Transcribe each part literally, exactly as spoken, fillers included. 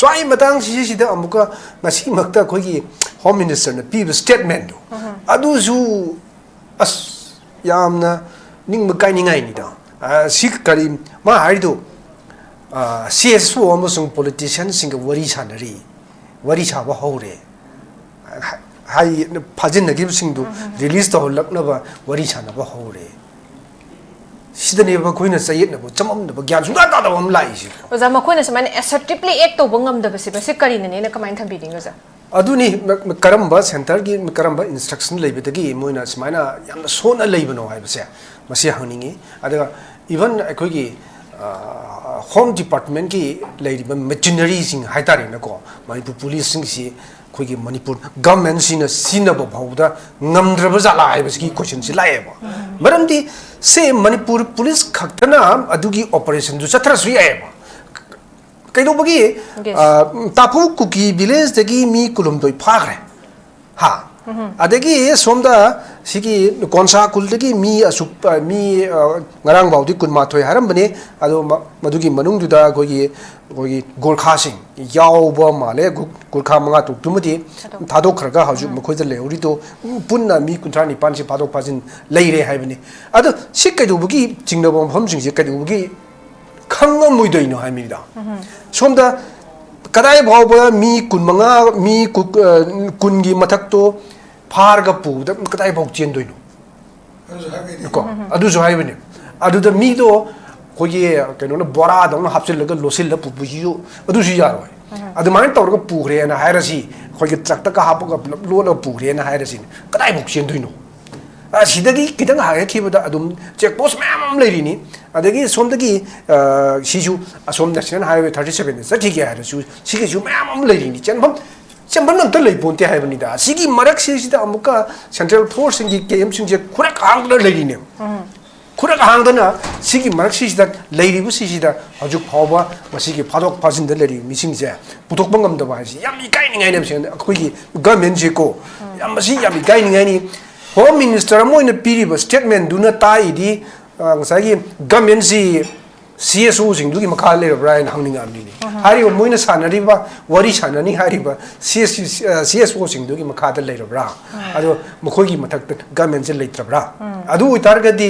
ꯁ꯭ꯋꯥꯏ ꯃꯇꯥꯡꯁꯤꯁꯤꯗ ꯑꯃꯨꯛꯀ ꯉꯁꯤꯃꯛꯇ ꯑꯩꯈꯣꯏꯒꯤ Home Minister ꯅ ꯄꯤꯕ statement ꯇꯣ, ꯑꯗꯨꯁꯨ ꯑꯁ, ꯌꯥꯝꯅ ꯅꯤꯡꯕ ꯀꯥꯏꯅꯤꯡꯉꯥꯏꯅꯤꯗ꯫ ꯑ, ꯁꯤ ꯀꯔꯤ ꯃꯥ ꯍꯥꯏꯔꯤꯗꯣ? ꯑ, C S O ꯑꯃꯁꯨꯡ politician ꯁꯤꯡꯒ ꯋꯥꯔꯤ ꯁꯥꯟꯅꯔꯤ, ꯋꯥꯔꯤ ꯁꯥꯕ ꯍꯧꯔꯦ꯫ ꯍꯥꯏ, ꯐꯥꯖꯤꯟꯅꯈꯤꯕꯁꯤꯡꯗꯨ release ꯇꯧꯍꯜꯂꯛꯅꯕ ꯋꯥꯔꯤ ꯁꯥꯟꯅꯕ ꯍꯧꯔꯦ꯫ ꯁꯤꯗꯅꯦꯕ ꯑꯩꯈꯣꯏꯅ ꯆꯌꯦꯠꯅꯕ, ꯆꯃꯝꯅꯕ, ꯒ꯭ꯌꯥꯟ ꯁꯨꯡꯇꯥ ꯇꯥꯗꯕ ꯑꯃ ꯂꯥꯛꯏꯁꯦ꯫ ꯑꯣꯖꯥ, ꯃꯈꯣꯏꯅ ꯁꯨꯃꯥꯏꯅ assertively act ꯇꯧꯕ ꯉꯝꯗꯕꯁꯦ, ꯃꯁꯤ ꯀꯔꯤꯅꯅꯦꯅ ꯀꯃꯥꯏꯅ ꯊꯝꯕꯤꯅꯤꯡꯉꯤ, ꯑꯣꯖꯥ? ꯑꯗꯨꯅꯤ, ꯃ-, ꯃ-, ꯀꯔꯝꯕ centre ꯒꯤ, ꯀꯔꯝꯕ instruction ꯂꯩꯕꯗꯒꯤ ꯃꯣꯏꯅ ꯁꯨꯃꯥꯏꯅ ꯌꯥꯝꯅ ꯁꯣꯟꯅ ꯂꯩꯕꯅꯣ ꯍꯥꯏꯕꯁꯦ, ꯃꯁꯤ ꯍꯪꯅꯤꯡꯉꯤ꯫ ꯑꯗꯨꯒ even ꯑꯩꯈꯣꯏꯒꯤ, ꯑ, Home Department ꯀꯤ ꯂꯩꯔꯤꯕ machinery ꯁꯤꯡ ꯍꯥꯏꯇꯥꯔꯦꯅꯦꯀꯣ, ꯃꯅꯤꯄꯨꯔ police ꯁꯤꯡꯁꯤ ꯑꯩꯈꯣꯏꯒꯤ ꯃꯅꯤꯄꯨꯔ government ꯁꯤꯅ ꯁꯤꯖꯤꯟꯅꯕ ꯐꯥꯎꯕꯗ ꯉꯝꯗ꯭ꯔꯕ ꯖꯥꯠꯂꯥ ꯍꯥꯏꯕꯁꯤꯒꯤ question ꯁꯤ ꯂꯥꯛꯑꯦꯕ꯫ ꯃꯔꯝꯗꯤ ꯁꯦ ꯃꯅꯤꯄꯨꯔ police ꯈꯛꯇꯅ ꯑꯗꯨꯒꯤ operation ꯗꯨ ꯆꯠꯊꯔꯁꯨ ꯌꯥꯏꯑꯕ꯫ ꯀꯩꯗꯧꯕꯒꯤ, Yes. ꯑ, ꯇꯥꯐꯨ ꯀꯨꯀꯤ village ꯇꯒꯤ ꯃꯤ ꯀꯨꯟꯍꯨꯝꯗꯣꯏ ꯐꯥꯈ꯭ꯔꯦ꯫ ꯍꯥ? ꯑꯗꯒꯤ ꯁꯣꯝꯗ ꯁꯤꯒꯤ ꯀꯣꯟꯁꯥ ꯈꯨꯜꯗꯒꯤ ꯃꯤ ꯑꯁꯨꯛ, ꯑ, ꯃꯤ, ꯑ, ꯉꯔꯥꯡ ꯐꯥꯎꯗꯤ ꯀꯨꯟꯃꯥꯊꯣꯏ ꯍꯥꯏꯔꯝꯕꯅꯤ꯫ ꯑꯗꯣ ꯃ-, ꯃꯗꯨꯒꯤ ꯃꯅꯨꯡꯗꯨꯗ ꯑꯩꯈꯣꯏꯒꯤ, ꯑꯩꯈꯣꯏꯒꯤ ꯒꯣꯔꯈꯥꯁꯤꯡ ꯌꯥꯎꯕ ꯃꯥꯜꯂꯦ꯫ ꯒꯨ-, ꯒꯣꯔꯈꯥ ꯃꯉꯥ ꯇꯔꯨꯛꯇꯨꯃꯗꯤ ꯊꯥꯗꯣꯛ- ꯊꯥꯗꯣꯛꯈ꯭ꯔꯒ ꯍꯧꯖꯤꯛ ꯃꯈꯣꯏꯗ ꯂꯩꯍꯧꯔꯤꯗꯣ ꯄꯨꯟꯅ ꯃꯤ ꯀꯨꯟꯊ꯭ꯔꯥ ꯅꯤꯄꯥꯟꯁꯤ ꯐꯥꯗꯣꯛ ꯐꯥꯖꯤꯟ ꯂꯩꯔꯦ ꯍꯥꯏꯕꯅꯤ꯫ ꯑꯗꯣ ꯁꯤ ꯀꯩꯗꯧꯕꯒꯤ ꯆꯤꯡꯅꯕ ꯃꯐꯝꯁꯤꯡꯁꯦ ꯀꯩꯗꯧꯕꯒꯤ ꯈꯪꯉꯝꯃꯣꯏꯗꯣꯏꯅꯣ ꯍꯥꯏꯕꯅꯤꯗ꯫ ꯁꯣꯝꯗ ꯀꯗꯥꯏ ꯐꯥꯎꯕ ꯃꯤ ꯀꯨꯟꯃꯉꯥ, ꯃꯤ ꯀꯨ-, ꯑ, ꯀꯨꯟꯒꯤ ꯃꯊꯛꯇꯣ ꯐꯥꯔꯒ ꯄꯨꯕꯗ ꯀꯗꯥꯏ ꯐꯥꯎ ꯆꯦꯟꯗꯣꯏꯅꯣ? ꯑꯗꯨꯁꯨ ꯍꯥꯏꯕꯅꯤ꯫ ꯀꯣ? ꯑꯗꯨꯁꯨ ꯍꯥꯏꯕꯅꯤ꯫ ꯑꯗꯨꯗ ꯃꯤꯗꯣ ꯑꯩꯈꯣꯏꯒꯤ ꯀꯩꯅꯣꯅ ꯕꯣꯔꯥꯗꯧꯅ ꯍꯥꯞꯆꯤꯜꯂꯒ ꯂꯣꯠꯁꯤꯜꯂ ꯄꯨꯕꯁꯤꯁꯨ ꯑꯗꯨꯁꯨ ꯌꯥꯔꯣꯏ꯫ ꯑꯗꯨꯃꯥꯏꯅ ꯇꯧꯔꯒ ꯄꯨꯈ꯭ꯔꯦꯅ ꯍꯥꯏꯔꯁꯤ, ꯑꯩꯈꯣꯏꯒꯤ ꯇ꯭ꯔꯛꯇꯒ ꯍꯥꯞꯄꯒ ꯄꯨꯂꯞ ꯂꯣꯠꯂꯒ ꯄꯨꯈ꯭ꯔꯦꯅ ꯍꯥꯏꯔꯁꯤꯅꯦ, ꯀꯗꯥꯏꯐꯥꯎ ꯆꯦꯟꯗꯣꯏꯅꯣ? ꯑꯁꯤꯗꯒꯤ ꯈꯤꯇꯪ ꯍꯥꯏꯒꯠꯈꯤꯕꯗ ꯑꯗꯨꯝ check post ꯃꯌꯥꯝ ꯑꯃ ꯂꯩꯔꯤꯅꯤ꯫ ꯑꯗꯒꯤ ꯁꯣꯝꯗꯒꯤ, ꯑ, ꯁꯤꯁꯨ ꯑꯁꯣꯝ National Highway thirty seven ꯗ ꯆꯠꯈꯤꯒꯦ ꯍꯥꯏꯔꯁꯨ ꯁꯤꯒꯤꯁꯨ ꯃꯌꯥꯝ ꯑꯃ ꯂꯩꯔꯤꯅꯤ꯫ ꯆꯦꯟꯐꯝ, ꯆꯦꯟꯐꯝ ꯑꯝꯇ ꯂꯩꯄꯣꯟꯇꯦ ꯍꯥꯏꯕꯅꯤꯗ꯫ ꯑꯁꯤꯒꯤ ꯃꯔꯛꯁꯤꯁꯤꯗ ꯑꯃꯨꯛꯀ central force ꯁꯤꯡꯒꯤ camp ꯁꯤꯡꯁꯦ ꯈꯨꯔꯛ ꯍꯥꯡꯗꯅ ꯂꯩꯔꯤꯅꯦꯕ꯫ ꯈꯨꯔꯛ ꯍꯥꯡꯗꯅ ꯁꯤꯒꯤ ꯃꯔꯛꯁꯤꯁꯤꯗ ꯂꯩꯔꯤꯕꯁꯤꯁꯤꯗ ꯍꯧꯖꯤꯛ ꯐꯥꯎꯕ ꯃꯁꯤꯒꯤ ꯐꯥꯗꯣꯛ ꯐꯥꯖꯤꯟꯗ ꯂꯩꯔꯤꯕ ꯃꯤꯁꯤꯡꯁꯦ ꯄꯨꯊꯣꯛꯄ ꯉꯝꯗꯕ ꯍꯥꯏꯁꯤ ꯌꯥꯝ ꯏꯀꯥꯏꯅꯤꯡꯉꯥꯏꯅꯦꯕ꯫ ꯁꯦꯡꯅ ꯑꯩꯈꯣꯏꯒꯤ government ꯁꯦꯀꯣ, ꯌꯥꯝ, ꯃꯁꯤ ꯌꯥꯝ ꯏꯀꯥꯏꯅꯤꯡꯉꯥꯏꯅꯤ꯫ Home Minister ꯑꯃ ꯑꯣꯏꯅ ꯄꯤꯔꯤꯕ statement ꯗꯨꯅ ꯇꯥꯛꯏꯗꯤ, ꯑ, ꯉꯁꯥꯏꯒꯤ government ꯁꯤ ꯁꯤ ꯑꯦꯁ ꯑꯣꯁꯤꯡꯗꯨꯒꯤ ꯃꯈꯥꯗ ꯂꯩꯔꯕ꯭ꯔꯥ ꯍꯥꯏꯅ ꯍꯪꯅꯤꯡꯉꯛꯑꯕꯅꯤꯅꯦ꯫ ꯍꯥꯏꯔꯤꯕ ꯃꯣꯏꯅ ꯁꯥꯟꯅꯔꯤꯕ, ꯋꯥꯔꯤ ꯁꯥꯟꯅꯅꯤ ꯍꯥꯏꯔꯤꯕ ꯁꯤ ꯑꯦꯁ, ꯁꯤ ꯑꯦꯁ ꯑꯣꯁꯤꯡꯗꯨꯒꯤ ꯃꯈꯥꯗ ꯂꯩꯔꯕ꯭ꯔꯥ? ꯑꯗꯣ ꯃꯈꯣꯏꯒꯤ ꯃꯊꯛꯇ ꯒꯃꯦꯟꯁꯦ ꯂꯩꯇ꯭ꯔꯕ꯭ꯔꯥ? ꯑꯗꯨ ꯑꯣꯏꯇꯥꯔꯒꯗꯤ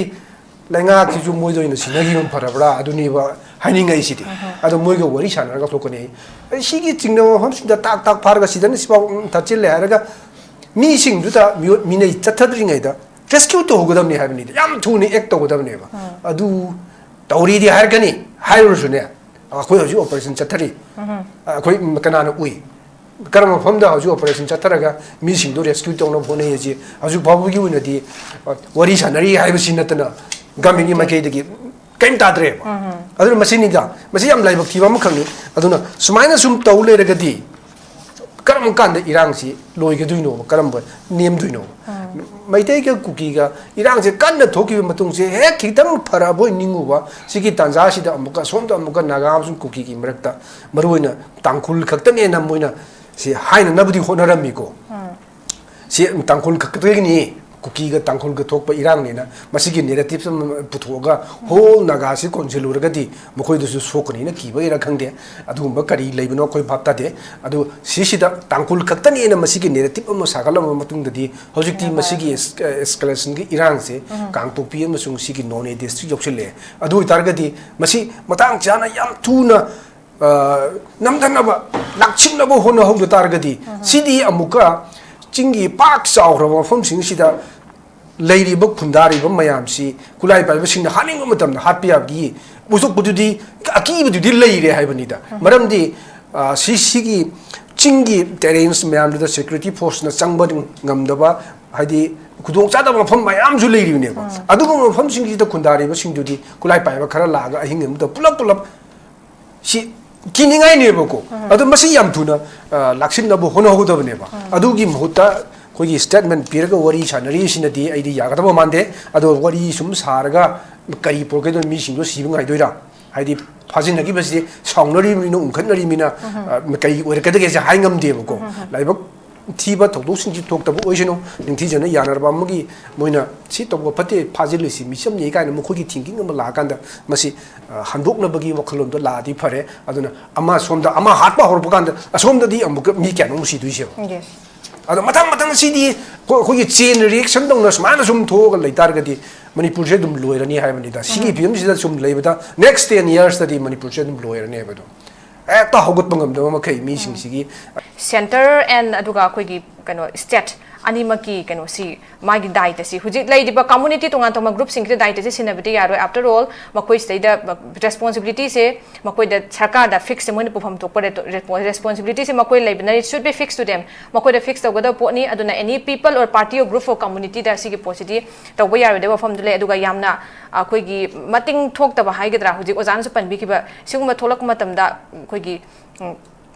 ꯂꯩꯉꯥꯛꯁꯤꯁꯨ ꯃꯣꯏꯗ ꯑꯣꯏꯅ ꯁꯤꯟꯅꯈꯤꯕꯅ ꯐꯔꯕ꯭ꯔꯥ ꯑꯗꯨꯅꯤꯕ ꯍꯥꯏꯅꯤꯡꯉꯛꯏꯁꯤꯗꯤ꯫ ꯑꯗꯣ ꯃꯣꯏꯒ ꯋꯥꯔꯤ ꯁꯥꯟꯅꯔꯒ ꯊꯣꯛꯀꯅꯤ꯫ ꯑꯩ ꯁꯤꯒꯤ ꯆꯤꯡꯅꯕ ꯃꯐꯝꯁꯤꯡꯗ ꯇꯥꯛ ꯇꯥꯛ ꯐꯥꯔꯒ ꯁꯤꯗꯅ ꯁꯤꯐꯥꯎ ꯊꯠꯆꯤꯜꯂꯦ ꯍꯥꯏꯔꯒ ꯃꯤꯁꯤꯡꯗꯨꯗ ꯃꯤꯑꯣꯏ-, ꯃꯤꯅꯩ ꯆꯠꯊꯗ꯭ꯔꯤꯉꯩꯗ ꯔꯦꯁꯀ꯭ꯌꯨ ꯇꯧꯍꯧꯒꯗꯕꯅꯤ ꯍꯥꯏꯕꯅꯤꯗ꯫ ꯌꯥꯝ ꯊꯨꯅ ꯑꯦꯛ ꯇꯧꯒꯗꯕꯅꯦꯕ꯫ ꯑꯗꯨ ꯇꯧꯔꯤꯗꯤ ꯍꯥꯏꯔꯛꯀꯅꯤ, ꯍꯥꯏꯔꯨꯔꯁꯨꯅꯦ, ꯑꯩꯈꯣꯏ ꯍꯧꯖꯤꯛ ꯑꯣꯄꯔꯦꯁꯟ ꯆꯠꯊꯔꯤ꯫ ꯑꯩꯈꯣꯏ ꯀꯅꯥꯅ ꯎꯏ? ꯀꯔꯝꯕ ꯃꯐꯝꯗ ꯍꯧꯖꯤꯛ ꯑꯣꯄꯔꯦꯁꯟ ꯆꯠꯊꯔꯒ ꯃꯤꯁꯤꯡꯗꯣ ꯔꯦꯁꯀ꯭ꯌꯨ ꯇꯧꯅꯕ ꯍꯣꯠꯅꯩ ꯍꯥꯏꯁꯤ ꯍꯧꯖꯤꯛ ꯐꯥꯎꯕꯒꯤ ꯑꯣꯏꯅꯗꯤ, ꯑ, ꯋꯥꯔꯤ ꯁꯥꯟꯅꯔꯤ ꯍꯥꯏꯕꯁꯤ ꯅꯠꯇꯅ ꯒꯃꯦꯟꯒꯤ ꯃꯥꯏꯀꯩꯗꯒꯤ ꯀꯔꯤꯝ ꯇꯥꯗ꯭ꯔꯦꯕ꯫ ꯑꯗꯨꯅ ꯃꯁꯤꯅꯤꯗ, ꯃꯁꯤ ꯌꯥꯝ ꯂꯥꯏꯕꯛ ꯊꯤꯕ ꯑꯃꯈꯛꯅꯤ꯫ ꯑꯗꯨꯅ ꯁꯨꯃꯥꯏꯅ ꯁꯨꯝ ꯇꯧ ꯂꯩꯔꯒꯗꯤ ꯀꯔꯝ ꯀꯥꯟꯗ ꯏꯔꯥꯡꯁꯤ ꯂꯣꯏꯒꯗꯣꯏꯅꯣꯕ? ꯀꯔꯝꯕ ꯅꯦꯝꯗꯣꯏꯅꯣꯕ? ꯃꯩꯇꯩꯒ ꯀꯨꯀꯤꯒ ꯏꯔꯥꯡꯁꯦ ꯀꯟꯅ ꯊꯣꯛꯈꯤꯕ ꯃꯇꯨꯡꯁꯦ ꯍꯦꯛ ꯈꯤꯇꯪ ꯐꯔꯕꯣꯏ ꯅꯤꯡꯉꯨꯕ, ꯁꯤꯒꯤ ꯇꯥꯟꯖꯥꯁꯤꯗ ꯑꯃꯨꯛꯀ ꯁꯣꯝꯗ ꯑꯃꯨꯛꯀ ꯅꯥꯒꯥ ꯑꯃꯁꯨꯡ ꯀꯨꯀꯤꯒꯤ ꯃꯔꯛꯇ, ꯃꯔꯨꯑꯣꯏꯅ ꯇꯥꯡꯈꯨꯜ ꯈꯛꯇꯅꯦꯅ ꯃꯣꯏꯅ ꯁꯤ ꯍꯥꯏꯅꯅꯕꯗꯤ ꯍꯣꯠꯅꯔꯝꯃꯤꯀꯣ꯫ ꯁꯤ ꯇꯥꯡꯈꯨꯜ ꯈꯛꯇꯒꯤꯅꯤ, ꯀꯨꯀꯤꯒ ꯇꯥꯡꯈꯨꯜꯒ ꯊꯣꯛꯄ ꯏꯔꯥꯡꯅꯦꯅ ꯃꯁꯤꯒꯤ ꯅꯦꯔꯦꯇꯤꯞꯁ ꯑꯃ ꯄꯨꯊꯣꯛꯑꯒ ꯍꯣꯜ ꯅꯥꯒꯥꯁꯤ ꯀꯣꯟꯁꯤꯜꯂꯨꯔꯒꯗꯤ ꯃꯈꯣꯏꯗꯁꯨ ꯁꯣꯛꯀꯅꯤꯅ ꯀꯤꯕꯒꯤꯔꯥ ꯈꯪꯗꯦ꯫ ꯑꯗꯨꯒꯨꯝꯕ ꯀꯔꯤ ꯂꯩꯕꯅꯣ ꯑꯩꯈꯣꯏ ꯚꯥꯞ ꯇꯥꯗꯦ꯫ ꯑꯗꯨ ꯁꯤꯁꯤꯗ ꯇꯥꯡꯈꯨꯜ ꯈꯛꯇꯅꯦꯅ ꯃꯁꯤꯒꯤ ꯅꯦꯔꯦꯇꯤꯞ ꯑꯃ ꯁꯥꯒꯠꯂꯕ ꯃꯇꯨꯡꯗꯗꯤ ꯍꯧꯖꯤꯛꯇꯤ ꯃꯁꯤꯒꯤ ꯑꯦꯁ-, ꯑꯦꯁꯀꯦꯂꯦꯁꯟꯒꯤ ꯏꯔꯥꯡꯁꯦ ꯀꯥꯡꯄꯣꯛꯄꯤ ꯑꯃꯁꯨꯡ ꯁꯤꯒꯤ ꯅꯣꯅꯦ ꯗꯤꯁꯇ꯭ꯔꯤꯛ ꯌꯧꯁꯤꯜꯂꯛꯑꯦ꯫ ꯑꯗꯨ ꯑꯣꯏꯇꯥꯔꯒꯗꯤ ꯃꯁꯤ ꯃꯇꯥꯡ ꯆꯥꯅ ꯌꯥꯝ ꯊꯨꯅ, ꯑ, ꯅꯝꯊꯅꯕ, ꯂꯥꯛꯁꯤꯟꯅꯕ ꯍꯣꯠꯅꯍꯧꯗ ꯇꯥꯔꯒꯗꯤ ꯁꯤꯗꯤ ꯑꯃꯨꯛꯀ ꯆꯤꯡꯒꯤ ꯄꯥꯛ ꯆꯥꯎꯈ꯭ꯔꯕ ꯃꯐꯝꯁꯤꯡꯁꯤꯗ ꯂꯩꯔꯤꯕ ꯈꯨꯟꯗꯥꯔꯤꯕ ꯃꯌꯥꯝꯁꯤ ꯈꯨꯠꯂꯥꯏ ꯄꯥꯏꯕꯁꯤꯡꯅ ꯍꯥꯠꯅꯤꯡꯕ ꯃꯇꯝꯗ ꯍꯥꯠꯄ ꯌꯥꯕꯒꯤ ꯄꯣꯠꯊꯣꯛꯄꯗꯨꯗꯤ, ꯑꯀꯤꯕꯗꯨꯗꯤ ꯂꯩꯔꯦ ꯍꯥꯏꯕꯅꯤꯗ꯫ ꯃꯔꯝꯗꯤ, ꯑ, ꯁꯤ, ꯁꯤꯒꯤ ꯆꯤꯡꯒꯤ ꯇꯦꯔꯦꯟꯁ ꯃꯌꯥꯝꯗꯨꯗ ꯁꯦꯀ꯭ꯌꯨꯔꯤꯇꯤ ꯐꯣꯔꯁꯅ ꯆꯪꯕ ꯉꯝꯗꯕ, ꯍꯥꯏꯗꯤ ꯈꯨꯗꯣꯡꯆꯥꯗꯕ ꯃꯐꯝ ꯃꯌꯥꯝꯁꯨ ꯂꯩꯔꯤꯕꯅꯦꯕ꯫ ꯑꯗꯨꯒꯨꯝꯕ ꯃꯐꯝꯁꯤꯡꯁꯤꯗ ꯈꯨꯟꯗꯥꯔꯤꯕꯁꯤꯡꯗꯨꯗꯤ ꯈꯨꯠꯂꯥꯏ ꯄꯥꯏꯕ ꯈꯔ ꯂꯥꯛꯑꯒ ꯑꯍꯤꯡ ꯑꯃꯗ ꯄꯨꯂꯞ ꯄꯨꯂꯞ ꯁꯤ ꯀꯤꯅꯤꯡꯉꯥꯏꯅꯦꯕꯀꯣ꯫ ꯑꯗꯣ ꯃꯁꯤ ꯌꯥꯝ ꯊꯨꯅ, ꯑ, ꯂꯥꯛꯁꯤꯟꯅꯕ ꯍꯣꯠꯅꯍꯧꯒꯗꯕꯅꯦꯕ꯫ ꯑꯗꯨꯒꯤ ꯃꯍꯨꯠꯇ ꯑꯩꯈꯣꯏꯒꯤ ꯁ꯭ꯇꯦꯠꯃꯦꯟ ꯄꯤꯔꯒ ꯋꯥꯔꯤ ꯁꯥꯟꯅꯔꯤꯁꯤꯅꯗꯤ ꯑꯩꯗꯤ ꯌꯥꯒꯗꯕ ꯃꯥꯟꯗꯦ꯫ ꯑꯗꯣ ꯋꯥꯔꯤ ꯁꯨꯝ ꯁꯥꯔꯒ ꯀꯔꯤ ꯄꯨꯔꯛꯀꯗꯣꯏꯅꯣ? ꯃꯤꯁꯤꯡꯗꯣ ꯁꯤꯕ ꯉꯥꯏꯗꯣꯏꯔꯥ? ꯍꯥꯏꯗꯤ ꯐꯥꯖꯤꯟꯅꯈꯤꯕꯁꯤ ꯁꯥꯎꯅꯔꯤꯕꯅꯤꯅ, ꯎꯪꯈꯠꯅꯔꯤꯕꯅꯤꯅ, ꯑ, ꯀꯔꯤ ꯑꯣꯏꯔꯛꯀꯗꯒꯦꯁꯦ ꯍꯥꯏ ꯉꯝꯗꯦꯕꯀꯣ꯫ ꯂꯥꯏꯕꯛ ꯊꯤꯕ ꯊꯧꯗꯣꯛꯁꯤꯡꯁꯤ ꯊꯣꯛꯇꯕ ꯑꯣꯏꯁꯅꯨ, ꯅꯤꯡꯊꯤꯖꯅ ꯌꯥꯅꯔꯕ ꯑꯃꯒꯤ ꯃꯣꯏꯅ ꯁꯤ ꯇꯧꯕ ꯐꯠꯇꯦ, ꯐꯥꯖꯤꯜꯂꯨꯁꯤ, ꯃꯤꯆꯝꯅꯤ ꯀꯥꯏꯅ ꯃꯈꯣꯏꯒꯤ ꯊꯤꯡꯀꯤꯡ ꯑꯃ ꯂꯥꯛꯑꯀꯥꯟꯗ ꯃꯁꯤ, ꯑ, ꯍꯟꯗꯣꯛꯅꯕꯒꯤ ꯋꯥꯈꯜꯂꯣꯟꯗꯣ ꯂꯥꯛꯑꯗꯤ ꯐꯔꯦ꯫ ꯑꯗꯨꯅ ꯑꯃ ꯁꯣꯝꯗ ꯑꯃ ꯍꯥꯠꯄ ꯍꯧꯔꯛꯄ ꯀꯥꯟꯗ ꯑꯁꯣꯝꯗꯗꯤ ꯑꯃꯨꯛꯀ ꯃꯤ ꯀꯌꯥꯅꯣ ꯑꯃꯨꯛ ꯁꯤꯗꯣꯏꯁꯦ꯫ Yes. ꯑꯗꯣ ꯃꯊꯪ ꯃꯊꯪ ꯁꯤꯗꯤ ꯑꯩꯈꯣꯏ-, ꯑꯩꯈꯣꯏꯒꯤ ꯆꯦꯟ ꯔꯤꯑꯦꯛꯁꯟ ꯇꯧꯅ ꯁꯨꯃꯥꯏꯅ ꯁꯨꯝ ꯊꯣꯛꯑꯒ ꯂꯩꯇꯥꯔꯒꯗꯤ ꯃꯅꯤꯄꯨꯔꯁꯦ ꯑꯗꯨꯝ ꯂꯣꯏꯔꯅꯤ ꯍꯥꯏꯕꯅꯤꯗ꯫ ꯁꯤꯒꯤ ꯐꯤꯕꯝꯁꯤꯗ ꯁꯨꯝ ꯂꯩꯕꯗ next ten yearsꯇꯗꯤ ꯃꯅꯤꯄꯨꯔꯁꯦ ꯑꯗꯨꯝ ꯂꯣꯏꯔꯅꯤ ꯍꯥꯏꯕꯗꯣ꯫ ꯍꯦꯛꯇ ꯍꯧꯒꯠꯄ ꯉꯝꯗꯕ ꯃꯈꯩ ꯃꯤꯁꯤꯡꯁꯤꯒꯤ Centre and ꯑꯗꯨꯒ ꯑꯩꯈꯣꯏꯒꯤ ꯀꯩꯅꯣ state ꯑꯅꯤꯃꯛꯀꯤ ꯀꯩꯅꯣꯁꯤ, ꯃꯥꯒꯤ ꯗꯥꯏꯇꯁꯤ, ꯍꯧꯖꯤꯛ ꯂꯩꯔꯤꯕ community ꯇꯣꯉꯥꯟ ꯇꯣꯉꯥꯟꯕ groupꯁꯤꯡꯁꯤꯗ ꯗꯥꯏꯇꯁꯤ ꯁꯤꯟꯅꯕꯗꯤ ꯌꯥꯔꯣꯏ꯫ After all, ꯃꯈꯣꯏꯁꯤꯗꯩꯗ responsibilityꯁꯦ ꯃꯈꯣꯏꯗ ꯁꯔꯀꯥꯔꯗ fixꯁꯦ ꯃꯣꯏꯅ ꯄꯨꯐꯝ ꯊꯣꯛꯄ ꯔꯦꯇꯣ-, ꯔꯦꯄꯣ-, responsibilityꯁꯦ ꯃꯈꯣꯏ ꯂꯩꯕꯅ should be fixed to them꯫ ꯃꯈꯣꯏꯗ fix ꯇꯧꯒꯗꯕ ꯄꯣꯠꯅꯤ꯫ ꯑꯗꯨꯅ any people or party or group or communityꯗ ꯁꯤꯒꯤ ꯄꯣꯠꯁꯤꯗꯤ ꯇꯧꯕ ꯌꯥꯔꯣꯏꯗꯕ ꯋꯥꯐꯝꯗꯨ ꯂꯩ꯫ ꯑꯗꯨꯒ ꯌꯥꯝꯅ ꯑꯩꯈꯣꯏꯒꯤ ꯃꯇꯤꯡ ꯊꯣꯛꯇꯕ ꯍꯥꯏꯒꯗ꯭ꯔꯥ, ꯍꯧꯖꯤꯛ ꯑꯣꯖꯥꯅꯁꯨ ꯄꯟꯕꯤꯈꯤꯕ, ꯁꯤꯒꯨꯝꯕ ꯊꯣꯛꯂꯛꯄ ꯃꯇꯝꯗ ꯑꯩꯈꯣꯏꯒꯤ, ꯎꯝ,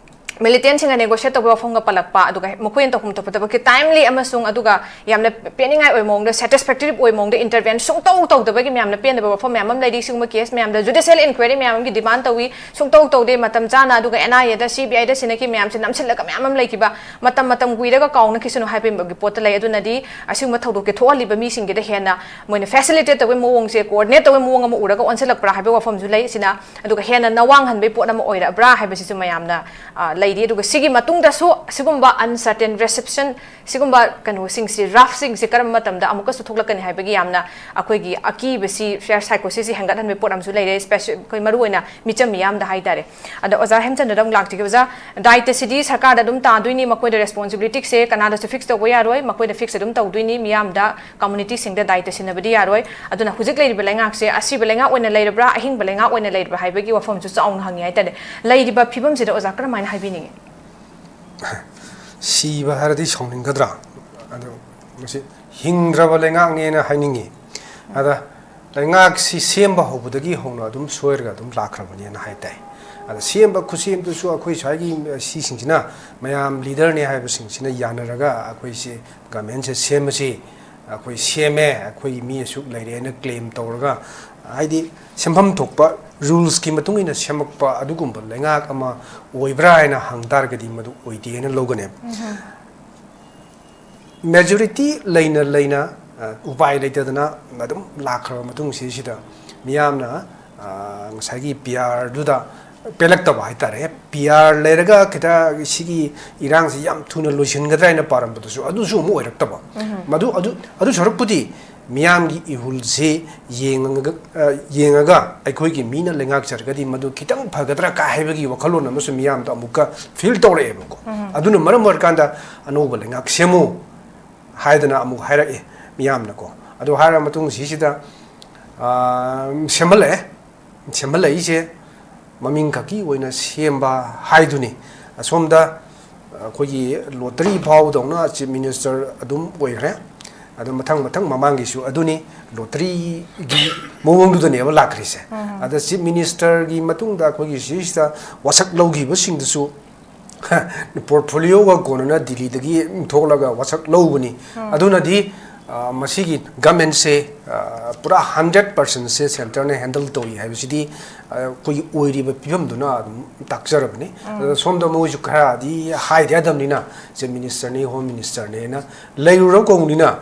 militantꯁꯤꯡꯒ negotiate ꯇꯧꯕ ꯋꯥꯐꯝꯒ ꯄꯜꯂꯛꯄ, ꯑꯗꯨꯒ ꯃꯈꯣꯏꯅ ꯇꯧꯐꯝ ꯊꯣꯛꯄ ꯊꯕꯛꯀꯤ timely ꯑꯃꯁꯨꯡ ꯑꯗꯨꯒ ꯌꯥꯝꯅ ꯄꯦꯟꯅꯤꯡꯉꯥꯏ ꯑꯣꯏꯕ ꯃꯑꯣꯡꯗ, satisfactory ꯑꯣꯏꯕ ꯃꯑꯣꯡꯗ intervene ꯁꯨꯡꯇꯧ ꯇꯧꯗꯕꯒꯤ ꯃꯌꯥꯝꯅ ꯄꯦꯟꯗꯕ ꯋꯥꯐꯝ ꯃꯌꯥꯝ ꯑꯃ ꯂꯩꯔꯤ꯫ ꯁꯤꯒꯨꯝꯕ case ꯃꯌꯥꯝꯗ judicial inquiry ꯃꯌꯥꯝ ꯑꯃꯒꯤ demand ꯇꯧꯏ, ꯁꯨꯡꯇꯧ ꯇꯧꯗꯦ꯫ ꯃꯇꯝ ꯆꯥꯅ ꯑꯗꯨꯒ NIAꯗ, CBIꯗ ꯁꯤꯟꯅꯈꯤ ꯃꯌꯥꯝꯁꯦ ꯅꯝꯁꯤꯜꯂꯒ ꯃꯌꯥꯝ ꯑꯃ ꯂꯩꯈꯤꯕ, ꯃꯇꯝ ꯃꯇꯝ ꯀꯨꯏꯔꯒ ꯀꯥꯎꯅꯈꯤꯁꯅꯨ ꯍꯥꯏꯕꯒꯤ ꯄꯣꯠꯇ ꯂꯩ꯫ ꯑꯗꯨꯅꯗꯤ ꯑꯁꯤꯒꯨꯝꯕ ꯊꯧꯗꯣꯛꯀꯤ ꯊꯣꯛꯍꯜꯂꯤꯕ ꯃꯤꯁꯤꯡꯒꯤꯗ ꯍꯦꯟꯅ ꯃꯣꯏꯅ facilitate ꯇꯧꯕꯒꯤ ꯃꯑꯣꯡꯁꯦ, coordinate ꯇꯧꯕꯒꯤ ꯃꯑꯣꯡ ꯑꯃ ꯎꯔꯒ ꯑꯣꯟꯁꯤꯜꯂꯛꯄ꯭ꯔꯥ ꯍꯥꯏꯕꯒꯤ ꯋꯥꯐꯝꯁꯨ ꯂꯩ꯫ ꯁꯤꯅ ꯑꯗꯨꯒ ꯍꯦꯟꯅ ꯅꯋꯥꯡꯍꯟꯕꯒꯤ ꯄꯣꯠ ꯑꯃ ꯑꯣꯏꯔꯛꯑꯕ꯭ꯔꯥ ꯍꯥꯏꯕꯁꯤꯁꯨ ꯃꯌꯥꯝꯅ, ꯑ, ꯂꯩꯔꯤ꯫ ꯑꯗꯨꯒ ꯁꯤꯒꯤ ꯃꯇꯨꯡꯗꯁꯨ ꯑꯁꯤꯒꯨꯝꯕ uncertain reception, ꯁꯤꯒꯨꯝꯕ ꯀꯩꯅꯣꯁꯤꯡꯁꯤ, roughꯁꯤꯡꯁꯤ ꯀꯔꯝꯕ ꯃꯇꯝꯗ ꯑꯃꯨꯛꯀꯁꯨ ꯊꯣꯛꯂꯛꯀꯅꯤ ꯍꯥꯏꯕꯒꯤ ꯌꯥꯝꯅ ꯑꯩꯈꯣꯏꯒꯤ ꯑꯀꯤꯕꯁꯤ, fear psychosisꯁꯤ ꯍꯦꯟꯒꯠꯍꯟꯕꯒꯤ ꯄꯣꯠ ꯑꯃꯁꯨ ꯂꯩꯔꯦ, especially ꯑꯩꯈꯣꯏ ꯃꯔꯨꯑꯣꯏꯅ ꯃꯤꯆꯝ ꯃꯤꯌꯥꯝꯗ ꯍꯥꯏꯇꯥꯔꯦ꯫ ꯑꯗ ꯑꯣꯖꯥ ꯍꯦꯝꯆꯟꯗ꯭ꯔꯗ ꯑꯃꯨꯛ ꯂꯥꯛꯆꯒꯦ꯫ ꯑꯣꯖꯥ, ꯗꯥꯏꯇꯁꯤꯗꯤ ꯁꯔꯀꯥꯔꯗ ꯑꯗꯨꯝ ꯇꯥꯗꯣꯏꯅꯤ, ꯃꯈꯣꯏꯗ responsibilityꯁꯦ ꯀꯅꯥꯗꯁꯨ fix ꯇꯧꯕ ꯌꯥꯔꯣꯏ, ꯃꯈꯣꯏꯗ fix ꯑꯗꯨꯝ ꯇꯧꯗꯣꯏꯅꯤ, ꯃꯤꯌꯥꯝꯗ, communityꯁꯤꯡꯗ ꯗꯥꯏꯇ ꯁꯤꯟꯅꯕꯗꯤ ꯌꯥꯔꯣꯏ꯫ ꯑꯗꯨꯅ ꯍꯧꯖꯤꯛ ꯂꯩꯔꯤꯕ ꯂꯩꯉꯥꯛꯁꯦ ꯑꯁꯤꯕ ꯂꯩꯉꯥꯛ ꯑꯣꯏꯅ ꯂꯩꯔꯕ꯭ꯔꯥ, ꯑꯍꯤꯡꯕ ꯂꯩꯉꯥꯛ ꯑꯣꯏꯅ ꯂꯩꯔꯕ꯭ꯔꯥ ꯍꯥꯏꯕꯒꯤ ꯋꯥꯐꯝꯁꯨ ꯆꯥꯎꯅ ꯍꯪꯉꯤ ꯍꯥꯏꯇꯥꯔꯦ꯫ ꯂꯩꯔꯤꯕ ꯐꯤꯕꯝꯁꯤꯗ ꯑꯣꯖꯥ ꯀꯔꯝꯍꯥꯏꯅ ꯍꯥꯏꯕꯤꯅꯤꯡꯉꯤ? ꯁꯤꯕ ꯍꯥꯏꯔꯗꯤ ꯁꯥꯎꯅꯤꯡꯒꯗ꯭ꯔꯥ? ꯑꯗꯣ ꯃꯁꯤ ꯍꯤꯡꯗ꯭ꯔꯕ ꯂꯩꯉꯥꯛꯅꯦꯅ ꯍꯥꯏꯅꯤꯡꯉꯤ꯫ ꯑꯗ ꯂꯩꯉꯥꯛꯁꯤ ꯁꯦꯝꯕ ꯍꯧꯕꯗꯒꯤ ꯍꯧꯅ ꯑꯗꯨꯝ ꯁꯣꯏꯔꯒ ꯑꯗꯨꯝ ꯂꯥꯛꯈ꯭ꯔꯕꯅꯦꯅ ꯍꯥꯏ ꯇꯥꯏ꯫ ꯑꯗ ꯁꯦꯝꯕ ꯈꯨꯠꯁꯦꯝꯗꯨꯁꯨ ꯑꯩꯈꯣꯏ ꯁ꯭ꯋꯥꯏꯒꯤ ꯁꯤꯁꯤꯡꯁꯤꯅ, ꯃꯌꯥꯝ leaderꯅꯦ ꯍꯥꯏꯕꯁꯤꯡꯁꯤꯅ ꯌꯥꯅꯔꯒ ꯑꯩꯈꯣꯏꯁꯤ governmentꯁꯦ ꯁꯦꯝꯃꯁꯤ, ꯑꯩꯈꯣꯏ ꯁꯦꯝꯃꯦ, ꯑꯩꯈꯣꯏꯒꯤ ꯃꯤ ꯑꯁꯨꯛ ꯂꯩꯔꯦꯅ claim ꯇꯧꯔꯒ, ꯍꯥꯏꯗꯤ ꯁꯦꯝꯐꯝ ꯊꯣꯛꯄ rulesꯀꯤ ꯃꯇꯨꯡ ꯏꯟꯅ ꯁꯦꯝꯃꯛꯄ ꯑꯗꯨꯒꯨꯝꯕ ꯂꯩꯉꯥꯛ ꯑꯃ ꯑꯣꯏꯕ꯭ꯔꯥ ꯍꯥꯏꯅ ꯍꯪ ꯇꯥꯔꯒꯗꯤ ꯃꯗꯨ ꯑꯣꯏꯗꯦꯅ ꯂꯧꯒꯅꯦꯕ꯫ Majority ꯂꯩꯅ ꯂꯩꯅ, ꯑ, ꯎꯄꯥꯏ ꯂꯩꯇꯗꯅ ꯑꯗꯨꯝ ꯂꯥꯛꯈ꯭ꯔꯕ ꯃꯇꯨꯡ ꯁꯤꯁꯤꯗ ꯃꯤꯌꯥꯝꯅ, ꯑ, ꯉꯁꯥꯏꯒꯤ ꯄꯤ ꯑꯥꯔꯗꯨꯗ ꯄꯦꯜꯂꯛꯇꯕ ꯍꯥꯏꯇꯥꯔꯦ꯫ ꯄꯤ ꯑꯥꯔ ꯂꯩꯔꯒ ꯈꯤꯇ ꯁꯤꯒꯤ ꯏꯔꯥꯡꯁꯤ ꯌꯥꯝ ꯊꯨꯅ ꯂꯣꯏꯁꯤꯟꯒꯗ꯭ꯔꯥ ꯍꯥꯏꯅ ꯄꯥꯔꯝꯕꯗꯨꯁꯨ ꯑꯗꯨꯁꯨ ꯑꯃꯨꯛ ꯑꯣꯏꯔꯛꯇꯕ꯫ ꯃꯗꯨ, ꯑꯗꯨ, ꯑꯗꯨ ꯁꯔꯨꯛꯄꯨꯗꯤ ꯃꯤꯌꯥꯝꯒꯤ ꯏꯍꯨꯜꯁꯤ ꯌꯦꯡꯉꯒ, ꯑ, ꯌꯦꯡꯉꯒ ꯑꯩꯈꯣꯏꯒꯤ ꯃꯤꯅ ꯂꯩꯉꯥꯛꯆꯔꯒꯗꯤ ꯃꯗꯨ ꯈꯤꯇꯪ ꯐꯒꯗ꯭ꯔꯥ ꯀꯥ ꯍꯥꯏꯕꯒꯤ ꯋꯥꯈꯜꯂꯣꯟ ꯑꯃꯁꯨ ꯃꯤꯌꯥꯝꯗ ꯑꯃꯨꯛꯀ feel ꯇꯧꯔꯛꯑꯦꯕꯀꯣ꯫ ꯑꯗꯨꯅ ꯃꯔꯝ ꯑꯣꯏꯔꯀꯥꯟꯗ ꯑꯅꯧꯕ ꯂꯩꯉꯥꯛ ꯁꯦꯝꯃꯨ ꯍꯥꯏꯗꯅ ꯑꯃꯨꯛ ꯍꯥꯏꯔꯛꯑꯦ ꯃꯤꯌꯥꯝꯅꯀꯣ꯫ ꯑꯗꯨ ꯍꯥꯏꯔ ꯃꯇꯨꯡ ꯁꯤꯁꯤꯗ, ꯑ, ꯁꯦꯝꯍꯜꯂꯛꯑꯦ꯫ ꯁꯦꯝꯍꯜꯂꯛꯏꯁꯦ ꯃꯃꯤꯡ ꯈꯛꯀꯤ ꯑꯣꯏꯅ ꯁꯦꯝꯕ ꯍꯥꯏꯗꯨꯅꯤ꯫ ꯑꯁꯣꯝꯗ ꯑꯩꯈꯣꯏꯒꯤ lottery ꯐꯥꯎꯗꯧꯅ Chief Minister ꯑꯗꯨꯝ ꯑꯣꯏꯈ꯭ꯔꯦ꯫ ꯑꯗꯨ ꯃꯊꯪ ꯃꯊꯪ ꯃꯃꯥꯡꯒꯤꯁꯨ ꯑꯗꯨꯅꯤ, lotteryꯒꯤ ꯃꯑꯣꯡꯗꯨꯗꯅꯦꯕ ꯂꯥꯛꯈ꯭ꯔꯤꯁꯦ꯫ ꯑꯗ Chief Ministerꯒꯤ ꯃꯇꯨꯡꯗ ꯑꯩꯈꯣꯏꯒꯤ ꯁꯤꯁꯤꯗ ꯋꯥꯁꯛ ꯂꯧꯈꯤꯕꯁꯤꯡꯗꯨꯁꯨ portfolioꯒ ꯀꯣꯟꯅꯅ ꯗꯤꯜꯂꯤꯗꯒꯤ ꯊꯣꯛꯂꯒ ꯋꯥꯁꯛ ꯂꯧꯕꯅꯤ꯫ ꯑꯗꯨꯅꯗꯤ, ꯑ, ꯃꯁꯤꯒꯤ governmentꯁꯦ, ꯑ, ꯄꯨꯔꯥ hundred percentꯁꯦ centreꯅ handle ꯇꯧꯏ ꯍꯥꯏꯕꯁꯤꯗꯤ, ꯑ, ꯑꯩꯈꯣꯏꯒꯤ ꯑꯣꯏꯔꯤꯕ ꯐꯤꯕꯝꯗꯨꯅ ꯑꯗꯨꯝ ꯇꯥꯛꯆꯔꯕꯅꯤ꯫ ꯑꯗꯨꯅ ꯁꯣꯝꯗ ꯃꯣꯏꯁꯨ ꯈꯔꯗꯤ ꯍꯥꯏꯗ ꯌꯥꯗꯕꯅꯤꯅ, Chief Ministerꯅꯤ, Home Ministerꯅꯦꯅ ꯂꯩꯔꯨꯔ ꯀꯧꯕꯅꯤꯅ,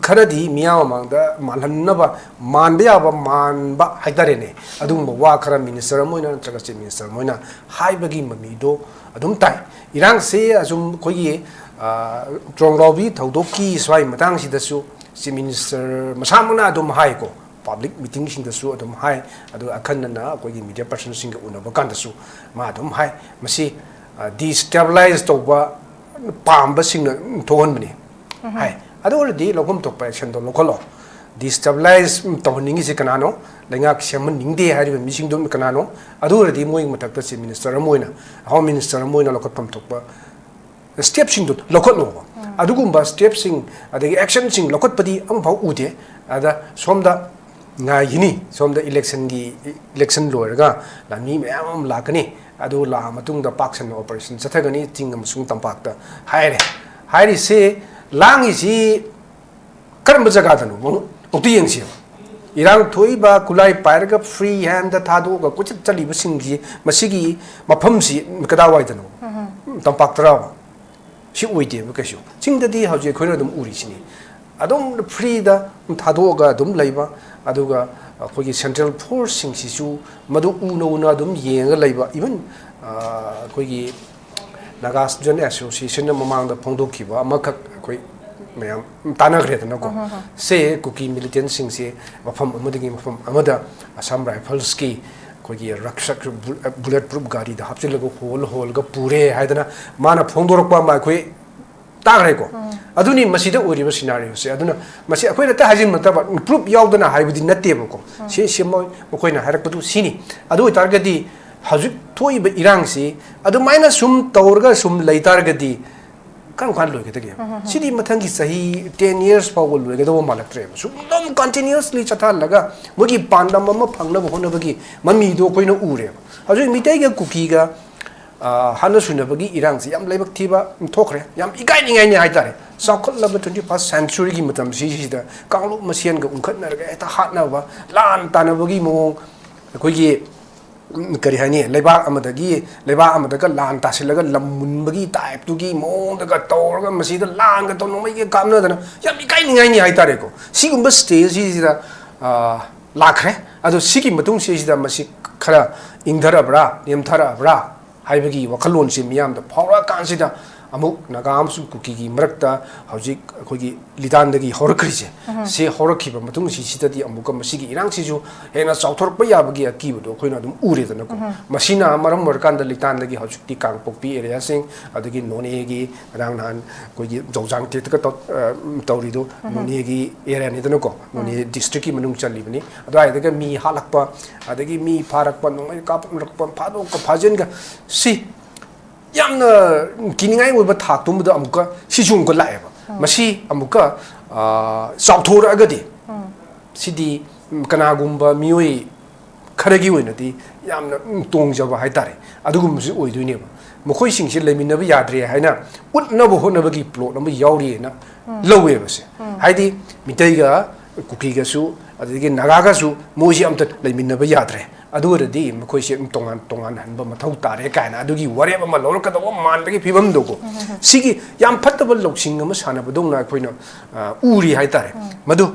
ꯈꯔꯗꯤ ꯃꯤꯌꯥꯝ ꯃꯃꯥꯡꯗ ꯃꯥꯜꯍꯟꯅꯕ, ꯃꯥꯟꯕ ꯌꯥꯕ ꯃꯥꯟꯕ ꯍꯥꯏꯇꯥꯔꯦꯅꯦ, ꯑꯗꯨꯒꯨꯝꯕ ꯋꯥ ꯈꯔ minister ꯑꯃ ꯑꯣꯏꯅ ꯅꯠꯇ꯭ꯔꯒ Chief Minister ꯑꯃ ꯑꯣꯏꯅ ꯍꯥꯏꯕꯒꯤ ꯃꯃꯤꯗꯣ ꯑꯗꯨꯝ ꯇꯥꯏ꯫ ꯏꯔꯥꯡꯁꯦ ꯑꯁꯨꯝ ꯑꯩꯈꯣꯏꯒꯤ, ꯑ, ꯇ꯭ꯔꯣꯡꯂꯥꯎꯕꯤ ꯊꯧꯗꯣꯛꯀꯤ ꯁ꯭ꯋꯥꯏ ꯃꯇꯥꯡꯁꯤꯗꯁꯨ Chief Minister ꯃꯁꯥꯃꯛꯅ ꯑꯗꯨꯝ ꯍꯥꯏꯀꯣ, public meetingꯁꯤꯡꯗꯁꯨ ꯑꯗꯨꯝ ꯍꯥꯏ, ꯑꯗꯨꯒ ꯑꯈꯟꯅꯅ ꯑꯩꯈꯣꯏꯒꯤ media personꯁꯤꯡꯒ ꯎꯅꯕ ꯀꯥꯟꯗꯁꯨ ꯃꯥ ꯑꯗꯨꯝ ꯍꯥꯏ꯫ ꯃꯁꯤ, ꯑ, destabilize ꯇꯧꯕ ꯄꯥꯝꯕꯁꯤꯡꯅ ꯊꯣꯛꯍꯟꯕꯅꯤ ꯍꯥꯏ꯫ ꯑꯗꯨ ꯑꯣꯏꯔꯗꯤ ꯂꯧꯐꯝ ꯊꯣꯛꯄ actionꯗꯣ ꯂꯧꯈꯠꯂꯣ꯫ Destabilize ꯇꯧꯍꯟꯅꯤꯡꯉꯤꯁꯤ ꯀꯅꯥꯅꯣ? ꯂꯩꯉꯥꯛ ꯁꯦꯝꯍꯟꯅꯤꯡꯗꯦ ꯍꯥꯏꯔꯤꯕ ꯃꯤꯁꯤꯡꯗꯨ ꯀꯅꯥꯅꯣ? ꯑꯗꯨ ꯑꯣꯏꯔꯗꯤ ꯃꯣꯏꯒꯤ ꯃꯊꯛꯇ Chief Minister ꯑꯃ ꯑꯣꯏꯅ, Home Minister ꯑꯃ ꯑꯣꯏꯅ ꯂꯧꯈꯠꯐꯝ ꯊꯣꯛꯄ stepꯁꯤꯡꯗꯨ ꯂꯧꯈꯠꯂꯣꯕ꯫ ꯑꯗꯨꯒꯨꯝꯕ stepꯁꯤꯡ ꯑꯗꯒꯤ actionꯁꯤꯡ ꯂꯧꯈꯠꯄꯗꯤ ꯑꯃꯐꯥꯎ ꯎꯗꯦ꯫ ꯑꯗ ꯁꯣꯝꯗ ꯉꯥꯏꯈꯤꯅꯤ, ꯁꯣꯝꯗ electionꯒꯤ, election ꯂꯣꯏꯔꯒ ꯂꯥꯟꯃꯤ ꯃꯌꯥꯝ ꯑꯃ ꯂꯥꯛꯀꯅꯤ꯫ ꯑꯗꯨ ꯂꯥꯛꯑ ꯃꯇꯨꯡꯗ ꯄꯥꯛ ꯁꯟꯅ operation ꯆꯠꯊꯒꯅꯤ ꯆꯤꯡ ꯑꯃꯁꯨꯡ ꯇꯝꯄꯥꯛꯇ ꯍꯥꯏꯔꯦ꯫ ꯍꯥꯏꯔꯤꯁꯤ, ꯂꯥꯡꯉꯤꯁꯤ ꯀꯔꯝꯕ ꯖꯒꯥꯗꯅꯣ? ꯑꯃꯨꯛꯇ ꯌꯦꯡꯁꯤ꯫ ꯏꯔꯥꯡ ꯊꯣꯛꯏꯕ, ꯈꯨꯠꯂꯥꯏ ꯄꯥꯏꯔꯒ free handꯗ ꯊꯥꯗꯣꯛꯑꯒ ꯀꯣꯏꯆꯠ ꯆꯠꯂꯤꯕꯁꯤꯡꯁꯤ, ꯃꯁꯤꯒꯤ ꯃꯐꯝꯁꯤ ꯀꯗꯥꯏꯋꯥꯏꯗꯅꯣ? ꯇꯝꯄꯥꯛꯇꯔꯕ? ꯁꯤ ꯑꯣꯏꯗꯦꯕ ꯀꯩꯁꯨ꯫ ꯆꯤꯡꯗꯗꯤ ꯍꯧꯖꯤꯛ ꯑꯩꯈꯣꯏꯅ ꯑꯗꯨꯝ ꯎꯔꯤꯁꯤꯅꯤ꯫ ꯑꯗꯨꯝ ꯐ꯭ꯔꯤꯗ ꯊꯥꯗꯣꯛꯑꯒ ꯑꯗꯨꯝ ꯂꯩꯕ, ꯑꯗꯨꯒ ꯑꯩꯈꯣꯏꯒꯤ ꯁꯦꯟꯇ꯭ꯔꯦꯜ ꯐꯣꯔꯁꯁꯤꯡꯁꯤꯁꯨ ꯃꯗꯨ ꯎꯅ ꯎꯅ ꯑꯗꯨꯝ ꯌꯦꯡꯉꯒ ꯂꯩꯕ꯫ ꯏꯚꯟ ꯑꯩꯈꯣꯏꯒꯤ ꯅꯥꯒꯥ ꯁ꯭ꯇꯨꯗꯦꯟ ꯑꯦꯁꯣꯁꯤꯌꯦꯁꯟꯅ ꯃꯃꯥꯡꯗ ꯐꯣꯡꯗꯣꯛꯈꯤꯕ ꯑꯃꯈꯛ ꯑꯩꯈꯣꯏ ꯃꯌꯥꯝ ꯇꯥꯟꯅꯈ꯭ꯔꯦꯗꯅꯀꯣ꯫ ꯁꯦ ꯀꯨꯀꯤ ꯃꯤꯂꯤꯇꯦꯟꯁꯤꯡꯁꯦ ꯃꯐꯝ ꯑꯃꯗꯒꯤ ꯃꯐꯝ ꯑꯃꯗ ꯑꯁꯥꯝ ꯔꯥꯏꯐꯜꯁꯀꯤ ꯑꯩꯈꯣꯏꯒꯤ ꯔꯛꯁꯛ, ꯕꯨꯂꯦꯠ ꯄ꯭ꯔꯨꯞ ꯒꯥꯔꯤꯗ ꯍꯥꯞꯆꯤꯜꯂꯒ ꯍꯣꯜ ꯍꯣꯜꯒ ꯄꯨꯔꯦ ꯍꯥꯏꯗꯅ ꯃꯥꯅ ꯐꯣꯡꯗꯣꯔꯛꯄ ꯑꯃ ꯑꯩꯈꯣꯏ ꯇꯥꯈ꯭ꯔꯦꯀꯣ꯫ ꯑꯗꯨꯅꯤ ꯃꯁꯤꯗ ꯑꯣꯏꯔꯤꯕ ꯁꯤꯅꯥꯔꯤꯑꯣꯁꯦ꯫ ꯑꯗꯨꯅ ꯃꯁꯤ ꯑꯩꯈꯣꯏꯅ ꯍꯦꯛꯇ ꯍꯥꯏꯖꯤꯟꯕ ꯅꯠꯇꯕ, ꯄ꯭ꯔꯨꯞ ꯌꯥꯎꯗꯅ ꯍꯥꯏꯕꯗꯤ ꯅꯠꯇꯦꯕꯀꯣ꯫ ꯁꯤ, ꯁꯤ ꯃꯣꯏ, ꯃꯈꯣꯏꯅ ꯍꯥꯏꯔꯛꯄꯗꯨ ꯁꯤꯅꯤ꯫ ꯑꯗꯨ ꯑꯣꯏꯇꯥꯔꯒꯗꯤ ꯍꯧꯖꯤꯛ ꯊꯣꯛꯏꯕ ꯏꯔꯥꯡꯁꯤ ꯑꯗꯨꯃꯥꯏꯅ ꯁꯨꯝ ꯇꯧꯔꯒ ꯁꯨꯝ ꯂꯩ ꯇꯥꯔꯒꯗꯤ ꯀꯔꯝ ꯀꯥꯟꯗ ꯂꯣꯏꯒꯗꯒꯦ? ꯁꯤꯗꯤ ꯃꯊꯪꯒꯤ ꯆꯍꯤ ten years ꯐꯥꯎꯕ ꯂꯣꯏꯒꯗꯧꯕ ꯃꯥꯜꯂꯛꯇ꯭ꯔꯦꯕ꯫ ꯁꯨꯝ ꯑꯗꯨꯝ continuously ꯆꯠꯊꯍꯜꯂꯒ ꯃꯣꯏꯒꯤ ꯄꯥꯟꯗꯝ ꯑꯃ ꯐꯪꯅꯕ ꯍꯣꯠꯅꯕꯒꯤ ꯃꯃꯤꯗꯣ ꯑꯩꯈꯣꯏꯅ ꯎꯔꯦꯕ꯫ ꯍꯧꯖꯤꯛ ꯃꯤꯇꯩꯒ ꯀꯨꯀꯤꯒ, ꯑ, ꯍꯥꯠꯅ ꯁꯨꯅꯕꯒꯤ ꯏꯔꯥꯡꯁꯤ ꯌꯥꯝ ꯂꯥꯏꯕꯛ ꯊꯤꯕ ꯊꯣꯛꯈ꯭ꯔꯦ, ꯌꯥꯝ ꯏꯀꯥꯏꯅꯤꯡꯉꯥꯏꯅꯤ ꯍꯥꯏꯇꯥꯔꯦ꯫ ꯆꯥꯎꯈꯠꯂꯕ twenty first centuryꯒꯤ ꯃꯇꯝꯁꯤꯁꯤꯗ ꯀꯥꯡꯂꯨꯞ ꯃꯁꯦꯟꯒ ꯎꯪꯈꯠꯅꯔꯒ ꯍꯦꯛꯇ ꯍꯥꯠꯅꯕ, ꯂꯥꯟ ꯇꯥꯟꯅꯕꯒꯤ ꯃꯑꯣꯡ, ꯑꯩꯈꯣꯏꯒꯤ ꯎꯝ, ꯀꯔꯤ ꯍꯥꯏꯅꯤ, ꯂꯩꯕꯥꯛ ꯑꯃꯗꯒꯤ ꯂꯩꯕꯥꯛ ꯑꯃꯗꯒ ꯂꯥꯟ ꯇꯥꯁꯤꯜꯂꯒ ꯂꯝ ꯃꯨꯟꯕꯒꯤ ꯇꯥꯏꯞꯇꯨꯒꯤ ꯃꯑꯣꯡꯗꯒ ꯇꯧꯔꯒ ꯃꯁꯤꯗ ꯂꯥꯟꯒ ꯇꯧꯅꯕꯒꯤ ꯀꯥꯞꯅꯗꯅ ꯌꯥꯝ ꯏꯀꯥꯏꯅꯤꯡꯉꯥꯏꯅꯤ ꯍꯥꯏꯇꯥꯔꯦꯀꯣ꯫ ꯁꯤꯒꯨꯝꯕ ꯁ꯭ꯇꯦꯖꯁꯤꯗ, ꯑ, ꯂꯥꯛꯈ꯭ꯔꯦ꯫ ꯑꯗꯣ ꯁꯤꯒꯤ ꯃꯇꯨꯡꯁꯤꯗ ꯃꯁꯤ ꯈꯔ ꯏꯪꯊꯔꯕ꯭ꯔꯥ, ꯅꯦꯝꯊꯔꯛꯑꯕ꯭ꯔꯥ ꯍꯥꯏꯕꯒꯤ ꯋꯥꯈꯜꯂꯣꯟꯁꯤ ꯃꯤꯌꯥꯝꯗ ꯐꯥꯎꯔꯛꯑꯀꯥꯟꯁꯤꯗ ꯑꯃꯨꯛ ꯅꯥꯒꯥ ꯑꯃꯁꯨꯡ ꯀꯨꯀꯤꯒꯤ ꯃꯔꯛꯇ ꯍꯧꯖꯤꯛ ꯑꯩꯈꯣꯏꯒꯤ ꯂꯤꯇꯥꯟꯗꯒꯤ ꯍꯧꯔꯛꯈ꯭ꯔꯤꯁꯦ, ꯁꯤ ꯍꯧꯔꯛꯈꯤꯕ ꯃꯇꯨꯡꯁꯤꯗꯗꯤ ꯑꯃꯨꯛꯀ ꯃꯁꯤꯒꯤ ꯏꯔꯥꯡꯁꯤꯁꯨ ꯍꯦꯟꯅ ꯆꯥꯎꯊꯣꯔꯛꯄ ꯌꯥꯕꯒꯤ ꯑꯀꯤꯕꯗꯣ ꯑꯩꯈꯣꯏꯅ ꯑꯗꯨꯝ ꯎꯔꯦꯗꯅꯀꯣ꯫ ꯃꯁꯤꯅ ꯃꯔꯝ ꯑꯣꯏꯔꯀꯥꯟꯗ ꯂꯤꯇꯥꯟꯗꯒꯤ ꯍꯧꯖꯤꯛꯇꯤ ꯀꯥꯡꯄꯣꯛꯄꯤ ꯑꯦꯔꯤꯌꯥꯁꯤꯡ, ꯑꯗꯒꯤ ꯅꯣꯅꯦꯒꯤ ꯉꯔꯥꯡ ꯅꯍꯥꯟ ꯑꯩꯈꯣꯏꯒꯤ ꯖꯧꯖꯥꯡ ꯇꯦꯛꯇꯒ ꯇꯧ-, ꯑ, ꯇꯧꯔꯤꯗꯣ ꯅꯣꯅꯦꯒꯤ ꯑꯦꯔꯤꯌꯥꯅꯤꯗꯅꯀꯣ, ꯅꯣꯅꯦ ꯗꯤꯁꯇ꯭ꯔꯤꯛꯀꯤ ꯃꯅꯨꯡ ꯆꯜꯂꯤꯕꯅꯤ꯫ ꯑꯗꯨꯋꯥꯏꯗꯒ ꯃꯤ ꯍꯥꯠꯂꯛꯄ, ꯑꯗꯒꯤ ꯃꯤ ꯐꯥꯔꯛꯄ, ꯅꯣꯡꯃꯩ ꯀꯥꯞꯂꯛꯄ, ꯐꯥꯗꯣꯛꯀ ꯐꯥꯖꯤꯟꯒ, ꯁꯤ ꯌꯥꯝꯅ ꯀꯤꯅꯤꯡꯉꯥꯏ ꯑꯣꯏꯕ ꯊꯥꯛꯇꯨꯃꯗ ꯑꯃꯨꯛꯀ ꯁꯤꯁꯨ ꯑꯃꯨꯛꯀ ꯂꯥꯛꯑꯦꯕ꯫ ꯃꯁꯤ ꯑꯃꯨꯛꯀ, ꯑ, ꯆꯥꯎꯊꯣꯔꯛꯑꯒꯗꯤ ꯁꯤꯗꯤ, ꯎꯝ, ꯀꯅꯥꯒꯨꯝꯕ ꯃꯤꯑꯣꯏ ꯈꯔꯒꯤ ꯑꯣꯏꯅꯗꯤ ꯌꯥꯝꯅ, ꯎꯝ, ꯇꯣꯡꯖꯕ ꯍꯥꯏꯇꯥꯔꯦ, ꯑꯗꯨꯒꯨꯝꯕꯁꯨ ꯑꯣꯏꯗꯣꯏꯅꯦꯕ꯫ ꯃꯈꯣꯏꯁꯤꯡꯁꯦ ꯂꯩꯃꯤꯟꯅꯕ ꯌꯥꯗ꯭ꯔꯦ ꯍꯥꯏꯅ ꯎꯠꯅꯕ ꯍꯣꯠꯅꯕꯒꯤ ꯄ꯭ꯂꯣꯠ ꯑꯃ ꯌꯥꯎꯔꯤꯑꯅ ꯂꯧꯋꯦꯕꯁꯦ꯫ ꯍꯥꯏꯗꯤ ꯃꯤꯇꯩꯒ ꯀꯨꯀꯤꯒꯁꯨ ꯑꯗꯒꯤ ꯅꯥꯒꯥꯒꯁꯨ ꯃꯣꯏꯁꯤ ꯑꯝꯇ ꯂꯩꯃꯤꯟꯅꯕ ꯌꯥꯗ꯭ꯔꯦ꯫ ꯑꯗꯨ ꯑꯣꯏꯔꯗꯤ ꯃꯈꯣꯏꯁꯦ ꯑꯗꯨꯝ ꯇꯣꯉꯥꯟ ꯇꯣꯉꯥꯟꯍꯟꯕ ꯃꯊꯧ ꯇꯥꯔꯦ ꯀꯥꯏꯅ ꯑꯗꯨꯒꯤ ꯋꯥꯔꯦꯞ ꯑꯃ ꯂꯧꯔꯛꯀꯗꯧꯕ ꯃꯥꯟꯕꯒꯤ ꯐꯤꯕꯝꯗꯣꯀꯣ꯫ ꯁꯤꯒꯤ ꯌꯥꯝ ꯐꯠꯇꯕ ꯂꯧꯁꯤꯡ ꯑꯃ ꯁꯥꯟꯅꯕꯗꯧꯅ ꯑꯩꯈꯣꯏꯅ, ꯑ, ꯎꯔꯤ ꯍꯥꯏꯇꯥꯔꯦ꯫ ꯃꯗꯨ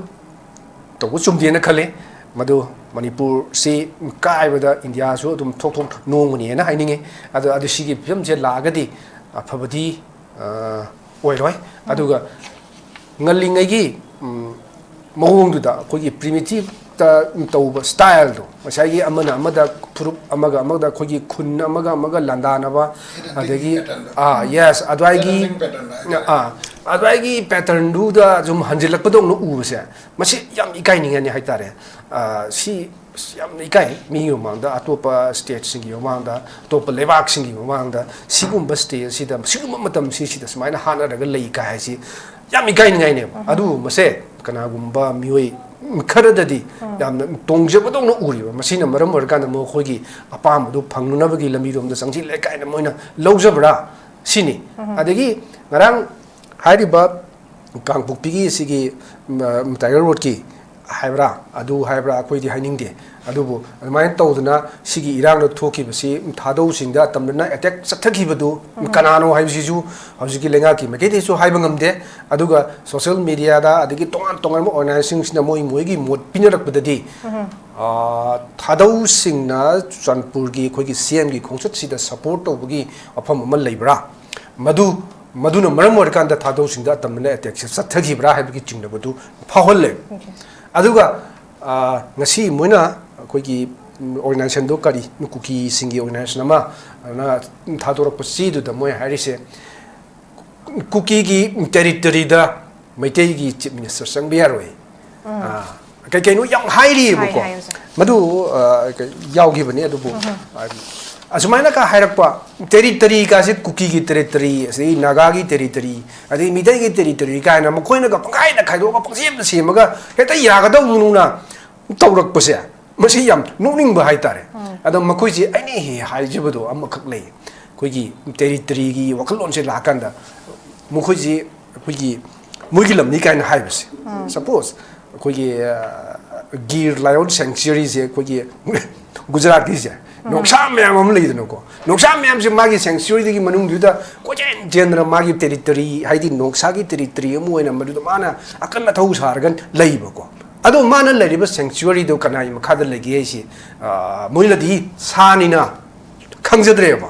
ꯇꯧꯕ ꯆꯨꯝꯗꯦꯅ ꯈꯜꯂꯤ꯫ ꯃꯗꯨ ꯃꯅꯤꯄꯨꯔꯁꯤ ꯀꯥꯏꯕꯗ ꯏꯟꯗꯤꯌꯥꯁꯨ ꯑꯗꯨꯝ ꯊꯣꯛ ꯊꯣꯛ ꯅꯣꯡꯃꯅꯦꯅ ꯍꯥꯏꯅꯤꯡꯉꯤ꯫ ꯑꯗꯣ, ꯑꯗꯨ ꯁꯤꯒꯤ ꯐꯤꯕꯝꯁꯦ ꯂꯥꯛꯑꯒꯗꯤ ꯑꯐꯕꯗꯤ, ꯑ, ꯑꯣꯏꯔꯣꯏ꯫ ꯑꯗꯨꯒ ꯉꯜꯂꯤꯉꯩꯒꯤ, ꯎꯝ, ꯃꯑꯣꯡꯗꯨꯗ ꯑꯩꯈꯣꯏꯒꯤ ꯄ꯭ꯔꯤꯃꯤꯇꯤꯞꯇ ꯇꯧꯕ ꯁ꯭ꯇꯥꯏꯜꯗꯣ, ꯉꯁꯥꯏꯒꯤ ꯑꯃꯅ ꯑꯃꯗ, ꯐꯨꯔꯨꯞ ꯑꯃꯒ ꯑꯃꯒ, ꯑꯩꯈꯣꯏꯒꯤ ꯈꯨꯟ ꯑꯃꯒ ꯑꯃꯒ ꯂꯥꯟꯗꯥꯅꯕ, ꯑꯗꯒꯤ, ꯑꯥ, ꯌꯦꯁ, ꯑꯗꯨꯋꯥꯏꯒꯤ, ꯑꯥ, ꯑꯗꯨꯋꯥꯏꯒꯤ ꯄꯦꯇꯔꯟꯗꯨꯗ ꯁꯨꯝ ꯍꯟꯖꯤꯜꯂꯛꯄꯗꯧꯅ ꯎꯕꯁꯦ, ꯃꯁꯤ ꯌꯥꯝ ꯏꯀꯥꯏꯅꯤꯡꯉꯥꯏꯅꯤ ꯍꯥꯏꯇꯥꯔꯦ꯫ ꯑꯥ, ꯁꯤ ꯌꯥꯝꯅ ꯏꯀꯥꯏ꯫ ꯃꯤꯒꯤ ꯃꯃꯥꯡꯗ, ꯑꯇꯣꯞꯄ ꯁ꯭ꯇꯦꯠꯁꯤꯡꯒꯤ ꯃꯃꯥꯡꯗ, ꯑꯇꯣꯞꯄ ꯂꯩꯕꯥꯛꯁꯤꯡꯒꯤ ꯃꯃꯥꯡꯗ ꯁꯤꯒꯨꯝꯕ ꯁ꯭ꯇꯦꯖꯁꯤꯗ, ꯁꯤꯒꯨꯝꯕ ꯃꯇꯝꯁꯤꯁꯤꯗ ꯁꯨꯃꯥꯏꯅ ꯍꯥꯠꯅꯔꯒ ꯂꯩ ꯀꯥꯏ ꯍꯥꯏꯁꯤ ꯌꯥꯝ ꯏꯀꯥꯏꯅꯤꯡꯉꯥꯏꯅꯦꯕ꯫ ꯑꯗꯨꯒꯨꯝꯕꯁꯦ ꯀꯅꯥꯒꯨꯝꯕ ꯃꯤꯑꯣꯏ ꯈꯔꯗꯗꯤ ꯌꯥꯝꯅ ꯇꯣꯡꯖꯕꯗꯧꯅ ꯎꯔꯤꯕ꯫ ꯃꯁꯤꯅ ꯃꯔꯝ ꯑꯣꯏꯔꯀꯥꯟꯗ ꯃꯈꯣꯏꯒꯤ ꯑꯄꯥꯝꯕꯗꯨ ꯐꯪꯅꯅꯕꯒꯤ ꯂꯝꯕꯤꯔꯣꯝꯗ ꯆꯪꯁꯤꯜꯂꯦ ꯀꯥꯏꯅ ꯃꯣꯏꯅ ꯂꯧꯖꯕ꯭ꯔꯥ ꯁꯤꯅꯤ꯫ ꯑꯗꯒꯤ ꯉꯔꯥꯡ ꯍꯥꯏꯔꯤꯕ ꯀꯥꯡꯄꯣꯛꯄꯤꯒꯤ ꯁꯤꯒꯤ, ꯎꯝ, ꯇꯥꯏꯒꯔ ꯔꯣꯗꯀꯤ ꯍꯥꯏꯕ꯭ꯔꯥ, ꯑꯗꯨ ꯍꯥꯏꯕ꯭ꯔꯥ, ꯑꯩꯈꯣꯏꯗꯤ ꯍꯥꯏꯅꯤꯡꯗꯦ꯫ ꯑꯗꯨꯕꯨ ꯑꯗꯨꯃꯥꯏꯅ ꯇꯧꯗꯅ ꯁꯤꯒꯤ ꯏꯔꯥꯡꯗ ꯊꯣꯛꯈꯤꯕꯁꯤ ꯊꯥꯗꯧꯁꯤꯡꯗ ꯑꯇꯝꯅꯅ ꯑꯦꯇꯦꯛ ꯆꯠꯊꯈꯤꯕꯗꯨ ꯀꯅꯥꯅꯣ ꯍꯥꯏꯕꯁꯤꯁꯨ ꯍꯧꯖꯤꯛꯀꯤ ꯂꯩꯉꯥꯛꯀꯤ ꯃꯥꯏꯀꯩꯗꯒꯤꯁꯨ ꯍꯥꯏꯕ ꯉꯝꯗꯦ꯫ ꯑꯗꯨꯒ ꯁꯣꯁꯤꯌꯦꯜ ꯃꯤꯗꯤꯌꯥꯗ ꯑꯗꯒꯤ ꯇꯣꯉꯥꯟ ꯇꯣꯉꯥꯟꯕ ꯑꯣꯔꯒꯅꯥꯏꯖꯦꯁꯟꯁꯤꯡꯁꯤꯅ ꯃꯣꯏ ꯃꯣꯏꯒꯤ ꯃꯣꯠ ꯄꯤꯅꯔꯛꯄꯗꯗꯤ, ꯑꯥ, ꯊꯥꯗꯧꯁꯤꯡꯅ ꯆꯨꯔꯆꯥꯟꯄꯨꯔꯒꯤ ꯑꯩꯈꯣꯏꯒꯤ ꯁꯤ ꯑꯦꯝꯒꯤ ꯈꯣꯡꯆꯠꯁꯤꯗ ꯁꯄꯣꯔꯠ ꯇꯧꯕꯒꯤ ꯋꯥꯐꯝ ꯑꯃ ꯂꯩꯕ꯭ꯔꯥ? ꯃꯗꯨ, ꯃꯗꯨꯅ ꯃꯔꯝ ꯑꯣꯏꯔꯀꯥꯟꯗ ꯊꯥꯗꯧꯁꯤꯡꯗ ꯑꯇꯝꯅꯅ ꯑꯦꯇꯦꯛꯁꯦ ꯆꯠꯊꯈꯤꯕ꯭ꯔꯥ ꯍꯥꯏꯕꯒꯤ ꯆꯤꯡꯅꯕꯗꯨ ꯐꯥꯎꯍꯜꯂꯦ꯫ ꯑꯗꯨꯒ, ꯑꯥ, ꯉꯁꯤ ꯃꯣꯏꯅ ꯑꯩꯈꯣꯏꯒꯤ ꯑꯣꯔꯒꯅꯥꯏꯖꯦꯁꯟꯗꯣ ꯀꯔꯤ, ꯀꯨꯀꯤꯁꯤꯡꯒꯤ ꯑꯣꯔꯒꯅꯥꯏꯖꯦꯁꯟ ꯑꯃ, ꯑꯗꯨꯅ ꯊꯥꯗꯣꯔꯛꯄ ꯆꯦꯗꯨꯗ ꯃꯣꯏ ꯍꯥꯏꯔꯤꯁꯦ, ꯀꯨꯀꯤꯒꯤ ꯇꯦꯔꯤꯇꯣꯔꯤꯗ ꯃꯩꯇꯩꯒꯤ ꯆꯤꯐ ꯃꯤꯅꯤꯁꯇꯔ ꯆꯪꯕ ꯌꯥꯔꯣꯏ꯫ ꯑꯥ, ꯀꯩ ꯀꯩꯅꯣ ꯌꯥꯝ ꯍꯥꯏꯔꯤꯑꯕꯀꯣ꯫ ꯍꯥꯏ, ꯍꯥꯏꯌꯨꯁꯦ꯫ ꯃꯗꯨ, ꯑ, ꯀ-, ꯌꯥꯎꯈꯤꯕꯅꯤ, ꯑꯗꯨꯕꯨ, ꯑ, ꯑꯁꯨꯃꯥꯏꯅ ꯀ ꯍꯥꯏꯔꯛꯄ, ꯇꯦꯔꯤꯇꯣꯔꯤ ꯀꯥꯁꯦ ꯀꯨꯀꯤꯒꯤ ꯇꯦꯔꯤꯇꯣꯔꯤ, ꯑꯗꯒꯤ ꯅꯥꯒꯥꯒꯤ ꯇꯦꯔꯤꯇꯣꯔꯤ, ꯑꯗꯒꯤ ꯃꯤꯇꯩꯒꯤ ꯇꯦꯔꯤꯇꯣꯔꯤ ꯀꯥꯏꯅ ꯃꯈꯣꯏꯅꯒ ꯄꯪꯈꯥꯏꯗ ꯈꯥꯏꯗꯣꯛꯑꯒ ꯄꯪꯁꯦꯝꯗ ꯁꯦꯝꯃꯒ ꯍꯦꯛꯇ ꯌꯥꯒꯗꯧꯅꯨꯅ ꯇꯧꯔꯛꯄꯁꯦ, ꯃꯁꯤ ꯌꯥꯝ ꯅꯣꯛꯅꯤꯡꯕ ꯍꯥꯏꯇꯥꯔꯦ꯫ ꯑꯗꯣ ꯃꯈꯣꯏꯁꯦ ꯑꯩꯅ ꯍꯦꯛ ꯍꯥꯏꯖꯕꯗꯣ ꯑꯃꯈꯛ ꯂꯩ, ꯑꯩꯈꯣꯏꯒꯤ ꯇꯦꯔꯤꯇꯣꯔꯤꯒꯤ ꯋꯥꯈꯜꯂꯣꯟꯁꯦ ꯂꯥꯛꯑꯀꯥꯟꯗ ꯃꯈꯣꯏꯁꯤ ꯑꯩꯈꯣꯏꯒꯤ ꯃꯣꯏꯒꯤ ꯂꯝꯅꯤ ꯀꯥꯏꯅ ꯍꯥꯏꯕꯁꯦ꯫ ꯁꯄꯣꯁ ꯑꯩꯈꯣꯏꯒꯤ, ꯑ, ꯒꯤꯔ ꯂꯥꯏꯑꯣꯟ ꯁꯦꯡꯆꯨꯔꯤꯁꯦ ꯑꯩꯈꯣꯏꯒꯤ ꯒꯨꯖꯔꯥꯠꯀꯤꯁꯦ ꯅꯣꯡꯁꯥ ꯃꯌꯥꯝ ꯑꯃ ꯂꯩꯗꯅꯀꯣ, ꯅꯣꯡꯁꯥ ꯃꯌꯥꯝꯁꯦ ꯃꯥꯒꯤ ꯁꯦꯡꯆꯨꯔꯤꯗꯒꯤ ꯃꯅꯨꯡꯗꯨꯗ ꯀꯣꯏꯆꯦꯟ ꯆꯦꯟꯗꯅ ꯃꯥꯒꯤ ꯇꯦꯔꯤꯇꯔꯤ, ꯍꯥꯏꯗꯤ ꯅꯣꯡꯁꯥꯒꯤ ꯇꯦꯔꯤꯇꯔꯤ ꯑꯃ ꯑꯣꯏꯅ ꯃꯗꯨꯗ ꯃꯥꯅ ꯑꯀꯟ ꯑꯊꯧ ꯁꯥꯔꯒ ꯂꯩꯕꯀꯣ꯫ ꯑꯗꯣ ꯃꯥꯅ ꯂꯩꯔꯤꯕ ꯁꯦꯡꯆꯨꯔꯤꯗꯣ ꯀꯅꯥꯒꯤ ꯃꯈꯥꯗ ꯂꯩꯒꯦ ꯍꯥꯏꯁꯤ, ꯑ, ꯃꯣꯏꯅꯗꯤ ꯁꯥꯅꯤꯅ ꯈꯪꯖꯗ꯭ꯔꯦꯕ꯫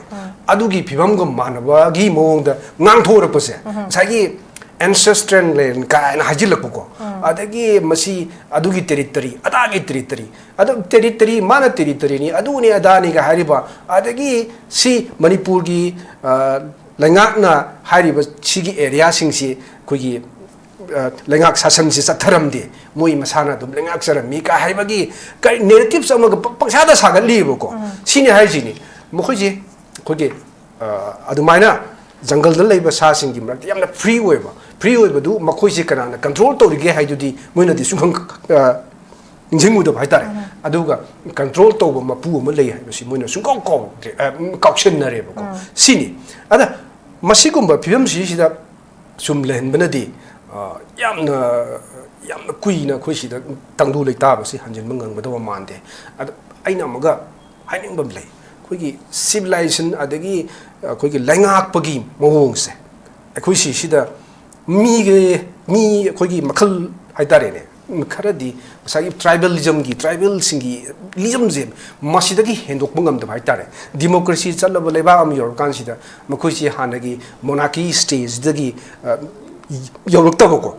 ꯑꯗꯨꯒꯤ ꯐꯤꯕꯝꯒ ꯃꯥꯟꯅꯕꯒꯤ ꯃꯑꯣꯡꯗ ꯉꯥꯡꯊꯣꯔꯛꯄꯁꯦ, ꯉꯁꯥꯏꯒꯤ ancestral land ꯀꯥꯏꯅ ꯍꯥꯏꯖꯤꯜꯂꯛꯄꯀꯣ꯫ ꯑꯗꯒꯤ ꯃꯁꯤ ꯑꯗꯨꯒꯤ ꯇꯦꯔꯤꯇꯔꯤ, ꯑꯗꯥꯒꯤ ꯇꯦꯔꯤꯇꯔꯤ, ꯑꯗꯨ ꯇꯦꯔꯤꯇꯔꯤ, ꯃꯥꯅ ꯇꯦꯔꯤꯇꯔꯤꯅꯤ, ꯑꯗꯨꯅꯤ ꯑꯗꯥꯅꯤꯒ ꯍꯥꯏꯔꯤꯕ, ꯑꯗꯒꯤ ꯁꯤ ꯃꯅꯤꯄꯨꯔꯒꯤ, ꯑ, ꯂꯩꯉꯥꯛꯅ ꯍꯥꯏꯔꯤꯕ ꯁꯤꯒꯤ ꯑꯦꯔꯤꯌꯥꯁꯤꯡꯁꯤ ꯑꯩꯈꯣꯏꯒꯤ, ꯑ, ꯂꯩꯉꯥꯛ ꯁꯥꯁꯟꯁꯤ ꯆꯠꯊꯔꯝꯗꯦ, ꯃꯣꯏ ꯃꯁꯥꯅ ꯑꯗꯨꯝ ꯂꯩꯉꯥꯛꯆꯔꯝꯃꯤ ꯀꯥ ꯍꯥꯏꯕꯒꯤ ꯀꯔꯤ narratives ꯑꯃꯒ ꯄ-, ꯄꯪꯁꯥꯗ ꯁꯥꯒꯠꯂꯤꯕꯀꯣ꯫ ꯁꯤꯅꯤ ꯍꯥꯏꯔꯤꯁꯤꯅꯤ꯫ ꯃꯈꯣꯏꯁꯦ ꯑꯩꯈꯣꯏꯒꯤ, ꯑ, ꯑꯗꯨꯃꯥꯏꯅ ꯖꯪꯒꯜꯗ ꯂꯩꯕ ꯁꯥꯁꯤꯡꯒꯤ ꯃꯔꯛꯇ ꯌꯥꯝꯅ free ꯑꯣꯏꯕ, free ꯑꯣꯏꯕꯗꯨ ꯃꯈꯣꯏꯁꯦ ꯀꯅꯥꯅ control ꯇꯧꯔꯤꯒꯦ ꯍꯥꯏꯗꯨꯗꯤ ꯃꯣꯏꯅꯗꯤ ꯁꯨꯡꯈꯪ, ꯑ, ꯅꯤꯡꯁꯤꯡꯉꯨꯗꯕ ꯍꯥꯏꯇꯥꯔꯦ꯫ ꯑꯗꯨꯒ control ꯇꯧꯕ ꯃꯄꯨ ꯑꯃ ꯂꯩ ꯍꯥꯏꯕꯁꯤ ꯃꯣꯏꯅ ꯁꯨꯡꯀꯥꯎ ꯀꯥꯎꯗ꯭ꯔꯦ, ꯑ, ꯀꯥꯎꯁꯟꯅꯔꯦꯕꯀꯣ꯫ ꯁꯤꯅꯤ꯫ ꯑꯗ ꯃꯁꯤꯒꯨꯝꯕ ꯐꯤꯕꯝꯁꯤꯁꯤꯗ ꯁꯨꯝ ꯂꯩꯍꯟꯕꯅꯗꯤ, ꯑ, ꯌꯥꯝꯅ, ꯌꯥꯝꯅ ꯀꯨꯏꯅ ꯑꯩꯈꯣꯏ ꯁꯤꯗ ꯇꯪꯗꯨ ꯂꯩꯇꯥꯕꯁꯤ ꯍꯟꯖꯤꯟꯕ ꯉꯝꯒꯗꯕ ꯃꯥꯟꯗꯦ꯫ ꯑꯗ ꯑꯩꯅ ꯑꯃꯒ ꯍꯥꯏꯅꯤꯡꯕ ꯑꯃ ꯂꯩ꯫ ꯑꯩꯈꯣꯏꯒꯤ civilization ꯑꯗꯒꯤ ꯑꯩꯈꯣꯏꯒꯤ ꯂꯩꯉꯥꯛꯄꯒꯤ ꯃꯑꯣꯡꯁꯦ, ꯑꯩꯈꯣꯏ ꯁꯤꯁꯤꯗ ꯃꯤꯒꯤ, ꯃꯤ ꯑꯩꯈꯣꯏꯒꯤ ꯃꯈꯜ ꯍꯥꯏꯇꯥꯔꯦꯅꯦ, ꯈꯔꯗꯤ ꯉꯁꯥꯏꯒꯤ tribalismꯒꯤ, tribalꯁꯤꯡꯒꯤ ismꯁꯦ ꯃꯁꯤꯗꯒꯤ ꯍꯦꯟꯗꯣꯛꯄ ꯉꯝꯗꯕ ꯍꯥꯏꯇꯥꯔꯦ꯫ Democracy ꯆꯠꯂꯕ ꯂꯩꯕꯥꯛ ꯑꯃ ꯌꯧꯔꯀꯥꯟꯁꯤꯗ ꯃꯈꯣꯏꯁꯤ ꯍꯥꯟꯅꯒꯤ monarchy stageꯗꯒꯤ, ꯑ, ꯌꯧꯔꯛꯇꯕꯀꯣ꯫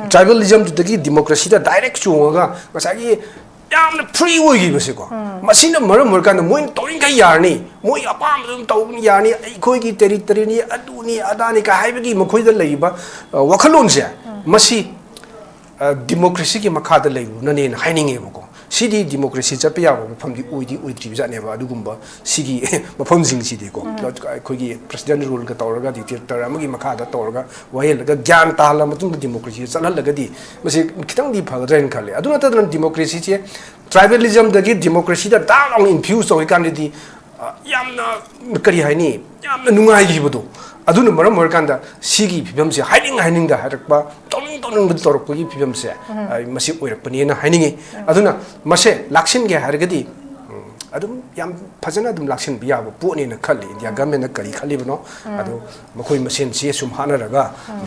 Tribalismꯗꯨꯗꯒꯤ democracyꯗ direct ꯆꯣꯡꯉꯒ ꯉꯁꯥꯏꯒꯤ ꯌꯥꯝꯅ free ꯑꯣꯏꯈꯤꯕꯁꯦꯀꯣ꯫ ꯃꯁꯤꯅ ꯃꯔꯝ ꯑꯣꯏꯔꯀꯥꯟꯗ ꯃꯣꯏꯅ ꯇꯧꯔꯤꯈꯩ ꯌꯥꯔꯅꯤ, ꯃꯣꯏ ꯑꯄꯥꯝꯕꯗ ꯑꯗꯨꯝ ꯇꯧꯕꯅꯤ, ꯌꯥꯔꯅꯤ, ꯑꯩꯈꯣꯏꯒꯤ territoryꯅꯤ, ꯑꯗꯨꯅꯤ ꯑꯗꯥꯅꯤ ꯀꯥ ꯍꯥꯏꯕꯒꯤ ꯃꯈꯣꯏꯗ ꯂꯩꯔꯤꯕ, ꯑ, ꯋꯥꯈꯜꯂꯣꯟꯁꯦ, ꯃꯁꯤ, ꯑ, democracyꯒꯤ ꯃꯈꯥꯗ ꯂꯩꯔꯨꯅꯅꯦꯅ ꯍꯥꯏꯅꯤꯡꯉꯦꯕꯀꯣ꯫ ꯁꯤꯗꯤ democracy ꯆꯠꯄ ꯌꯥꯕ ꯃꯐꯝꯗꯤ ꯑꯣꯏꯗꯤ ꯑꯣꯏꯗ꯭ꯔꯤꯕꯖꯥꯠꯅꯦꯕ꯫ ꯑꯗꯨꯒꯨꯝꯕ ꯁꯤꯒꯤ ꯃꯐꯝꯁꯤꯡꯁꯤꯗꯤꯀꯣ, ꯑꯩꯈꯣꯏꯒꯤ president ruleꯒ ꯇꯧꯔꯒ, dictator ꯑꯃꯒꯤ ꯃꯈꯥꯗ ꯇꯧꯔꯒ ꯋꯥꯌꯦꯜꯂꯒ ꯒ꯭ꯌꯥꯟ ꯇꯥꯍꯜꯂ ꯃꯇꯨꯡꯗ democracyꯗ ꯆꯠꯍꯜꯂꯒꯗꯤ ꯃꯁꯤ ꯈꯤꯇꯪꯗꯤ ꯐꯒꯗ꯭ꯔꯥ ꯍꯥꯏꯅ ꯈꯜꯂꯦ꯫ ꯑꯗꯨ ꯅꯠꯇꯗꯅ democracyꯁꯦ tribalismꯗꯒꯤ democracyꯗ ꯗꯥꯛ ꯂꯥꯎꯅ infuse ꯇꯧꯔꯤꯀꯥꯟꯗꯗꯤ, ꯑ, ꯌꯥꯝꯅ, ꯀꯔꯤ ꯍꯥꯏꯅꯤ, ꯌꯥꯝꯅ ꯅꯨꯡꯉꯥꯏꯈꯤꯕꯗꯣ꯫ ꯑꯗꯨꯅ ꯃꯔꯝ ꯑꯣꯏꯔꯀꯥꯟꯗ ꯁꯤꯒꯤ ꯐꯤꯕꯝꯁꯦ ꯍꯥꯏꯅꯤꯡ ꯍꯥꯏꯅꯤꯡꯗ ꯍꯥꯏꯔꯛꯄ, ꯇꯧꯅꯤꯡ ꯇꯧꯅꯤꯡꯕꯗ ꯇꯧꯔꯛꯄꯒꯤ ꯐꯤꯕꯝꯁꯦ, ꯑ, ꯃꯁꯤ ꯑꯣꯏꯔꯛꯄꯅꯦꯅ ꯍꯥꯏꯅꯤꯡꯉꯤ꯫ ꯑꯗꯨꯅ ꯃꯁꯦ ꯂꯥꯛꯁꯤꯟꯒꯦ ꯍꯥꯏꯔꯒꯗꯤ, ꯎꯝ, ꯑꯗꯨꯝ ꯌꯥꯝ ꯐꯖꯅ ꯑꯗꯨꯝ ꯂꯥꯛꯁꯤꯟꯕ ꯌꯥꯕ ꯄꯣꯠꯅꯦꯅ ꯈꯜꯂꯤ꯫ ꯏꯟꯗꯤꯌꯥ ꯒꯃꯦꯟꯅ ꯀꯔꯤ ꯈꯜꯂꯤꯕꯅꯣ? ꯑꯗꯣ ꯃꯈꯣꯏ ꯃꯁꯦꯟꯁꯤ ꯑꯁꯨꯝ ꯍꯥꯠꯅꯔꯒ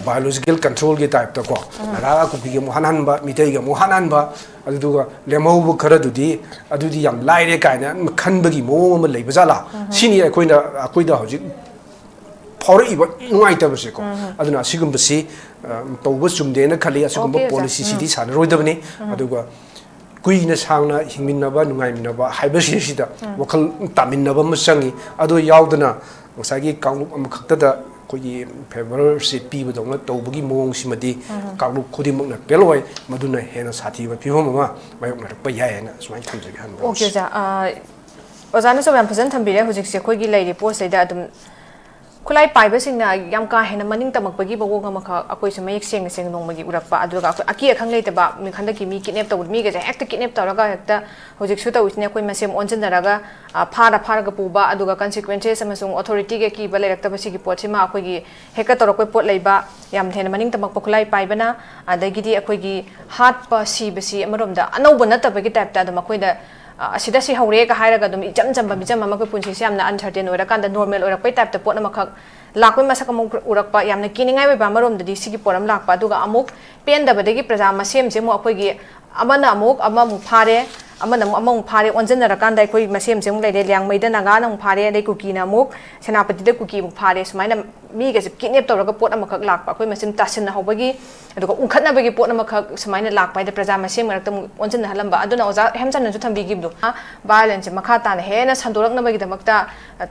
ꯕꯥꯏꯑꯣꯂꯣꯖꯤꯀꯦꯜ ꯀꯟꯇ꯭ꯔꯣꯜꯒꯤ ꯇꯥꯏꯞꯇꯀꯣ, ꯅꯥꯒꯥꯒ ꯀꯨꯀꯤꯒ ꯑꯃꯨꯛ ꯍꯥꯠꯍꯟꯕ, ꯃꯤꯇꯩꯒ ꯑꯃꯨꯛ ꯍꯥꯠꯍꯟꯕ, ꯑꯗꯨꯗꯨꯒ ꯂꯦꯝꯍꯧꯕ ꯈꯔꯗꯨꯗꯤ ꯑꯗꯨꯗꯤ ꯌꯥꯝ ꯂꯥꯏꯔꯦ ꯀꯥꯏꯅ ꯈꯟꯕꯒꯤ ꯃꯑꯣꯡ ꯑꯃ ꯂꯩꯕ ꯖꯥꯠꯂꯥ? ꯁꯤꯅꯤ ꯑꯩꯈꯣꯏꯅ, ꯑꯩꯈꯣꯏꯗ ꯍꯧꯖꯤꯛ ꯐꯥꯎꯔꯛꯏꯕ ꯅꯨꯡꯉꯥꯏꯇꯕꯁꯦꯀꯣ꯫ ꯑꯗꯨꯅ ꯑꯁꯤꯒꯨꯝꯕꯁꯤ, ꯑ, ꯇꯧꯕ ꯆꯨꯝꯗꯦꯅ ꯈꯜꯂꯤ꯫ ꯑꯁꯤꯒꯨꯝꯕ ꯑꯣꯀꯦ, ꯑꯣꯖꯥ꯫ ꯄꯣꯂꯤꯁꯤꯁꯤꯗꯤ ꯁꯥꯟꯅꯔꯣꯏꯗꯕꯅꯤ꯫ ꯑꯗꯨꯒ ꯀꯨꯏꯅ ꯁꯥꯡꯅ ꯍꯤꯡꯃꯤꯟꯅꯕ, ꯅꯨꯡꯉꯥꯏꯃꯤꯟꯅꯕ ꯍꯥꯏꯕꯁꯤꯗꯩꯁꯤꯗ ꯋꯥꯈꯜ ꯇꯥꯃꯤꯟꯅꯕ ꯑꯃ ꯆꯪꯉꯤ꯫ ꯑꯗꯨ ꯌꯥꯎꯗꯅ ꯉꯁꯥꯏꯒꯤ ꯀꯥꯡꯂꯨꯞ ꯑꯃꯈꯛꯇꯗ ꯑꯩꯈꯣꯏꯒꯤ ꯐꯦꯚꯔꯁꯤ ꯄꯤꯕꯗꯧꯅ ꯇꯧꯕꯒꯤ ꯃꯑꯣꯡꯁꯤꯃꯗꯤ ꯀꯥꯡꯂꯨꯞ ꯈꯨꯗꯤꯡꯃꯛꯅ ꯄꯦꯜꯂꯣꯏ꯫ ꯃꯗꯨꯅ ꯍꯦꯟꯅ ꯁꯥꯊꯤꯕ ꯐꯤꯕꯝ ꯑꯃ ꯃꯥꯌꯣꯛꯅꯔꯛꯄ ꯌꯥꯏ ꯍꯥꯏꯅ ꯁꯨꯃꯥꯏꯅ ꯊꯝꯖꯒꯦ꯫ ꯍꯥꯟꯕ ꯑꯣꯀꯦ, ꯑꯣꯖꯥ꯫ ꯑ, ꯑꯣꯖꯥꯅꯁꯨ ꯌꯥꯝ ꯐꯖꯅ ꯊꯝꯕꯤꯔꯦ꯫ ꯍꯧꯖꯤꯛꯁꯦ ꯑꯩꯈꯣꯏꯒꯤ ꯂꯩꯔꯤꯕ ꯄꯣꯠꯁꯤꯗ ꯑꯗꯨꯝ ꯈꯨꯠꯂꯥꯏ ꯄꯥꯏꯕꯁꯤꯡꯅ ꯌꯥꯝ ꯀꯥ ꯍꯦꯟꯅ ꯃꯅꯤꯡ ꯇꯝꯃꯛꯄꯒꯤ ꯃꯑꯣꯡ ꯑꯃꯈꯛ ꯑꯩꯈꯣꯏꯁꯨ ꯃꯌꯦꯛ ꯁꯦꯡꯅ ꯁꯦꯡꯅ ꯅꯣꯡꯃꯒꯤ ꯎꯔꯛꯄ, ꯑꯗꯨꯒ ꯑꯩꯈꯣꯏ ꯑꯀꯤ ꯑꯈꯪ ꯂꯩꯇꯕ ꯃꯤ-, ꯍꯟꯗꯛꯀꯤ ꯃꯤ ꯀꯤꯗꯅꯦꯞ ꯇꯧꯕ ꯃꯤꯒꯁꯦ ꯍꯦꯛꯇ ꯀꯤꯗꯅꯦꯞ ꯇꯧꯔꯒ ꯍꯦꯛꯇ ꯍꯧꯖꯤꯛꯁꯨ ꯇꯧꯔꯤꯁꯤꯅꯦ꯫ ꯑꯩꯈꯣꯏ ꯃꯁꯦꯝ ꯑꯣꯟꯁꯤꯟꯅꯔꯒ, ꯑ, ꯐꯥꯔ ꯐꯥꯔꯒ ꯄꯨꯕ, ꯑꯗꯨꯒ ꯀꯟꯁꯤꯀ꯭ꯋꯦꯟꯁꯦꯁ ꯑꯃꯁꯨꯡ ꯑꯣꯊꯣꯔꯤꯇꯤꯒꯤ ꯑꯀꯤꯕ ꯂꯩꯔꯛꯇꯕ ꯁꯤꯒꯤ ꯄꯣꯠꯁꯤꯃ ꯑꯩꯈꯣꯏꯒꯤ ꯍꯦꯛꯇ ꯇꯧꯔꯛꯄ ꯄꯣꯠ ꯂꯩꯕ, ꯌꯥꯝ ꯍꯦꯟꯅ ꯃꯅꯤꯡ ꯇꯝꯃꯛꯄ ꯈꯨꯠꯂꯥꯏ ꯄꯥꯏꯕꯅ, ꯑꯗꯒꯤꯗꯤ ꯑꯩꯈꯣꯏꯒꯤ ꯍꯥꯠꯄ ꯁꯤꯕꯁꯤ ꯑꯃꯔꯣꯝꯗ ꯑꯅꯧꯕ ꯅꯠꯇꯕꯒꯤ ꯇꯥꯏꯞꯇ ꯑꯗꯨꯝ ꯑꯩꯈꯣꯏꯗ, ꯑ, ꯑꯁꯤꯗ ꯁꯤꯍꯧꯔꯦꯒ ꯍꯥꯏꯔꯒ ꯑꯗꯨꯝ ꯏꯆꯝ ꯆꯝꯕ ꯃꯤꯆꯝ ꯑꯃ ꯑꯩꯈꯣꯏ ꯄꯨꯟꯁꯤꯁꯦ ꯌꯥꯝꯅ ꯑꯟꯁꯔꯇꯦꯟ ꯑꯣꯏꯔꯀꯥꯟꯗ ꯅꯣꯔꯃꯦꯜ ꯑꯣꯏꯔꯛꯄꯩ ꯇꯥꯏꯞꯇ ꯄꯣꯠ ꯑꯃꯈꯛ ꯂꯥꯛꯄꯩ ꯃꯁꯛ ꯑꯃꯨꯛ ꯎꯔꯛꯄ, ꯌꯥꯝꯅ ꯀꯤꯅꯤꯡꯉꯥꯏ ꯑꯣꯏꯕ ꯑꯃꯔꯣꯝꯗꯗꯤ ꯁꯤꯒꯤ ꯄꯣꯠ ꯑꯃ ꯂꯥꯛꯄ꯫ ꯑꯗꯨꯒ ꯑꯃꯨꯛ ꯄꯦꯟꯗꯕꯗꯒꯤ ꯄ꯭ꯔꯖꯥ ꯃꯁꯦꯝꯁꯦ ꯑꯃꯨꯛ ꯑꯩꯈꯣꯏꯒꯤ ꯑꯃꯅ ꯑꯃꯨꯛ ꯑꯃꯃꯨꯛ ꯐꯥꯔꯦ, ꯑꯃꯅ ꯑꯃꯨꯛ ꯑꯃꯃꯨꯛ ꯐꯥꯔꯦ, ꯑꯣꯟꯁꯤꯟꯅꯔꯀꯥꯟꯗ ꯑꯩꯈꯣꯏ ꯃꯁꯦꯝꯁꯦ ꯑꯃꯨꯛ ꯂꯩꯔꯦ꯫ ꯂꯤꯌꯥꯡꯃꯩꯗ ꯅꯥꯒꯥꯅ ꯑꯃꯨꯛ ꯐꯥꯔꯦ, ꯑꯗꯩ ꯀꯨꯀꯤꯅ ꯑꯃꯨꯛ ꯁꯦꯅꯥꯄꯇꯤꯗ ꯀꯨꯀꯤ ꯑꯃꯨꯛ ꯐꯥꯔꯦ꯫ ꯁꯨꯃꯥꯏꯅ ꯃꯤꯒꯁꯦ ꯀꯤꯗꯅꯦꯞ ꯇꯧꯔꯒ ꯄꯣꯠ ꯑꯃꯈꯛ ꯂꯥꯛꯄ, ꯑꯩꯈꯣꯏ ꯃꯁꯦꯝ ꯇꯥꯁꯤꯟꯅꯍꯧꯕꯒꯤ, ꯑꯗꯨꯒ ꯎꯪꯈꯠꯅꯕꯒꯤ ꯄꯣꯠ ꯑꯃꯈꯛ ꯁꯨꯃꯥꯏꯅ ꯂꯥꯛꯄ ꯍꯥꯏꯗꯤ ꯄ꯭ꯔꯖꯥ ꯃꯁꯦꯝ ꯃꯔꯛꯇ ꯑꯃꯨꯛ ꯑꯣꯟꯁꯤꯟꯅꯍꯜꯂꯝꯕ꯫ ꯑꯗꯨꯅ ꯑꯣꯖꯥ ꯍꯦꯝꯆꯟꯗꯅꯁꯨ ꯊꯝꯕꯤꯈꯤꯕꯗꯣ, ꯚꯥꯏꯑꯣꯂꯦꯟꯁꯁꯦ ꯃꯈꯥ ꯇꯥꯅ ꯍꯦꯟꯅ ꯁꯟꯗꯣꯔꯛꯅꯕꯒꯤꯗꯃꯛꯇ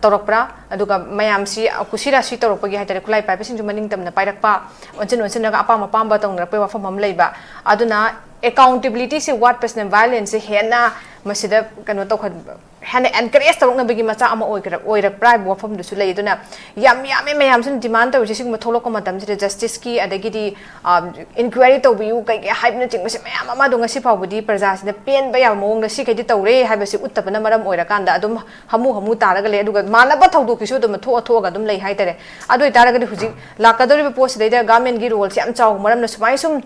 ꯇꯧꯔꯛꯄ꯭ꯔꯥ? ꯑꯗꯨꯒ ꯃꯌꯥꯝꯁꯤ ꯀꯨꯁꯤꯔꯥꯁꯤ ꯇꯧꯔꯛꯄꯒꯤ ꯍꯥꯏꯇꯥꯔꯦ, ꯈꯨꯠꯂꯥꯏ ꯄꯥꯏꯕꯁꯤꯡꯁꯨ ꯃꯅꯤꯡ ꯇꯝꯅ ꯄꯥꯏꯔꯛꯄ, ꯑꯣꯟꯁꯤꯟ ꯑꯣꯟꯁꯤꯟꯅꯒ ꯑꯄꯥꯝ ꯑꯄꯥꯝꯕ ꯇꯧꯅꯔꯛꯄꯒꯤ ꯋꯥꯐꯝ ꯑꯃ ꯂꯩꯕ꯫ ꯑꯗꯨꯅ ꯑꯦꯀꯥꯎꯟꯇꯦꯕꯤꯂꯤꯇꯤꯁꯦ ꯋꯥꯠꯄꯁꯤꯅ ꯚꯥꯏꯑꯣꯂꯦꯟꯁꯁꯦ ꯍꯦꯟꯅ ꯃꯁꯤꯗ ꯀꯩꯅꯣ ꯇꯧꯍꯟꯕ, ꯍꯦꯟꯅ ꯑꯦꯟꯀꯔꯦꯖ ꯇꯧꯔꯛꯅꯕꯒꯤ ꯃꯆꯥꯛ ꯑꯃ ꯑꯣꯏꯒ꯭ꯔ-, ꯑꯣꯏꯔꯛꯄ꯭ꯔꯥ ꯍꯥꯏꯕ ꯋꯥꯐꯝꯗꯨꯁꯨ ꯂꯩ꯫ ꯑꯗꯨꯅ ꯌꯥꯝ ꯌꯥꯝꯃꯦ ꯃꯌꯥꯝꯁꯤꯅ ꯗꯤꯃꯥꯟ ꯇꯧꯔꯤꯁꯦ꯫ ꯁꯤꯒꯨꯝꯕ ꯊꯣꯛꯂꯛꯄ ꯃꯇꯝꯁꯤꯗ ꯖꯁꯇꯤꯁꯀꯤ, ꯑꯗꯒꯤꯗꯤ, ꯑ, ꯏꯟꯀ꯭ꯋꯥꯏꯔꯤ ꯇꯧꯕꯤꯌꯨ, ꯀꯩꯀꯩ ꯍꯥꯏꯕꯅꯆꯤꯡꯕꯁꯦ ꯃꯌꯥꯝ ꯑꯃ꯫ ꯑꯗꯣ ꯉꯁꯤ ꯐꯥꯎꯕꯗꯤ ꯄ꯭ꯔꯖꯥꯁꯤꯗ ꯄꯦꯟꯕ ꯌꯥꯕ ꯃꯑꯣꯡꯗ ꯁꯤꯈꯩꯗꯤ ꯇꯧꯔꯦ ꯍꯥꯏꯕꯁꯤ ꯎꯠꯇꯕꯅ ꯃꯔꯝ ꯑꯣꯏꯔꯀꯥꯟꯗ ꯑꯗꯨꯝ ꯍꯥꯃꯨ ꯍꯥꯃꯨ ꯇꯥꯔꯒ ꯂꯩ꯫ ꯑꯗꯨꯒ ꯃꯥꯟꯅꯕ ꯊꯧꯗꯣꯛꯀꯤꯁꯨ ꯑꯗꯨꯝ ꯊꯣꯛꯑ ꯊꯣꯛꯑꯒ ꯑꯗꯨꯝ ꯂꯩ ꯍꯥꯏꯇꯥꯔꯦ꯫ ꯑꯗꯨ ꯑꯣꯏꯇꯥꯔꯒꯗꯤ ꯍꯧꯖꯤꯛ ꯂꯥꯛꯀꯗꯧꯔꯤꯕ ꯄꯣꯠꯁꯤꯗꯩꯗ ꯒꯚꯔꯟꯃꯦꯟꯒꯤ ꯔꯣꯜꯁꯦ ꯌꯥꯝ ꯆꯥꯎꯕ ꯃꯔꯝꯅ ꯁꯨꯃꯥꯏꯅ ꯁꯨꯝ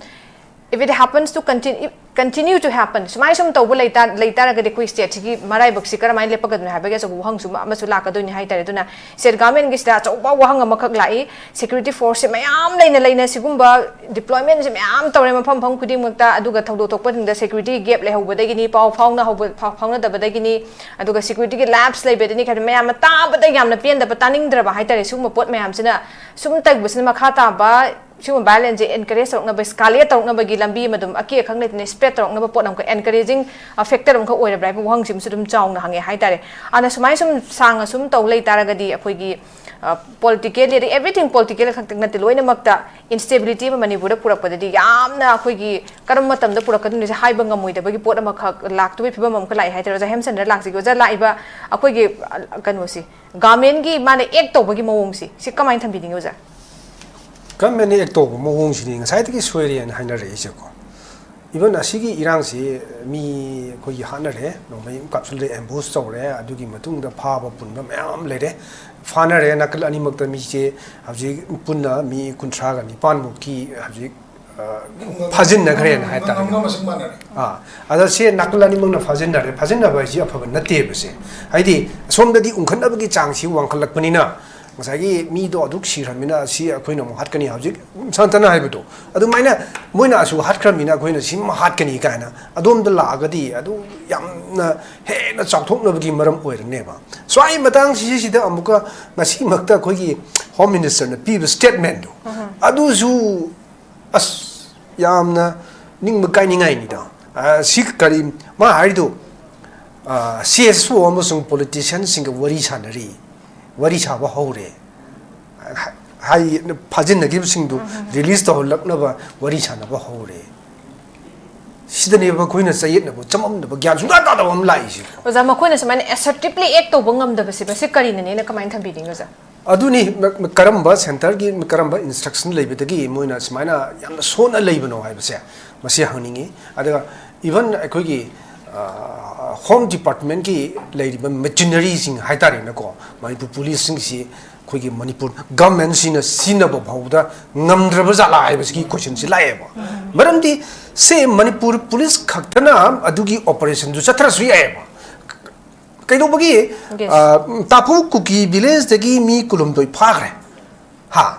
If it happens to continue, continue to happen, ꯁꯨꯃꯥꯏꯅ ꯁꯨꯝ ꯇꯧꯕ ꯂꯩꯇꯥ ꯂꯩꯇꯥꯔꯒꯗꯤ ꯑꯩꯈꯣꯏ ꯁ꯭ꯇꯦꯠꯁꯤꯒꯤ ꯃꯔꯥꯏꯕꯛꯁꯤ ꯀꯔꯝꯍꯥꯏꯅ ꯂꯦꯞꯄꯒꯗꯣꯏꯅꯣ ꯍꯥꯏꯕꯒꯤ ꯑꯆꯧꯕ ꯋꯥꯍꯪꯁꯨ ꯑꯃꯁꯨ ꯂꯥꯛꯀꯗꯣꯏꯅꯤ ꯍꯥꯏꯇꯥꯔꯦ꯫ ꯑꯗꯨꯅ ꯁ꯭ꯇꯦꯠ ꯒꯚꯔꯟꯃꯦꯟꯒꯤꯁꯤꯗ ꯑꯆꯧꯕ ꯋꯥꯍꯪ ꯑꯃꯈꯛ ꯂꯥꯛꯏ꯫ ꯁꯦꯀ꯭ꯌꯨꯔꯤꯇꯤ ꯐꯣꯔꯁꯁꯦ ꯃꯌꯥꯝ ꯂꯩꯅ ꯂꯩꯅ ꯁꯤꯒꯨꯝꯕ ꯗꯤꯄ꯭ꯂꯣꯏꯃꯦꯟꯁꯦ ꯃꯌꯥꯝ ꯇꯧꯔꯦ ꯃꯐꯝ ꯃꯐꯝ ꯈꯨꯗꯤꯡꯃꯛꯇ꯫ ꯑꯗꯨꯒ ꯊꯧꯗꯣꯛ ꯊꯣꯛꯄꯁꯤꯡꯗ ꯁꯦꯀ꯭ꯌꯨꯔꯤꯇꯤ ꯒꯦꯞ ꯂꯩꯍꯧꯕꯗꯒꯤꯅꯤ, ꯄꯥꯎ ꯐꯥꯎꯅꯍꯧꯕ ꯐꯥꯎ- ꯐꯥꯎꯅꯗꯕꯗꯒꯤꯅꯤ꯫ ꯑꯗꯨꯒ ꯁꯦꯀ꯭ꯌꯨꯔꯤꯇꯤꯒꯤ ꯂꯦꯞꯁ ꯂꯩꯕꯗꯒꯤꯅꯤ ꯍꯥꯏꯕ ꯃꯌꯥꯝ ꯑꯃ ꯇꯥꯕꯗ ꯌꯥꯝꯅ ꯄꯦꯟꯗꯕ, ꯇꯥꯅꯤꯡꯗ꯭ꯔꯕ ꯍꯥꯏꯇꯥꯔꯦ꯫ ꯁꯤꯒꯨꯝꯕ ꯄꯣꯠ ꯃꯌꯥꯝꯁꯤꯅ ꯁꯨꯝ ꯇꯧꯕꯁꯤꯅ ꯃꯈꯥ ꯇꯥꯕ ꯁꯤꯒꯨꯝꯕ ꯚꯥꯏꯑꯣꯂꯦꯟꯁꯁꯦ ꯑꯦꯟꯀꯔꯦꯖ ꯇꯧꯔꯛꯅꯕ, ꯏꯁꯀꯥꯂꯦꯠ ꯇꯧꯔꯛꯅꯕꯒꯤ ꯂꯝꯕꯤ ꯑꯃ ꯑꯗꯨꯝ ꯑꯀꯤ ꯑꯈꯪ ꯂꯩꯇꯅ ꯁ꯭ꯄ꯭ꯔꯦꯗ ꯇꯧꯔꯛꯅꯕ ꯄꯣꯠ ꯑꯃꯈꯛ, ꯑꯦꯟꯀꯔꯦꯖꯤꯡ ꯐꯦꯛꯇꯔ ꯑꯃꯈꯛ ꯑꯣꯏꯔꯕ꯭ꯔꯥ ꯍꯥꯏꯕ ꯋꯥꯍꯪꯁꯤꯃꯁꯨ ꯑꯗꯨꯝ ꯆꯥꯎꯅ ꯍꯪꯉꯦ ꯍꯥꯏꯇꯥꯔꯦ꯫ ꯑꯗꯨꯅ ꯁꯨꯃꯥꯏꯅ ꯁꯨꯝ ꯁꯥꯡꯅ ꯁꯨꯝ ꯇꯧ ꯂꯩ ꯇꯥꯔꯒꯗꯤ ꯑꯩꯈꯣꯏꯒꯤ ꯄꯣꯂꯤꯇꯤꯀꯦꯜꯂꯤ, ꯑꯗꯩ ꯑꯦꯚ꯭ꯔꯤꯊꯤꯡ ꯄꯣꯂꯤꯇꯤꯀꯦꯜ ꯈꯛꯇ ꯅꯠꯇꯦ, ꯂꯣꯏꯅꯃꯛꯇ ꯏꯟꯁꯇꯦꯕꯤꯂꯤꯇꯤ ꯑꯃ ꯃꯅꯤꯄꯨꯔꯗ ꯄꯨꯔꯛꯄꯗꯗꯤ ꯌꯥꯝꯅ ꯑꯩꯈꯣꯏꯒꯤ ꯀꯔꯝꯕ ꯃꯇꯝꯗ ꯄꯨꯔꯛꯀꯗꯣꯏꯅꯣꯁꯦ ꯍꯥꯏꯕ ꯉꯝꯃꯣꯏꯗꯕꯒꯤ ꯄꯣꯠ ꯑꯃꯈꯛ ꯂꯥꯛꯇꯕꯒꯤ ꯐꯤꯕꯝ ꯑꯃꯈꯛ ꯂꯥꯛꯑꯦ ꯍꯥꯏꯇꯥꯔꯦ꯫ ꯑꯣꯖꯥ ꯍꯦꯝꯁꯟꯗ ꯂꯥꯛꯆꯒꯦ꯫ ꯑꯣꯖꯥ, ꯂꯥꯛꯏꯕ ꯑꯩꯈꯣꯏꯒꯤ, ꯑ, ꯀꯩꯅꯣꯁꯤ, ꯒꯚꯔꯟꯃꯦꯟꯒꯤ ꯃꯥꯅ ꯑꯦꯛ ꯇꯧꯕꯒꯤ ꯃꯑꯣꯡꯁꯤ, ꯁꯤ ꯀꯃꯥꯏꯅ ꯊꯝꯕꯤꯅꯤꯡꯉꯤ ꯑꯣꯖꯥ? ꯒꯚꯔꯟꯃꯦꯟꯅ ꯑꯦꯛ ꯇꯧꯕ ꯃꯑꯣꯡꯁꯤꯗꯤ ꯉꯁꯥꯏꯗꯒꯤ ꯁꯣꯏꯔꯦꯅ ꯍꯥꯏꯅꯔꯛꯏꯁꯦꯀꯣ꯫ ꯏꯚꯟ ꯑꯁꯤꯒꯤ ꯏꯔꯥꯡꯁꯤ ꯃꯤ ꯑꯩꯈꯣꯏꯒꯤ ꯍꯥꯠꯅꯔꯦ, ꯅꯣꯡꯃꯩ ꯑꯃ ꯀꯥꯞꯁꯤꯜꯂꯦ, ꯑꯦꯝꯕꯨꯁ ꯇꯧꯔꯦ, ꯑꯗꯨꯒꯤ ꯃꯇꯨꯡꯗ ꯐꯥꯕ ꯄꯨꯟꯕ ꯃꯌꯥꯝ ꯑꯃ ꯂꯩꯔꯦ, ꯐꯥꯅꯔꯦ꯫ ꯅꯥꯀꯜ ꯑꯅꯤꯃꯛꯇ ꯃꯤꯁꯦ ꯍꯧꯖꯤꯛ ꯄꯨꯟꯅ ꯃꯤ ꯀꯨꯟꯊ꯭ꯔꯥꯒ ꯅꯤꯄꯥꯟꯃꯨꯛꯀꯤ ꯍꯧꯖꯤꯛ, ꯑ, ꯐꯥꯖꯤꯟꯅꯈ꯭ꯔꯦꯅ ꯍꯥꯏꯇꯥꯔꯦ꯫ ꯉꯝꯒ ꯃꯁꯤꯡ ꯃꯥꯟꯅꯔꯦ꯫ ꯑꯥ, ꯑꯗ ꯁꯤ ꯅꯥꯀꯜ ꯑꯅꯤꯃꯛꯅ ꯐꯥꯖꯤꯟꯅꯔꯦ꯫ ꯐꯥꯖꯤꯟꯅꯕ ꯍꯥꯏꯁꯤ ꯑꯐꯕ ꯅꯠꯇꯦꯕ꯫ ꯁꯦ ꯍꯥꯏꯗꯤ ꯁꯣꯝꯗꯗꯤ ꯎꯪꯈꯠꯅꯕꯒꯤ ꯆꯥꯡꯁꯤ ꯋꯥꯡꯈꯠꯂꯛꯄꯅꯤꯅ ꯉꯁꯥꯏꯒꯤ ꯃꯤꯗꯣ ꯑꯗꯨꯛ ꯁꯤꯈ꯭ꯔꯕꯅꯤꯅ ꯑꯁꯤ ꯑꯩꯈꯣꯏꯅ ꯑꯃꯨꯛ ꯍꯥꯠꯀꯅꯤ, ꯍꯧꯖꯤꯛ ꯁꯥꯟꯇꯅ ꯍꯥꯏꯕꯗꯣ ꯑꯗꯨꯃꯥꯏꯅ ꯃꯣꯏꯅ ꯑꯁꯨ ꯍꯥꯠꯈ꯭ꯔꯕꯅꯤꯅ ꯑꯩꯈꯣꯏꯅ ꯁꯤꯃ ꯍꯥꯠꯀꯅꯤ ꯀꯥꯏꯅ ꯑꯗꯣꯝꯗ ꯂꯥꯛꯑꯒꯗꯤ ꯑꯗꯨ ꯌꯥꯝꯅ ꯍꯦꯟꯅ ꯆꯥꯎꯊꯣꯛꯅꯕꯒꯤ ꯃꯔꯝ ꯑꯣꯏꯔꯅꯦꯕ꯫ ꯁ꯭ꯋꯥꯏ ꯃꯇꯥꯡꯁꯤꯁꯤꯗ ꯑꯃꯨꯛꯀ ꯉꯁꯤꯃꯛꯇ ꯑꯩꯈꯣꯏꯒꯤ ꯍꯣꯝ ꯃꯤꯅꯤꯁꯇꯔꯅ ꯄꯤꯕ ꯁ꯭ꯇꯦꯠꯃꯦꯟꯗꯣ ꯑꯗꯨꯁꯨ ꯑꯁ ꯌꯥꯝꯅ ꯅꯤꯡꯕ ꯀꯥꯏꯅꯤꯡꯉꯥꯏꯅꯤꯗ꯫ ꯑ, ꯁꯤ ꯀꯔꯤ ꯃꯥ ꯍꯥꯏꯔꯤꯗꯣ? ꯁꯤ ꯑꯦꯁ ꯑꯣ ꯑꯃꯁꯨꯡ ꯄꯣꯂꯤꯇꯤꯁꯤꯌꯥꯟꯁꯤꯡꯒ ꯋꯥꯔꯤ ꯁꯥꯟꯅꯔꯤ, ꯋꯥꯔꯤ ꯁꯥꯕ ꯍꯧꯔꯦ꯫ ꯍꯥꯏ, ꯐꯥꯖꯤꯟꯅꯈꯤꯕꯁꯤꯡꯗꯨ ꯔꯤꯂꯤꯁ ꯇꯧꯍꯜꯂꯛꯅꯕ ꯋꯥꯔꯤ ꯁꯥꯟꯅꯕ ꯍꯧꯔꯦ꯫ ꯁꯤꯗꯅꯦꯕ ꯑꯩꯈꯣꯏꯅ ꯆꯌꯦꯠꯅꯕ, ꯆꯃꯝꯅꯕ, ꯒ꯭ꯌꯥꯟ ꯁꯨꯡꯇꯥ ꯇꯥꯗꯕ ꯑꯃ ꯂꯥꯛꯏꯁꯦ꯫ ꯑꯣꯖꯥ, ꯃꯈꯣꯏꯅ ꯁꯨꯃꯥꯏꯅ ꯑꯦꯁꯔꯇꯤꯚꯂꯤ ꯑꯦꯛ ꯇꯧꯕ ꯉꯝꯗꯕꯁꯦ, ꯃꯁꯤ ꯀꯔꯤꯅꯅꯦꯅ ꯀꯃꯥꯏꯅ ꯊꯝꯕꯤꯅꯤꯡꯉꯤ ꯑꯣꯖꯥ? ꯑꯗꯨꯅꯤ ꯃ-, ꯃ-, ꯀꯔꯝꯕ ꯁꯦꯟꯇꯔꯒꯤ ꯀꯔꯝꯕ ꯏꯟꯁꯇ꯭ꯔꯛꯁꯟ ꯂꯩꯕꯗꯒꯤ ꯃꯣꯏꯅ ꯁꯨꯃꯥꯏꯅ ꯌꯥꯝꯅ ꯁꯣꯟꯅ ꯂꯩꯕꯅꯣ ꯍꯥꯏꯕꯁꯦ ꯃꯁꯤ ꯍꯪꯅꯤꯡꯉꯤ꯫ ꯑꯗꯨꯒ ꯏꯚꯟ ꯑꯩꯈꯣꯏꯒꯤ, ꯑ, ꯍꯣꯝ ꯗꯤꯄꯥꯔꯠꯃꯦꯟꯒꯤ ꯂꯩꯔꯤꯕ ꯃꯦꯆꯤꯅꯔꯤꯁꯤꯡ ꯍꯥꯏꯇꯥꯔꯦꯅꯦꯀꯣ, ꯃꯅꯤꯄꯨꯔ ꯄꯨꯂꯤꯁꯁꯤꯡꯁꯤ ꯑꯩꯈꯣꯏꯒꯤ ꯃꯅꯤꯄꯨꯔ ꯒꯚꯔꯟꯃꯦꯟꯁꯤꯅ ꯁꯤꯖꯤꯟꯅꯕ ꯐꯥꯎꯕꯗ ꯉꯝꯗ꯭ꯔꯕ ꯖꯥꯠꯂꯥ ꯍꯥꯏꯕꯁꯤꯒꯤ ꯀꯣꯏꯁꯟꯁꯤ ꯂꯥꯛꯑꯦꯕ꯫ ꯃꯔꯝꯗꯤ ꯁꯦ ꯃꯅꯤꯄꯨꯔ ꯄꯨꯂꯤꯁ ꯈꯛꯇꯅ ꯑꯗꯨꯒꯤ ꯑꯣꯄꯔꯦꯁꯟꯗꯨ ꯆꯠꯊꯔꯁꯨ ꯌꯥꯏꯑꯕ꯫ ꯀꯩꯗꯧꯕꯒꯤ? ꯌꯦꯁ꯫ ꯑ, ꯇꯥꯐꯨ ꯀꯨꯀꯤ ꯚꯤꯂꯦꯖꯇꯒꯤ ꯃꯤ ꯀꯨꯟꯍꯨꯝꯗꯣꯏ ꯐꯥꯈ꯭ꯔꯦ꯫ ꯍꯥ?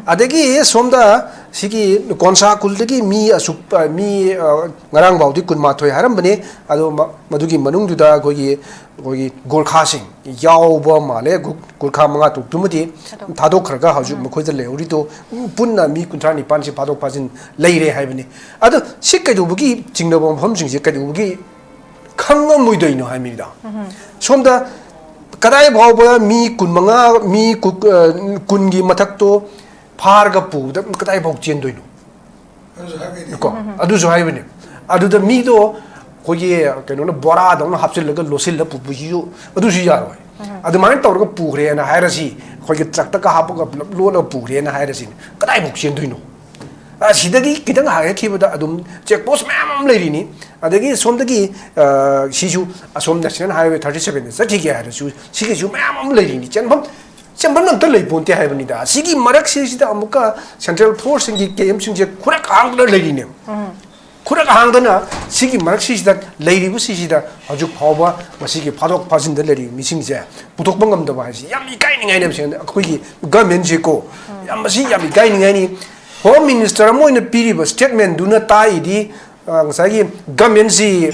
ꯑꯗꯒꯤ ꯁꯣꯝꯗ ꯁꯤꯒꯤ ꯀꯣꯟꯁꯥ ꯈꯨꯜꯗꯒꯤ ꯃꯤ ꯑꯁꯨꯛ, ꯑ, ꯃꯤ, ꯑ, ꯉꯔꯥꯡ ꯐꯥꯎꯗꯤ ꯀꯨꯟꯃꯥꯊꯣꯏ ꯍꯥꯏꯔꯝꯕꯅꯦ꯫ ꯑꯗꯣ ꯃ-, ꯃꯗꯨꯒꯤ ꯃꯅꯨꯡꯗꯨꯗ ꯑꯩꯈꯣꯏꯒꯤ, ꯑꯩꯈꯣꯏꯒꯤ ꯒꯣꯔꯈꯥꯁꯤꯡ ꯌꯥꯎꯕ ꯃꯥꯜꯂꯦ꯫ ꯒꯨ-, ꯒꯣꯔꯈꯥ ꯃꯉꯥ ꯇꯔꯨꯛꯇꯨꯃꯗꯤ ꯊꯥꯗꯣꯛ- ꯊꯥꯗꯣꯛꯈ꯭ꯔꯒ ꯍꯧꯖꯤꯛ ꯎꯝ꯫ ꯃꯈꯣꯏꯗ ꯂꯩꯍꯧꯔꯤꯗꯣ ꯄꯨꯟꯅ ꯃꯤ ꯀꯨꯟꯊ꯭ꯔꯥ ꯅꯤꯄꯥꯟꯁꯤ ꯐꯥꯗꯣꯛ ꯐꯥꯖꯤꯟ ꯂꯩꯔꯦ ꯍꯥꯏꯕꯅꯤ꯫ ꯑꯗꯣ ꯁꯤ ꯀꯩꯗꯧꯕꯒꯤ ꯆꯤꯡꯅꯕ ꯃꯐꯝꯁꯤꯡꯁꯦ ꯀꯩꯗꯧꯕꯒꯤ ꯈꯪꯉꯝꯃꯣꯏꯗꯣꯏꯅꯣ ꯍꯥꯏꯕꯅꯤꯗ꯫ ꯁꯣꯝꯗ ꯀꯗꯥꯏ ꯐꯥꯎꯕ ꯃꯤ ꯀꯨꯟꯃꯉꯥ, ꯃꯤ ꯀꯨ-, ꯑ, ꯀꯨꯟꯒꯤ ꯃꯊꯛꯇꯣ ꯐꯥꯔꯒ ꯄꯨꯕꯗ ꯀꯗꯥꯏ ꯐꯥꯎ ꯆꯦꯟꯗꯣꯏꯅꯣ? ꯑꯗꯨꯁꯨ ꯍꯥꯏꯕꯅꯤ꯫ ꯀꯣ? ꯑꯗꯨꯁꯨ ꯍꯥꯏꯕꯅꯤ꯫ ꯑꯗꯨꯗ ꯃꯤꯗꯣ ꯑꯩꯈꯣꯏꯒꯤ ꯀꯩꯅꯣꯅ ꯕꯣꯔꯥꯗꯧꯅ ꯍꯥꯞꯆꯤꯜꯂꯒ ꯂꯣꯠꯁꯤꯜꯂ ꯄꯨꯕꯁꯤꯁꯨ ꯑꯗꯨꯁꯨ ꯌꯥꯔꯣꯏ꯫ ꯑꯗꯨꯃꯥꯏꯅ ꯇꯧꯔꯒ ꯄꯨꯈ꯭ꯔꯦꯅ ꯍꯥꯏꯔꯁꯤ, ꯑꯩꯈꯣꯏꯒꯤ ꯇ꯭ꯔꯛꯇꯒ ꯍꯥꯞꯄꯒ ꯄꯨꯂꯞ ꯂꯣꯠꯂꯒ ꯄꯨꯈ꯭ꯔꯦꯅ ꯍꯥꯏꯔꯁꯤꯅꯦ, ꯀꯗꯥꯏꯐꯥꯎ ꯆꯦꯟꯗꯣꯏꯅꯣ? ꯑ, ꯁꯤꯗꯒꯤ ꯈꯤꯇꯪ ꯍꯥꯏꯒꯠꯈꯤꯕꯗ ꯑꯗꯨꯝ ꯆꯦꯛ ꯄꯣꯁ ꯃꯌꯥꯝ ꯑꯃ ꯂꯩꯔꯤꯅꯤ꯫ ꯑꯗꯒꯤ ꯁꯣꯝꯗꯒꯤ, ꯑ, ꯁꯤꯁꯨ ꯑꯁꯣꯝ ꯅꯦꯁꯅꯦꯜ ꯍꯥꯏꯋꯦ ꯊꯥꯔꯇꯤ ꯁꯚꯦꯟꯗ ꯆꯠꯈꯤꯒꯦ ꯍꯥꯏꯔꯁꯨ ꯁꯤꯒꯤꯁꯨ ꯃꯌꯥꯝ ꯑꯃ ꯂꯩꯔꯤꯅꯤ꯫ ꯆꯦꯟꯐꯝ, ꯆꯦꯟꯐꯝ ꯑꯝꯇ ꯂꯩꯄꯣꯟꯇꯦ ꯍꯥꯏꯕꯅꯤꯗ꯫ ꯁꯤꯒꯤ ꯃꯔꯛꯁꯤꯁꯤꯗ ꯑꯃꯨꯛꯀ ꯁꯦꯟꯇ꯭ꯔꯦꯜ ꯐꯣꯔꯁꯁꯤꯡꯒꯤ ꯀꯦꯝꯞꯁꯤꯡꯁꯦ ꯈꯨꯔꯛ ꯍꯥꯡꯗꯅ ꯂꯩꯔꯤꯅꯦꯕ꯫ ꯈꯨꯔꯛ ꯍꯥꯡꯗꯅ ꯁꯤꯒꯤ ꯃꯔꯛꯁꯤꯁꯤꯗ ꯂꯩꯔꯤꯕꯁꯤꯁꯤꯗ ꯍꯧꯖꯤꯛ ꯐꯥꯎꯕ ꯃꯁꯤꯒꯤ ꯐꯥꯗꯣꯛ ꯐꯥꯖꯤꯟꯗ ꯂꯩꯔꯤꯕ ꯃꯤꯁꯤꯡꯁꯦ ꯄꯨꯊꯣꯛꯄ ꯉꯝꯗꯕ ꯍꯥꯏꯁꯤ ꯌꯥꯝ ꯏꯀꯥꯏꯅꯤꯡꯉꯥꯏꯅꯦꯕ꯫ ꯁꯦꯡꯅ ꯑꯩꯈꯣꯏꯒꯤ ꯒꯚꯔꯟꯃꯦꯟꯁꯦꯀꯣ, ꯌꯥꯝ, ꯃꯁꯤ ꯌꯥꯝ ꯏꯀꯥꯏꯅꯤꯡꯉꯥꯏꯅꯤ꯫ ꯍꯣꯝ ꯃꯤꯅꯤꯁꯇꯔ ꯑꯃ ꯑꯣꯏꯅ ꯄꯤꯔꯤꯕ ꯁ꯭ꯇꯦꯠꯃꯦꯟꯗꯨꯅ ꯇꯥꯛꯏꯗꯤ, ꯑ, ꯉꯁꯥꯏꯒꯤ ꯒꯚꯔꯟꯃꯦꯟꯁꯤ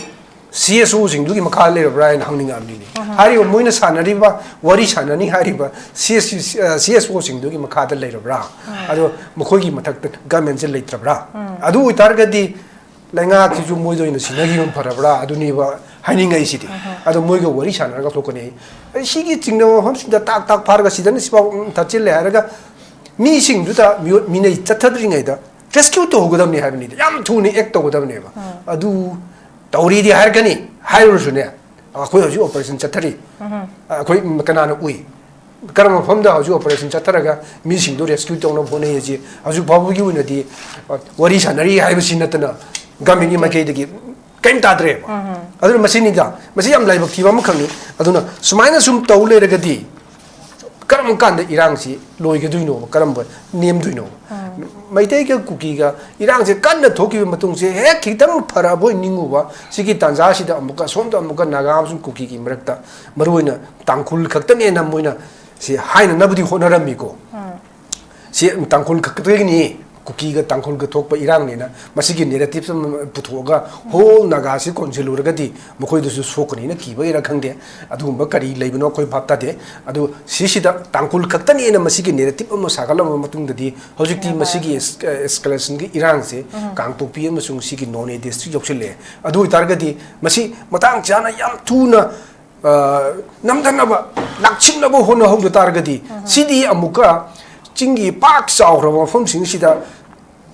ꯁꯤ ꯑꯦꯁ ꯑꯣꯁꯤꯡꯗꯨꯒꯤ ꯃꯈꯥ ꯂꯩꯔꯕ꯭ꯔꯥ ꯍꯥꯏꯅ ꯍꯪꯅꯤꯡꯉꯛꯑꯕꯅꯤꯅꯦ꯫ ꯍꯥꯏꯔꯤꯕ ꯃꯣꯏꯅ ꯁꯥꯟꯅꯔꯤꯕ, ꯋꯥꯔꯤ ꯁꯥꯟꯅꯅꯤ ꯍꯥꯏꯔꯤꯕ ꯁꯤ ꯑꯦꯁ, ꯑ, ꯁꯤ ꯑꯦꯁ ꯑꯣꯁꯤꯡꯗꯨꯒꯤ ꯃꯈꯥꯗ ꯂꯩꯔꯕ꯭ꯔꯥ? ꯑꯗꯣ ꯃꯈꯣꯏꯒꯤ ꯃꯊꯛꯇ ꯒꯚꯔꯟꯃꯦꯟꯁꯦ ꯂꯩꯇ꯭ꯔꯕ꯭ꯔꯥ? ꯑꯗꯨ ꯑꯣꯏꯇꯥꯔꯒꯗꯤ ꯂꯩꯉꯥꯛꯁꯤꯁꯨ ꯃꯣꯏꯗ ꯑꯣꯏꯅ ꯁꯤꯟꯅꯈꯤꯕꯅ ꯐꯔꯕ꯭ꯔꯥ? ꯑꯗꯨꯅꯦꯕ ꯍꯥꯏꯅꯤꯡꯉꯛꯏꯁꯤꯗꯤ꯫ ꯑꯗꯣ ꯃꯣꯏꯒ ꯋꯥꯔꯤ ꯁꯥꯟꯅꯔꯒ ꯊꯣꯛꯀꯅꯤ꯫ ꯑꯩ ꯁꯤꯒꯤ ꯆꯤꯡꯅꯕ ꯃꯐꯝꯁꯤꯡꯗ ꯇꯥꯛ ꯇꯥꯛ ꯐꯥꯔꯒ ꯁꯤꯗꯅ ꯁꯤꯐꯥꯎ ꯊꯠꯆꯤꯜꯂꯦ ꯍꯥꯏꯔꯒ ꯃꯤꯁꯤꯡꯗꯨꯗ ꯃꯤꯑꯣ-, ꯃꯤꯅꯩ ꯆꯠꯊꯗ꯭ꯔꯤꯉꯩꯗ ꯔꯦꯁꯀ꯭ꯌꯨ ꯇꯧꯍꯧꯒꯗꯕꯅꯤ ꯍꯥꯏꯕꯅꯤꯗ꯫ ꯌꯥꯝ ꯊꯨꯅ ꯑꯦꯛ ꯇꯧꯒꯗꯕꯅꯦꯕ꯫ ꯑꯗꯨ ꯇꯧꯔꯤꯗꯤ ꯍꯥꯏꯔꯛꯀꯅꯤ, ꯍꯥꯏꯔꯨꯔꯁꯨꯅꯦ, ꯑꯩꯈꯣꯏ ꯍꯧꯖꯤꯛ ꯑꯣꯄꯔꯦꯁꯟ ꯆꯠꯊꯔꯤ꯫ ꯑꯩꯈꯣꯏ ꯀꯅꯥꯅ ꯎꯏ? ꯀꯔꯝꯕ ꯃꯐꯝꯗ ꯍꯧꯖꯤꯛ ꯑꯣꯄꯔꯦꯁꯟ ꯆꯠꯊꯔꯒ ꯃꯤꯁꯤꯡꯗꯣ ꯔꯦꯁꯀ꯭ꯌꯨ ꯇꯧꯅꯕ ꯍꯣꯠꯅꯩ ꯍꯥꯏꯁꯤ ꯍꯧꯖꯤꯛ ꯐꯥꯎꯕꯒꯤ ꯑꯣꯏꯅꯗꯤ, ꯑ, ꯋꯥꯔꯤ ꯁꯥꯟꯅꯔꯤ ꯍꯥꯏꯕꯁꯤ ꯅꯠꯇꯅ ꯒꯚꯔꯟꯃꯦꯟꯒꯤ ꯃꯥꯏꯀꯩꯗꯒꯤ ꯀꯔꯤꯝ ꯇꯥꯗ꯭ꯔꯦꯕ꯫ ꯑꯗꯨꯅ ꯃꯁꯤꯅꯤꯗ, ꯃꯁꯤ ꯌꯥꯝ ꯂꯥꯏꯕꯛ ꯊꯤꯕ ꯑꯃꯈꯛꯅꯤ꯫ ꯑꯗꯨꯅ ꯁꯨꯃꯥꯏꯅ ꯁꯨꯝ ꯇꯧ ꯂꯩꯔꯒꯗꯤ ꯀꯔꯝ ꯀꯥꯟꯗ ꯏꯔꯥꯡꯁꯤ ꯂꯣꯏꯒꯗꯣꯏꯅꯣꯕ, ꯀꯔꯝꯕ ꯅꯦꯝꯗꯣꯏꯅꯣꯕ? ꯃꯩꯇꯩꯒ ꯀꯨꯀꯤꯒ ꯏꯔꯥꯡꯁꯦ ꯀꯟꯅ ꯊꯣꯛꯈꯤꯕ ꯃꯇꯨꯡꯁꯦ ꯍꯦꯛ ꯈꯤꯇꯪ ꯐꯔꯛꯑꯕꯣꯏ ꯅꯤꯡꯉꯨꯕ, ꯁꯤꯒꯤ ꯇꯥꯟꯖꯥꯁꯤꯗ ꯑꯃꯨꯛꯀ ꯁꯣꯝꯗ ꯑꯃꯨꯛꯀ ꯅꯥꯒꯥ ꯑꯃꯁꯨꯡ ꯀꯨꯀꯤꯒꯤ ꯃꯔꯛꯇ, ꯃꯔꯨꯑꯣꯏꯅ ꯇꯥꯡꯈꯨꯜ ꯈꯛꯇꯅꯦꯅ ꯃꯣꯏꯅ ꯁꯤ ꯍꯥꯏꯅꯅꯕꯗꯤ ꯍꯣꯠꯅꯔꯝꯃꯤꯀꯣ꯫ ꯁꯤ ꯇꯥꯡꯈꯨꯜ ꯈꯛꯇꯒꯤꯅꯤ, ꯀꯨꯀꯤꯒ ꯇꯥꯡꯈꯨꯜꯒ ꯊꯣꯛꯄ ꯏꯔꯥꯡꯅꯦꯅ ꯃꯁꯤꯒꯤ ꯅꯦꯔꯦꯇꯤꯞꯁ ꯑꯃ ꯄꯨꯊꯣꯛꯑꯒ ꯍꯣꯜ ꯅꯥꯒꯥꯁꯤ ꯀꯣꯟꯁꯤꯜꯂꯨꯔꯒꯗꯤ ꯃꯈꯣꯏꯗꯁꯨ ꯁꯣꯛꯀꯅꯤꯅ ꯀꯤꯕꯒꯤꯔꯥ ꯈꯪꯗꯦ꯫ ꯑꯗꯨꯒꯨꯝꯕ ꯀꯔꯤ ꯂꯩꯕꯅꯣ ꯑꯩꯈꯣꯏ ꯚꯥꯞ ꯇꯥꯗꯦ꯫ ꯑꯗꯨ ꯁꯤꯁꯤꯗ ꯇꯥꯡꯈꯨꯜ ꯈꯛꯇꯅꯦꯅ ꯃꯁꯤꯒꯤ ꯅꯦꯔꯦꯇꯤꯞ ꯑꯃ ꯁꯥꯒꯠꯂꯕ ꯃꯇꯨꯡꯗꯗꯤ ꯍꯧꯖꯤꯛꯇꯤ ꯃꯁꯤꯒꯤ ꯑꯦꯁ-, ꯑꯦꯁꯀꯦꯂꯦꯁꯟꯒꯤ ꯏꯔꯥꯡꯁꯦ ꯀꯥꯡꯄꯣꯛꯄꯤ ꯑꯃꯁꯨꯡ ꯁꯤꯒꯤ ꯅꯣꯅꯦ ꯗꯤꯁꯇ꯭ꯔꯤꯛ ꯌꯧꯁꯤꯜꯂꯛꯑꯦ꯫ ꯑꯗꯨ ꯑꯣꯏꯇꯥꯔꯒꯗꯤ ꯃꯁꯤ ꯃꯇꯥꯡ ꯆꯥꯅ ꯌꯥꯝ ꯊꯨꯅ, ꯑ, ꯅꯝꯊꯅꯕ, ꯂꯥꯛꯁꯤꯟꯅꯕ ꯍꯣꯠꯅꯍꯧꯗ ꯇꯥꯔꯒꯗꯤ ꯁꯤꯗꯤ ꯑꯃꯨꯛꯀ ꯆꯤꯡꯒꯤ ꯄꯥꯛ ꯆꯥꯎꯈ꯭ꯔꯕ ꯃꯐꯝꯁꯤꯡꯁꯤꯗ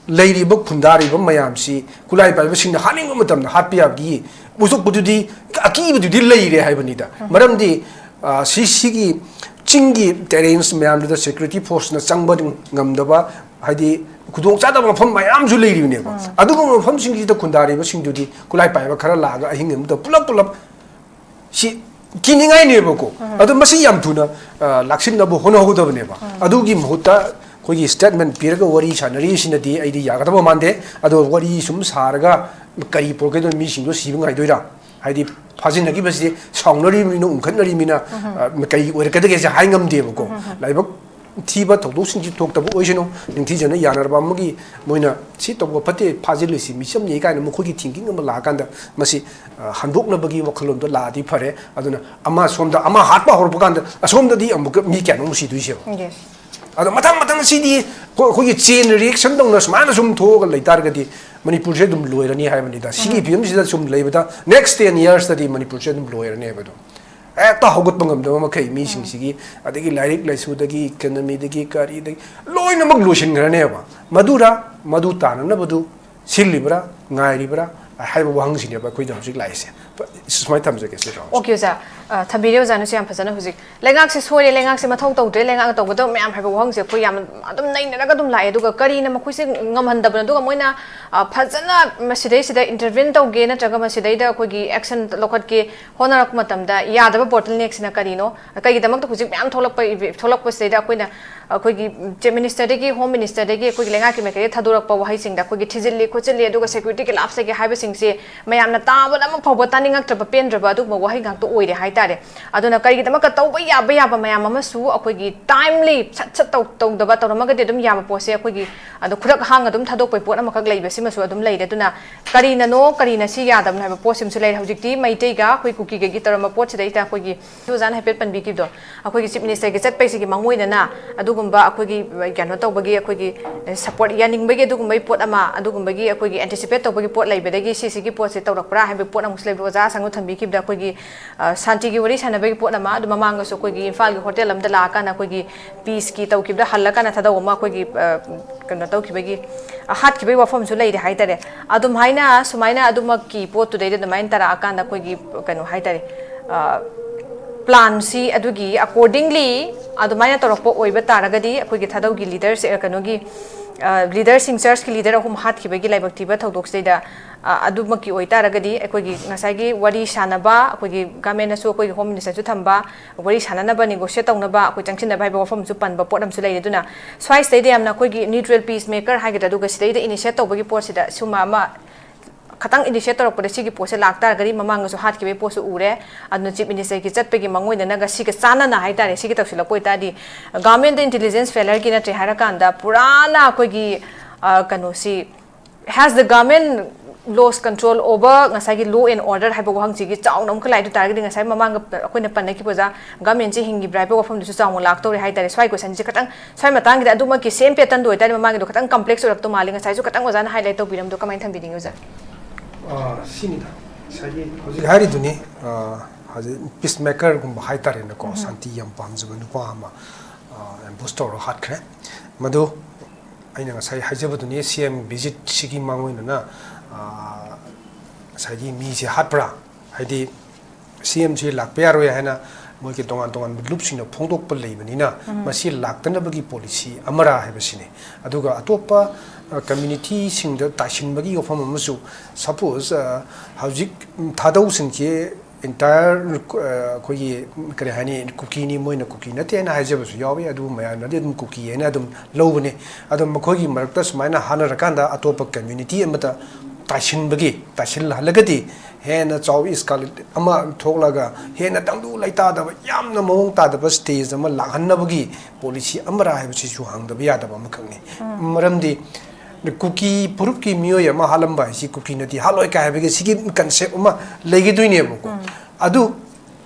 ꯂꯩꯔꯤꯕ ꯈꯨꯟꯗꯥꯔꯤꯕ ꯃꯌꯥꯝꯁꯤ ꯈꯨꯠꯂꯥꯏ ꯄꯥꯏꯕꯁꯤꯡꯅ ꯍꯥꯠꯅꯤꯡꯕ ꯃꯇꯝꯗ ꯍꯥꯠꯄ ꯌꯥꯕꯒꯤ ꯎꯁꯣꯛꯄꯗꯨꯗꯤ, ꯑꯀꯤꯕꯗꯨꯗꯤ ꯂꯩꯔꯦ ꯍꯥꯏꯕꯅꯤꯗ꯫ ꯃꯔꯝꯗꯤ, ꯑ, ꯁꯤ, ꯁꯤꯒꯤ ꯆꯤꯡꯒꯤ ꯇꯦꯔꯦꯟꯁ ꯃꯌꯥꯝꯗꯨꯗ ꯁꯦꯀ꯭ꯌꯨꯔꯤꯇꯤ ꯐꯣꯔꯁꯅ ꯆꯪꯕ ꯉꯝꯗꯕ, ꯍꯥꯏꯗꯤ ꯈꯨꯗꯣꯡꯆꯥꯗꯕ ꯃꯐꯝ ꯃꯌꯥꯝꯁꯨ ꯂꯩꯔꯤꯕꯅꯦꯕ꯫ ꯑꯗꯨꯒꯨꯝꯕ ꯃꯐꯝꯁꯤꯡꯁꯤꯗ ꯈꯨꯟꯗꯥꯔꯤꯕꯁꯤꯡꯗꯨꯗꯤ ꯈꯨꯠꯂꯥꯏ ꯄꯥꯏꯕ ꯈꯔ ꯂꯥꯛꯑꯒ ꯑꯍꯤꯡ ꯑꯃꯗ ꯄꯨꯂꯞ ꯄꯨꯂꯞ ꯁꯤ ꯀꯤꯅꯤꯡꯉꯥꯏꯅꯦꯕꯀꯣ꯫ ꯑꯗꯣ ꯃꯁꯤ ꯌꯥꯝ ꯊꯨꯅ, ꯑ, ꯂꯥꯛꯁꯤꯟꯅꯕ ꯍꯣꯠꯅꯍꯧꯒꯗꯕꯅꯦꯕ꯫ ꯑꯗꯨꯒꯤ ꯃꯍꯨꯠꯇ ꯑꯩꯈꯣꯏꯒꯤ ꯁ꯭ꯇꯦꯠꯃꯦꯟ ꯄꯤꯔꯒ ꯋꯥꯔꯤ ꯁꯥꯟꯅꯔꯤꯁꯤꯅꯗꯤ ꯑꯩꯗꯤ ꯌꯥꯒꯗꯕ ꯃꯥꯟꯗꯦ꯫ ꯑꯗꯣ ꯋꯥꯔꯤ ꯁꯨꯝ ꯁꯥꯔꯒ ꯀꯔꯤ ꯄꯨꯔꯛꯀꯗꯣꯏꯅꯣ, ꯃꯤꯁꯤꯡꯗꯣ ꯁꯤꯕ ꯉꯥꯏꯗꯣꯏꯔꯥ? ꯍꯥꯏꯗꯤ ꯐꯥꯖꯤꯟꯅꯈꯤꯕꯁꯤꯗꯤ ꯁꯥꯎꯅꯔꯤꯕꯅꯤꯅ, ꯎꯪꯈꯠꯅꯔꯤꯕꯅꯤꯅ, ꯑ, ꯀꯔꯤ ꯑꯣꯏꯔꯛꯀꯗꯒꯦꯁꯦ ꯍꯥꯏ ꯉꯝꯗꯦꯕꯀꯣ꯫ ꯂꯥꯏꯕꯛ ꯊꯤꯕ ꯊꯧꯗꯣꯛꯁꯤꯡꯁꯤ ꯊꯣꯛꯇꯕ ꯑꯣꯏꯁꯅꯨ, ꯅꯤꯡꯊꯤꯖꯅ ꯌꯥꯅꯔꯕ ꯑꯃꯒꯤ ꯃꯣꯏꯅ ꯁꯤ ꯇꯧꯕ ꯐꯠꯇꯦ, ꯐꯥꯖꯤꯜꯂꯨꯁꯤ, ꯃꯤꯆꯝꯅꯤ ꯀꯥꯏꯅ ꯃꯈꯣꯏꯒꯤ ꯊꯤꯡꯀꯤꯡ ꯑꯃ ꯂꯥꯛꯑꯀꯥꯟꯗ ꯃꯁꯤ, ꯑ, ꯍꯟꯗꯣꯛꯅꯕꯒꯤ ꯋꯥꯈꯜꯂꯣꯟꯗꯣ ꯂꯥꯛꯑꯗꯤ ꯐꯔꯦ꯫ ꯑꯗꯨꯅ ꯑꯃ ꯁꯣꯝꯗ ꯑꯃ ꯍꯥꯠꯄ ꯍꯧꯔꯛꯄ ꯀꯥꯟꯗ ꯑꯁꯣꯝꯗꯗꯤ ꯑꯃꯨꯛꯀ ꯃꯤ ꯀꯌꯥꯅꯣ ꯑꯃꯨꯛ ꯁꯤꯗꯣꯏꯁꯦꯕ꯫ ꯑꯗꯣ ꯃꯊꯪ ꯃꯊꯪ ꯁꯤꯗꯤ ꯑꯩꯈꯣꯏ-, ꯑꯩꯈꯣꯏꯒꯤ ꯆꯦꯟ ꯔꯤꯑꯦꯛꯁꯟ ꯇꯧꯅ ꯁꯨꯃꯥꯏꯅ ꯁꯨꯝ ꯊꯣꯛꯑꯒ ꯂꯩꯇꯥꯔꯒꯗꯤ ꯃꯅꯤꯄꯨꯔꯁꯦ ꯑꯗꯨꯝ ꯂꯣꯏꯔꯅꯤ ꯍꯥꯏꯕꯅꯤꯗ꯫ ꯁꯤꯒꯤ ꯐꯤꯕꯝꯁꯤꯗ ꯁꯨꯝ ꯂꯩꯕꯗ next ten yearsꯇꯗꯤ ꯃꯅꯤꯄꯨꯔꯁꯦ ꯑꯗꯨꯝ ꯂꯣꯏꯔꯅꯦꯕ ꯑꯗꯨꯝ꯫ ꯍꯦꯛꯇ ꯍꯧꯒꯠꯄ ꯉꯝꯗꯕ ꯃꯈꯩ ꯃꯤꯁꯤꯡꯁꯤꯒꯤ, ꯑꯗꯒꯤ ꯂꯥꯏꯔꯤꯛ ꯂꯥꯏꯁꯨꯗꯒꯤ, ꯏꯀꯅꯃꯤꯗꯒꯤ, ꯀꯔꯤꯗꯒꯤ ꯂꯣꯏꯅꯃꯛ ꯂꯣꯏꯁꯤꯟꯈ꯭ꯔꯅꯦꯕ꯫ ꯃꯗꯨꯔ, ꯃꯗꯨ ꯇꯥꯅꯅꯕꯗꯨ ꯁꯤꯜꯂꯤꯕ꯭ꯔꯥ, ꯉꯥꯏꯔꯤꯕ꯭ꯔꯥ ꯍꯥꯏꯕ ꯋꯥꯍꯪꯁꯤꯅꯦꯕ ꯑꯩꯈꯣꯏꯗ ꯍꯧꯖꯤꯛ ꯂꯥꯛꯏꯁꯦ꯫ ꯁꯨꯃꯥꯏꯅ ꯊꯝꯖꯒꯦ ꯁꯤ ꯔꯥꯎꯟꯁꯦ꯫ ꯑꯣꯀꯦ ꯑꯣꯖꯥ, ꯑ, ꯊꯝꯕꯤꯔꯦ ꯑꯣꯖꯥꯅꯁꯨ ꯌꯥꯝ ꯐꯖꯅ꯫ ꯍꯧꯖꯤꯛ ꯂꯩꯉꯥꯛꯁꯦ ꯁꯣꯏꯔꯦ, ꯂꯩꯉꯥꯛꯁꯦ ꯃꯊꯧ ꯇꯧꯗ꯭ꯔꯦ, ꯂꯩꯉꯥꯛꯅ ꯇꯧꯒꯗꯕ ꯃꯌꯥꯝ ꯍꯥꯏꯕ ꯋꯥꯍꯪꯁꯦ ꯑꯩꯈꯣꯏ ꯌꯥꯝ ꯑꯗꯨꯝ ꯅꯩꯅꯔꯒ ꯑꯗꯨꯝ ꯂꯥꯛꯑꯦ꯫ ꯑꯗꯨꯒ ꯀꯔꯤꯅ ꯃꯈꯣꯏꯁꯦ ꯉꯝꯍꯟꯗꯕꯅꯣ? ꯑꯗꯨꯒ ꯃꯣꯏꯅ, ꯑ, ꯐꯖꯅ ꯃꯁꯤꯗꯩꯁꯤꯗ intervene ꯇꯧꯒꯦ ꯅꯠꯇ꯭ꯔꯒ ꯃꯁꯤꯗꯩꯗ ꯑꯩꯈꯣꯏꯒꯤ action ꯂꯧꯈꯠꯀꯦ ꯍꯣꯠꯅꯔꯛꯄ ꯃꯇꯝꯗ ꯌꯥꯗꯕ bottleneckꯁꯤꯅ ꯀꯔꯤꯅꯣ? ꯀꯩꯒꯤꯗꯃꯛꯇ ꯍꯧꯖꯤꯛ ꯃꯌꯥꯝ ꯊꯣꯛꯂꯛꯄ, ꯊꯣꯛꯂꯛꯄꯁꯤꯗꯩꯗ ꯑꯩꯈꯣꯏꯅ, ꯑꯩꯈꯣꯏꯒꯤ Chief Ministerꯗꯒꯤ, Home Ministerꯗꯒꯤ, ꯑꯩꯈꯣꯏꯒꯤ ꯂꯩꯉꯥꯛꯀꯤ ꯃꯥꯏꯀꯩꯗꯒꯤ ꯊꯥꯗꯣꯔꯛꯄ ꯋꯥꯍꯩꯁꯤꯡꯗ ꯑꯩꯈꯣꯏꯒꯤ ꯊꯤꯖꯤꯜꯂꯤ ꯈꯣꯠꯆꯤꯜꯂꯤ, ꯑꯗꯨꯒ securityꯒꯤ ꯂꯥꯞꯆꯒꯦ ꯍꯥꯏꯕꯁꯤꯡꯁꯦ ꯃꯌꯥꯝꯅ ꯇꯥꯕꯗ ꯑꯃ ꯐꯥꯎꯕ ꯇꯥꯅꯤꯡꯉꯛꯇ꯭ꯔꯕ, ꯄꯦꯟꯗ꯭ꯔꯕ ꯑꯗꯨꯒꯨꯝꯕ ꯋꯥꯍꯩ ꯉꯥꯛꯇ ꯑꯣꯏꯔꯦ ꯍꯥꯏꯇꯥꯔꯦ꯫ ꯑꯗꯨꯅ ꯀꯔꯤꯒꯤꯗꯃꯛꯇ ꯇꯧꯕ ꯌꯥꯕ ꯌꯥꯕ ꯃꯌꯥꯝ ꯑꯃꯁꯨ ꯑꯩꯈꯣꯏꯒꯤ timely ꯁꯠ ꯁꯠ ꯇꯧ-, ꯇꯧꯗꯕ, ꯇꯧꯔꯝꯃꯒꯗꯤ ꯑꯗꯨꯝ ꯌꯥꯕ ꯄꯣꯠꯁꯦ ꯑꯩꯈꯣꯏꯒꯤ ꯑꯗꯣ ꯈꯨꯗꯛ ꯍꯥꯡ ꯑꯗꯨꯝ ꯊꯥꯗꯣꯛꯄꯩ ꯄꯣꯠ ꯑꯃꯈꯛ ꯂꯩꯕꯁꯤꯃꯁꯨ ꯑꯗꯨꯝ ꯂꯩꯔꯦ꯫ ꯑꯗꯨꯅ ꯀꯔꯤꯅꯅꯣ, ꯀꯔꯤꯅ ꯁꯤ ꯌꯥꯗꯕꯅꯣ ꯍꯥꯏꯕ ꯄꯣꯠꯁꯤꯃꯁꯨ ꯂꯩꯔꯦ꯫ ꯍꯧꯖꯤꯛꯇꯤ ꯃꯩꯇꯩꯒ ꯑꯩꯈꯣꯏ ꯀꯨꯀꯤꯒꯒꯤ ꯇꯧꯔꯝꯕ ꯄꯣꯠꯁꯤꯗꯩꯗ ꯑꯩꯈꯣꯏꯒꯤ ꯑꯣꯖꯥꯅ ꯍꯥꯏꯐꯦꯠ ꯄꯟꯕꯤꯈꯤꯕꯗꯣ, ꯑꯩꯈꯣꯏꯒꯤ Chief Ministerꯒꯤ ꯆꯠꯄꯩꯁꯤꯒꯤ ꯃꯥꯡꯑꯣꯏꯅꯅ ꯑꯗꯨꯒꯨꯝꯕ ꯑꯩꯈꯣꯏꯒꯤ ꯀꯩꯅꯣ ꯇꯧꯕꯒꯤ, ꯑꯩꯈꯣꯏꯒꯤ support ꯌꯥꯅꯤꯡꯕꯒꯤ ꯑꯗꯨꯒꯨꯝꯕꯒꯤ ꯄꯣꯠ ꯑꯃ, ꯑꯗꯨꯒꯨꯝꯕꯒꯤ ꯑꯩꯈꯣꯏꯒꯤ anticipate ꯇꯧꯕꯒꯤ ꯄꯣꯠ ꯂꯩꯕꯗꯒꯤ ꯁꯤꯁꯤꯒꯤ ꯄꯣꯠꯁꯦ ꯇꯧꯔꯛꯄ꯭ꯔꯥ ꯍꯥꯏꯕꯒꯤ ꯄꯣꯠ ꯑꯃꯁꯨ ꯂꯩꯕ꯫ ꯑꯣꯖꯥ ꯑꯁꯥꯡꯅ ꯊꯝꯕꯤꯈꯤꯕꯗ ꯑꯩꯈꯣꯏꯒꯤ, ꯑ, ꯁꯥꯟꯇꯤꯒꯤ ꯋꯥꯔꯤ ꯁꯥꯟꯅꯕꯒꯤ ꯄꯣꯠ ꯑꯃ, ꯑꯗꯨ ꯃꯃꯥꯡꯗꯁꯨ ꯑꯩꯈꯣꯏꯒꯤ ꯏꯝꯐꯥꯜꯒꯤ ꯍꯣꯇꯦꯜ ꯑꯃꯗ ꯂꯥꯛꯑꯀꯥꯟꯗ ꯑꯩꯈꯣꯏꯒꯤ peaceꯀꯤ ꯇꯧꯈꯤꯕꯗ ꯍꯜꯂꯀꯥꯟꯗ ꯊꯥꯗꯧ ꯑꯃ ꯑꯩꯈꯣꯏꯒꯤ, ꯑ, ꯀꯩꯅꯣ ꯇꯧꯈꯤꯕꯒꯤ, ꯑ, ꯍꯥꯠꯈꯤꯕꯒꯤ ꯋꯥꯐꯝꯁꯨ ꯂꯩꯔꯦ ꯍꯥꯏꯇꯥꯔꯦ꯫ ꯑꯗꯨꯝ ꯍꯥꯏꯅ ꯁꯨꯃꯥꯏꯅ ꯑꯗꯨꯃꯛꯀꯤ ꯄꯣꯠꯇꯨꯗꯩꯗ ꯑꯗꯨꯃꯥꯏꯅ ꯇꯥꯔꯛꯑꯀꯥꯟꯗ ꯑꯩꯈꯣꯏꯒꯤ ꯀꯩꯅꯣ ꯍꯥꯏꯇꯥꯔꯦ, ꯑ, planꯁꯤ ꯑꯗꯨꯒꯤ accordingly ꯑꯗꯨꯃꯥꯏꯅ ꯇꯧꯔꯛꯄ ꯑꯣꯏꯕ ꯇꯥꯔꯒꯗꯤ ꯑꯩꯈꯣꯏꯒꯤ ꯊꯥꯗꯧꯒꯤ leaderꯁꯦ, ꯑ, ꯀꯩꯅꯣꯒꯤ, ꯑ, leaderꯁꯤꯡ, churchꯀꯤ leader ꯑꯍꯨꯝ ꯍꯥꯠꯈꯤꯕꯒꯤ ꯂꯥꯏꯕꯛ ꯊꯤꯕ ꯊꯧꯗꯣꯛꯁꯤꯗꯩꯗ, ꯑ, ꯑꯗꯨꯃꯛꯀꯤ ꯑꯣꯏꯇꯥꯔꯒꯗꯤ ꯑꯩꯈꯣꯏꯒꯤ ꯉꯁꯥꯏꯒꯤ ꯋꯥꯔꯤ ꯁꯥꯟꯅꯕ, ꯑꯩꯈꯣꯏꯒꯤ governmentꯅꯁꯨ ꯑꯩꯈꯣꯏꯒꯤ Home Ministerꯁꯨ ꯊꯝꯕ, ꯋꯥꯔꯤ ꯁꯥꯟꯅꯅꯕ, negotiate ꯇꯧꯅꯕ ꯑꯩꯈꯣꯏ ꯆꯪꯁꯤꯟꯅꯕ ꯍꯥꯏꯕ ꯋꯥꯐꯝꯁꯨ ꯄꯟꯕ ꯄꯣꯠ ꯑꯃꯁꯨ ꯂꯩꯔꯦ꯫ ꯑꯗꯨꯅ ꯁ꯭ꯋꯥꯏꯁꯤꯗꯩꯗ ꯌꯥꯝꯅ ꯑꯩꯈꯣꯏꯒꯤ neutral peacemaker ꯍꯥꯏꯒꯗ꯭ꯔꯥ, ꯑꯗꯨꯒ ꯁꯤꯗꯩꯗ initiate ꯇꯧꯕꯒꯤ ꯄꯣꯠꯁꯤꯗ ꯁꯨꯝꯕ ꯑꯃ ꯈꯇꯪ initiate ꯇꯧꯔꯛꯄꯗ ꯁꯤꯒꯤ ꯄꯣꯠꯁꯦ ꯂꯥꯛꯇꯥꯔꯒꯗꯤ ꯃꯃꯥꯡꯗꯁꯨ ꯍꯥꯠꯈꯤꯕꯒꯤ ꯄꯣꯠꯁꯨ ꯎꯔꯦ꯫ ꯑꯗꯨꯅ Chief Ministerꯒꯤ ꯆꯠꯄꯒꯤ ꯃꯥꯡꯑꯣꯏꯅꯅꯒ ꯁꯤꯒ ꯆꯥꯟꯅꯅ ꯍꯥꯏꯇꯥꯔꯦ, ꯁꯤꯒꯤ ꯇꯧꯁꯤꯜꯂꯛꯄ ꯑꯣꯏꯇꯥꯔꯗꯤ governmentꯗ intelligence failureꯒꯤ ꯅꯠꯇ꯭ꯔꯦ ꯍꯥꯏꯔꯀꯥꯟꯗ ꯄꯨꯔꯥꯅ ꯑꯩꯈꯣꯏꯒꯤ, ꯑ, ꯀꯩꯅꯣꯁꯤ, has the government lost control over ꯉꯁꯥꯏꯒꯤ law and order ꯍꯥꯏꯕ ꯋꯥꯍꯪꯁꯤꯒꯤ ꯆꯥꯎꯅ ꯑꯃꯨꯛꯀ ꯂꯥꯛꯏ꯫ ꯑꯗꯨ ꯇꯥꯔꯒꯗꯤ ꯉꯁꯥꯏ ꯃꯃꯥꯡꯗ ꯑꯩꯈꯣꯏꯅ ꯄꯟꯅꯈꯤꯕ ꯑꯣꯖꯥ, governmentꯁꯤ ꯍꯤꯡꯉꯤꯕ꯭ꯔꯥ ꯍꯥꯏꯕ ꯋꯥꯐꯝꯗꯨꯁꯨ ꯆꯥꯎꯅ ꯂꯥꯛꯇꯧꯔꯦ ꯍꯥꯏꯇꯥꯔꯦ꯫ ꯁ꯭ꯋꯥꯏ questionꯁꯦ ꯈꯇꯪ, ꯁ꯭ꯋꯥꯏ ꯃꯇꯥꯡꯒꯤꯗ ꯑꯗꯨꯃꯛꯀꯤ same patternꯗꯣ ꯑꯣꯏꯇꯥꯔꯗꯤ ꯃꯃꯥꯡꯒꯤꯗꯣ ꯈꯇꯪ complex ꯑꯣꯏꯔꯛꯇꯧ ꯃꯥꯜꯂꯤ꯫ ꯉꯁꯥꯏꯁꯨ ꯈꯇꯪ ꯑꯣꯖꯥꯅ highlight ꯇꯧꯕꯤꯔꯝꯕꯗꯣ ꯀꯃꯥꯏꯅ ꯊꯝꯕꯤꯅꯤꯡꯉꯤ ꯑꯣꯖꯥ? ꯑ, ꯁꯤꯅꯤꯗ ꯉꯁꯥꯏꯒꯤ ꯍꯧꯖꯤꯛ ꯍꯥꯏꯔꯤꯗꯨꯅꯤ, ꯑ, ꯍꯧꯖꯤꯛ peacemakerꯒꯨꯝꯕ ꯍꯥꯏꯇꯥꯔꯦꯅꯦꯀꯣ, ꯁꯥꯟꯇꯤ ꯌꯥꯝ ꯄꯥꯝꯖꯕ ꯅꯨꯄꯥ ꯑꯃ, ꯑ, ambush ꯇꯧꯔꯒ ꯍꯥꯠꯈ꯭ꯔꯦ꯫ ꯃꯗꯨ ꯑꯩꯅ ꯉꯁꯥꯏ ꯍꯥꯏꯖꯕꯗꯨꯅꯤ, CM visitꯁꯤꯒꯤ ꯃꯥꯡꯑꯣꯏꯅꯅ, ꯑ, ꯉꯁꯥꯏꯒꯤ ꯃꯤꯁꯦ ꯍꯥꯠꯄ꯭ꯔꯥ ꯍꯥꯏꯗꯤ ꯁꯤ ꯑꯦꯝꯁꯤ ꯂꯥꯛꯄ ꯌꯥꯔꯣꯏ ꯍꯥꯏꯅ ꯃꯣꯏꯒꯤ ꯇꯣꯉꯥꯟ ꯇꯣꯉꯥꯟꯕ ꯂꯨꯞꯁꯤꯡꯅ ꯐꯣꯡꯗꯣꯛꯄ ꯂꯩꯕꯅꯤꯅ, ꯃꯁꯤ ꯂꯥꯛꯇꯅꯕꯒꯤ ꯄꯣꯂꯤꯁꯤ ꯑꯃꯔꯥ ꯍꯥꯏꯕꯁꯤꯅꯤ꯫ ꯑꯗꯨꯒ ꯑꯇꯣꯞꯄ ꯀꯝꯃ꯭ꯌꯨꯅꯤꯇꯤꯁꯤꯡꯗ ꯇꯥꯏꯁꯤꯟꯕꯒꯤ ꯋꯥꯐꯝ ꯑꯃꯁꯨ, ꯁꯄꯣꯁ ꯍꯧꯖꯤꯛ ꯊꯥꯗꯧꯁꯤꯡꯁꯤ ꯑꯦꯟꯇꯥꯌꯔ ꯑꯩꯈꯣꯏꯒꯤ ꯀꯔꯤ ꯍꯥꯏꯅꯤ, ꯀꯨꯀꯤꯅꯤ, ꯃꯣꯏꯅ ꯀꯨꯀꯤ ꯅꯠꯇꯦ ꯍꯥꯏꯅ ꯍꯥꯏꯖꯕꯁꯨ ꯌꯥꯎꯏ, ꯑꯗꯨꯕꯨ ꯃꯌꯥꯝꯅꯗꯤ ꯑꯗꯨꯝ ꯀꯨꯀꯤ ꯍꯥꯏꯅ ꯑꯗꯨꯝ ꯂꯧꯕꯅꯤ꯫ ꯑꯗꯣ ꯃꯈꯣꯏꯒꯤ ꯃꯔꯛꯇ ꯁꯨꯃꯥꯏꯅ ꯍꯥꯠꯅꯔꯀꯥꯟꯗ ꯑꯇꯣꯞꯄ ꯀꯝꯃ꯭ꯌꯨꯅꯤꯇꯤ ꯑꯃꯗ ꯇꯥꯏꯁꯤꯟꯕꯒꯤ, ꯇꯥꯏꯁꯤꯜꯍꯜꯂꯒꯗꯤ ꯍꯦꯟꯅ ꯆꯥꯎꯕ ꯏꯁꯀꯥꯂꯦꯠ ꯑꯃ ꯊꯣꯛꯂꯒ ꯍꯦꯟꯅ ꯇꯪꯗꯨ ꯂꯩꯇꯥꯗꯕ, ꯌꯥꯝꯅ ꯃꯑꯣꯡ ꯇꯥꯗꯕ ꯁ꯭ꯇꯦꯖ ꯑꯃ ꯂꯥꯛꯍꯟꯅꯕꯒꯤ ꯄꯣꯂꯤꯁꯤ ꯑꯃꯔꯥ ꯍꯥꯏꯕꯁꯤꯁꯨ ꯍꯪꯗꯕ ꯌꯥꯗꯕ ꯑꯃꯈꯛꯅꯤ꯫ ꯃꯔꯝꯗꯤ ꯀꯨꯀꯤ ꯐꯨꯔꯨꯞꯀꯤ ꯃꯤꯑꯣꯏ ꯑꯃ ꯍꯥꯠꯂꯝꯕ ꯍꯥꯏꯁꯤ ꯀꯨꯀꯤꯅꯗꯤ ꯍꯥꯠꯂꯣꯏ ꯀꯥꯏ ꯍꯥꯏꯕꯒꯤ ꯁꯤꯒꯤ ꯀꯟꯁꯦꯞ ꯑꯃ ꯂꯩꯒꯗꯣꯏꯅꯦꯕꯀꯣ꯫ ꯑꯗꯨ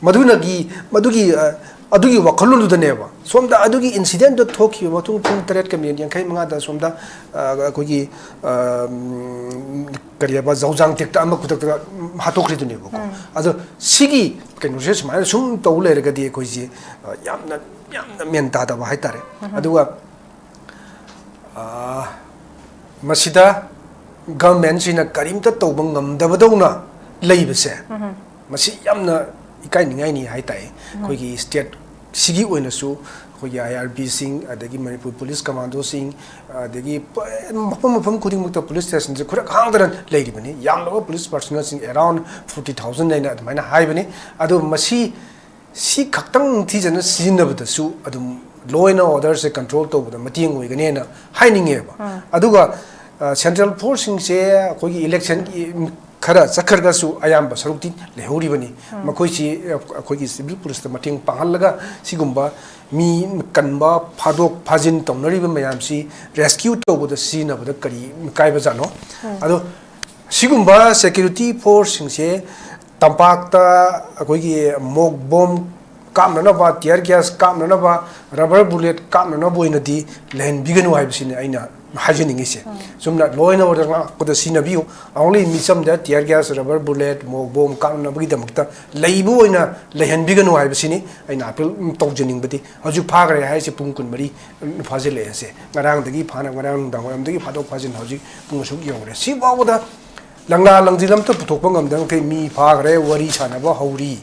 ꯃꯗꯨꯅꯒꯤ ꯃꯗꯨꯒꯤ ꯑ, ꯑꯗꯨꯒꯤ ꯋꯥꯈꯜꯂꯣꯟꯗꯨꯗꯅꯦꯕ꯫ ꯁꯣꯝꯗ ꯑꯗꯨꯒꯤ ꯏꯟꯁꯤꯗꯦꯟꯗꯨ ꯊꯣꯛꯈꯤꯕ ꯃꯇꯨꯡ ꯄꯨꯡ ꯇꯔꯦꯠꯀ ꯃꯤꯅꯤꯠ ꯌꯥꯡꯈꯩ ꯃꯉꯥꯗ ꯁꯣꯝꯗ, ꯑ, ꯑꯩꯈꯣꯏꯒꯤ, ꯑ, ꯎꯝ, ꯀꯔꯤ ꯍꯥꯏꯕ, ꯖꯧꯖꯥꯡ ꯇꯦꯛꯇ ꯑꯃ ꯈꯨꯗꯛꯇ, ꯎꯝ, ꯍꯥꯠꯇꯣꯛꯈ꯭ꯔꯤꯗꯨꯅꯦꯕꯀꯣ꯫ ꯑꯗꯣ ꯁꯤꯒꯤ ꯀꯩꯅꯣꯁꯦ ꯁꯨꯃꯥꯏꯅ ꯁꯨꯝ ꯇꯧ ꯂꯩꯔꯒꯗꯤ ꯑꯩꯈꯣꯏꯁꯦ, ꯑ, ꯌꯥꯝꯅ, ꯌꯥꯝꯅ ꯃꯦꯟ ꯇꯥꯗꯕ ꯍꯥꯏꯇꯥꯔꯦ꯫ ꯑꯗꯨꯒ ꯑꯥ, ꯃꯁꯤꯗ ꯒꯚꯔꯟꯃꯦꯟꯁꯤꯅ ꯀꯔꯤꯝꯇ ꯇꯧꯕ ꯉꯝꯗꯕꯗꯧꯅ ꯂꯩꯕꯁꯦ, ꯃꯁꯤ ꯌꯥꯝꯅ ꯏꯀꯥꯏꯅꯤꯡꯉꯥꯏꯅꯤ ꯍꯥꯏ ꯇꯥꯏ꯫ ꯑꯩꯈꯣꯏꯒꯤ ꯁ꯭ꯇꯦꯠꯁꯤꯒꯤ ꯑꯣꯏꯅꯁꯨ ꯑꯩꯈꯣꯏꯒꯤ ꯑꯥꯏ ꯑꯥꯔ ꯕꯤꯁꯤꯡ, ꯑꯗꯒꯤ ꯃꯅꯤꯄꯨꯔ ꯄꯨꯂꯤꯁ ꯀꯃꯥꯟꯗꯣꯁꯤꯡ, ꯑꯗꯒꯤ ꯄ-, ꯃꯐꯝ ꯃꯐꯝ ꯈꯨꯗꯤꯡꯃꯛꯇ ꯄꯨꯂꯤꯁ ꯁ꯭ꯇꯦꯁꯟꯁꯦ ꯈꯨꯔꯛ ꯍꯥꯡꯗꯅ ꯂꯩꯔꯤꯕꯅꯤ꯫ ꯌꯥꯝꯂꯕ ꯄꯨꯂꯤꯁ ꯄꯥꯔꯁꯣꯅꯦꯜꯁꯤꯡ, ꯑꯦꯔꯥꯎꯟ ꯐꯣꯔꯇꯤ ꯊꯥꯎꯖꯟ ꯍꯥꯏꯅ ꯑꯗꯨꯃꯥꯏꯅ ꯍꯥꯏꯕꯅꯤ꯫ ꯑꯗꯣ ꯃꯁꯤ ꯁꯤ ꯈꯛꯇꯪ ꯅꯤꯡꯊꯤꯖꯅ ꯁꯤꯖꯤꯟꯅꯕꯗꯁꯨ ꯑꯗꯨꯝ law and orderꯁꯦ control ꯇꯧꯕꯗ ꯃꯇꯦꯡ ꯑꯣꯏꯒꯅꯦꯅ ꯍꯥꯏꯅꯤꯡꯉꯦꯕ꯫ ꯑꯗꯨꯒ, ꯑ, ꯁꯦꯟꯇ꯭ꯔꯦꯜ ꯐꯣꯔꯁꯁꯤꯡꯁꯦ ꯑꯩꯈꯣꯏꯒꯤ ꯏꯂꯦꯛꯁꯟꯒꯤ ꯈꯔ ꯆꯠꯈ꯭ꯔꯒꯁꯨ ꯑꯌꯥꯝꯕ ꯁꯔꯨꯛꯇꯤ ꯂꯩꯍꯧꯔꯤꯕꯅꯤ꯫ ꯃꯈꯣꯏꯁꯤ, ꯑ, ꯑꯩꯈꯣꯏꯒꯤ ꯁꯤꯚꯤꯜ ꯄꯨꯂꯤꯁꯇ ꯃꯇꯦꯡ ꯄꯥꯡꯍꯜꯂꯒ ꯁꯤꯒꯨꯝꯕ ꯃꯤ ꯀꯟꯕ, ꯐꯥꯗꯣꯛ ꯐꯥꯖꯤꯟ ꯇꯧꯅꯔꯤꯕ ꯃꯌꯥꯝꯁꯤ rescue ꯇꯧꯕꯗ ꯁꯤꯖꯤꯟꯅꯕꯗ ꯀꯔꯤ ꯀꯥꯏꯕꯖꯥꯠꯅꯣ? ꯑꯗꯣ ꯁꯤꯒꯨꯝꯕ security forceꯁꯤꯡꯁꯦ ꯇꯝꯄꯥꯛꯇ ꯑꯩꯈꯣꯏꯒꯤ ꯃꯣꯛ ꯕꯣꯝ ꯀꯥꯞꯅꯅꯕ, tear gas ꯀꯥꯞꯅꯅꯕ, rubber bullet ꯀꯥꯞꯅꯅꯕ ꯑꯣꯏꯅꯗꯤ ꯂꯩꯍꯟꯕꯤꯒꯅꯨ ꯍꯥꯏꯕꯁꯤꯅꯤ ꯑꯩꯅ ꯍꯥꯏꯖꯅꯤꯡꯉꯤꯁꯦ꯫ ꯆꯨꯝꯅ law and order ꯉꯥꯛꯄꯗ ꯁꯤꯖꯤꯟꯅꯕꯤꯌꯨ꯫ Only ꯃꯤꯆꯝꯗ tear gas, rubber bullet, ꯃꯣꯛ ꯕꯣꯝ ꯀꯥꯞꯅꯅꯕꯒꯤꯗꯃꯛꯇ ꯂꯩꯕ ꯑꯣꯏꯅ ꯂꯩꯍꯟꯕꯤꯒꯅꯨ ꯍꯥꯏꯕꯁꯤꯅꯤ ꯑꯩꯅ appeal ꯇꯧꯖꯅꯤꯡꯕꯗꯤ꯫ ꯍꯧꯖꯤꯛ ꯐꯥꯈ꯭ꯔꯦ ꯍꯥꯏꯁꯦ ꯄꯨꯡ ꯀꯨꯟꯃꯔꯤ ꯐꯥꯖꯤꯜꯂꯛꯑꯦꯁꯦ꯫ ꯉꯔꯥꯡꯗꯒꯤ ꯐꯥꯅ, ꯉꯔꯥꯡ ꯅꯨꯡꯗꯥꯡ ꯋꯥꯏꯔꯝꯗꯒꯤ ꯐꯥꯗꯣꯛ ꯐꯥꯖꯤꯟ ꯍꯧꯖꯤꯛ ꯄꯨꯡ ꯑꯁꯨꯛ ꯌꯧꯔꯦ꯫ ꯁꯤꯐꯥꯎꯕꯗ ꯂꯪꯂꯥ ꯂꯪꯖꯤꯜ ꯑꯝꯇ ꯄꯨꯊꯣꯛꯄ ꯉꯝꯗꯕ ꯃꯈꯩ ꯃꯤ ꯐꯥꯈ꯭ꯔꯦ, ꯋꯥꯔꯤ ꯁꯥꯟꯅꯕ ꯍꯧꯔꯤ꯫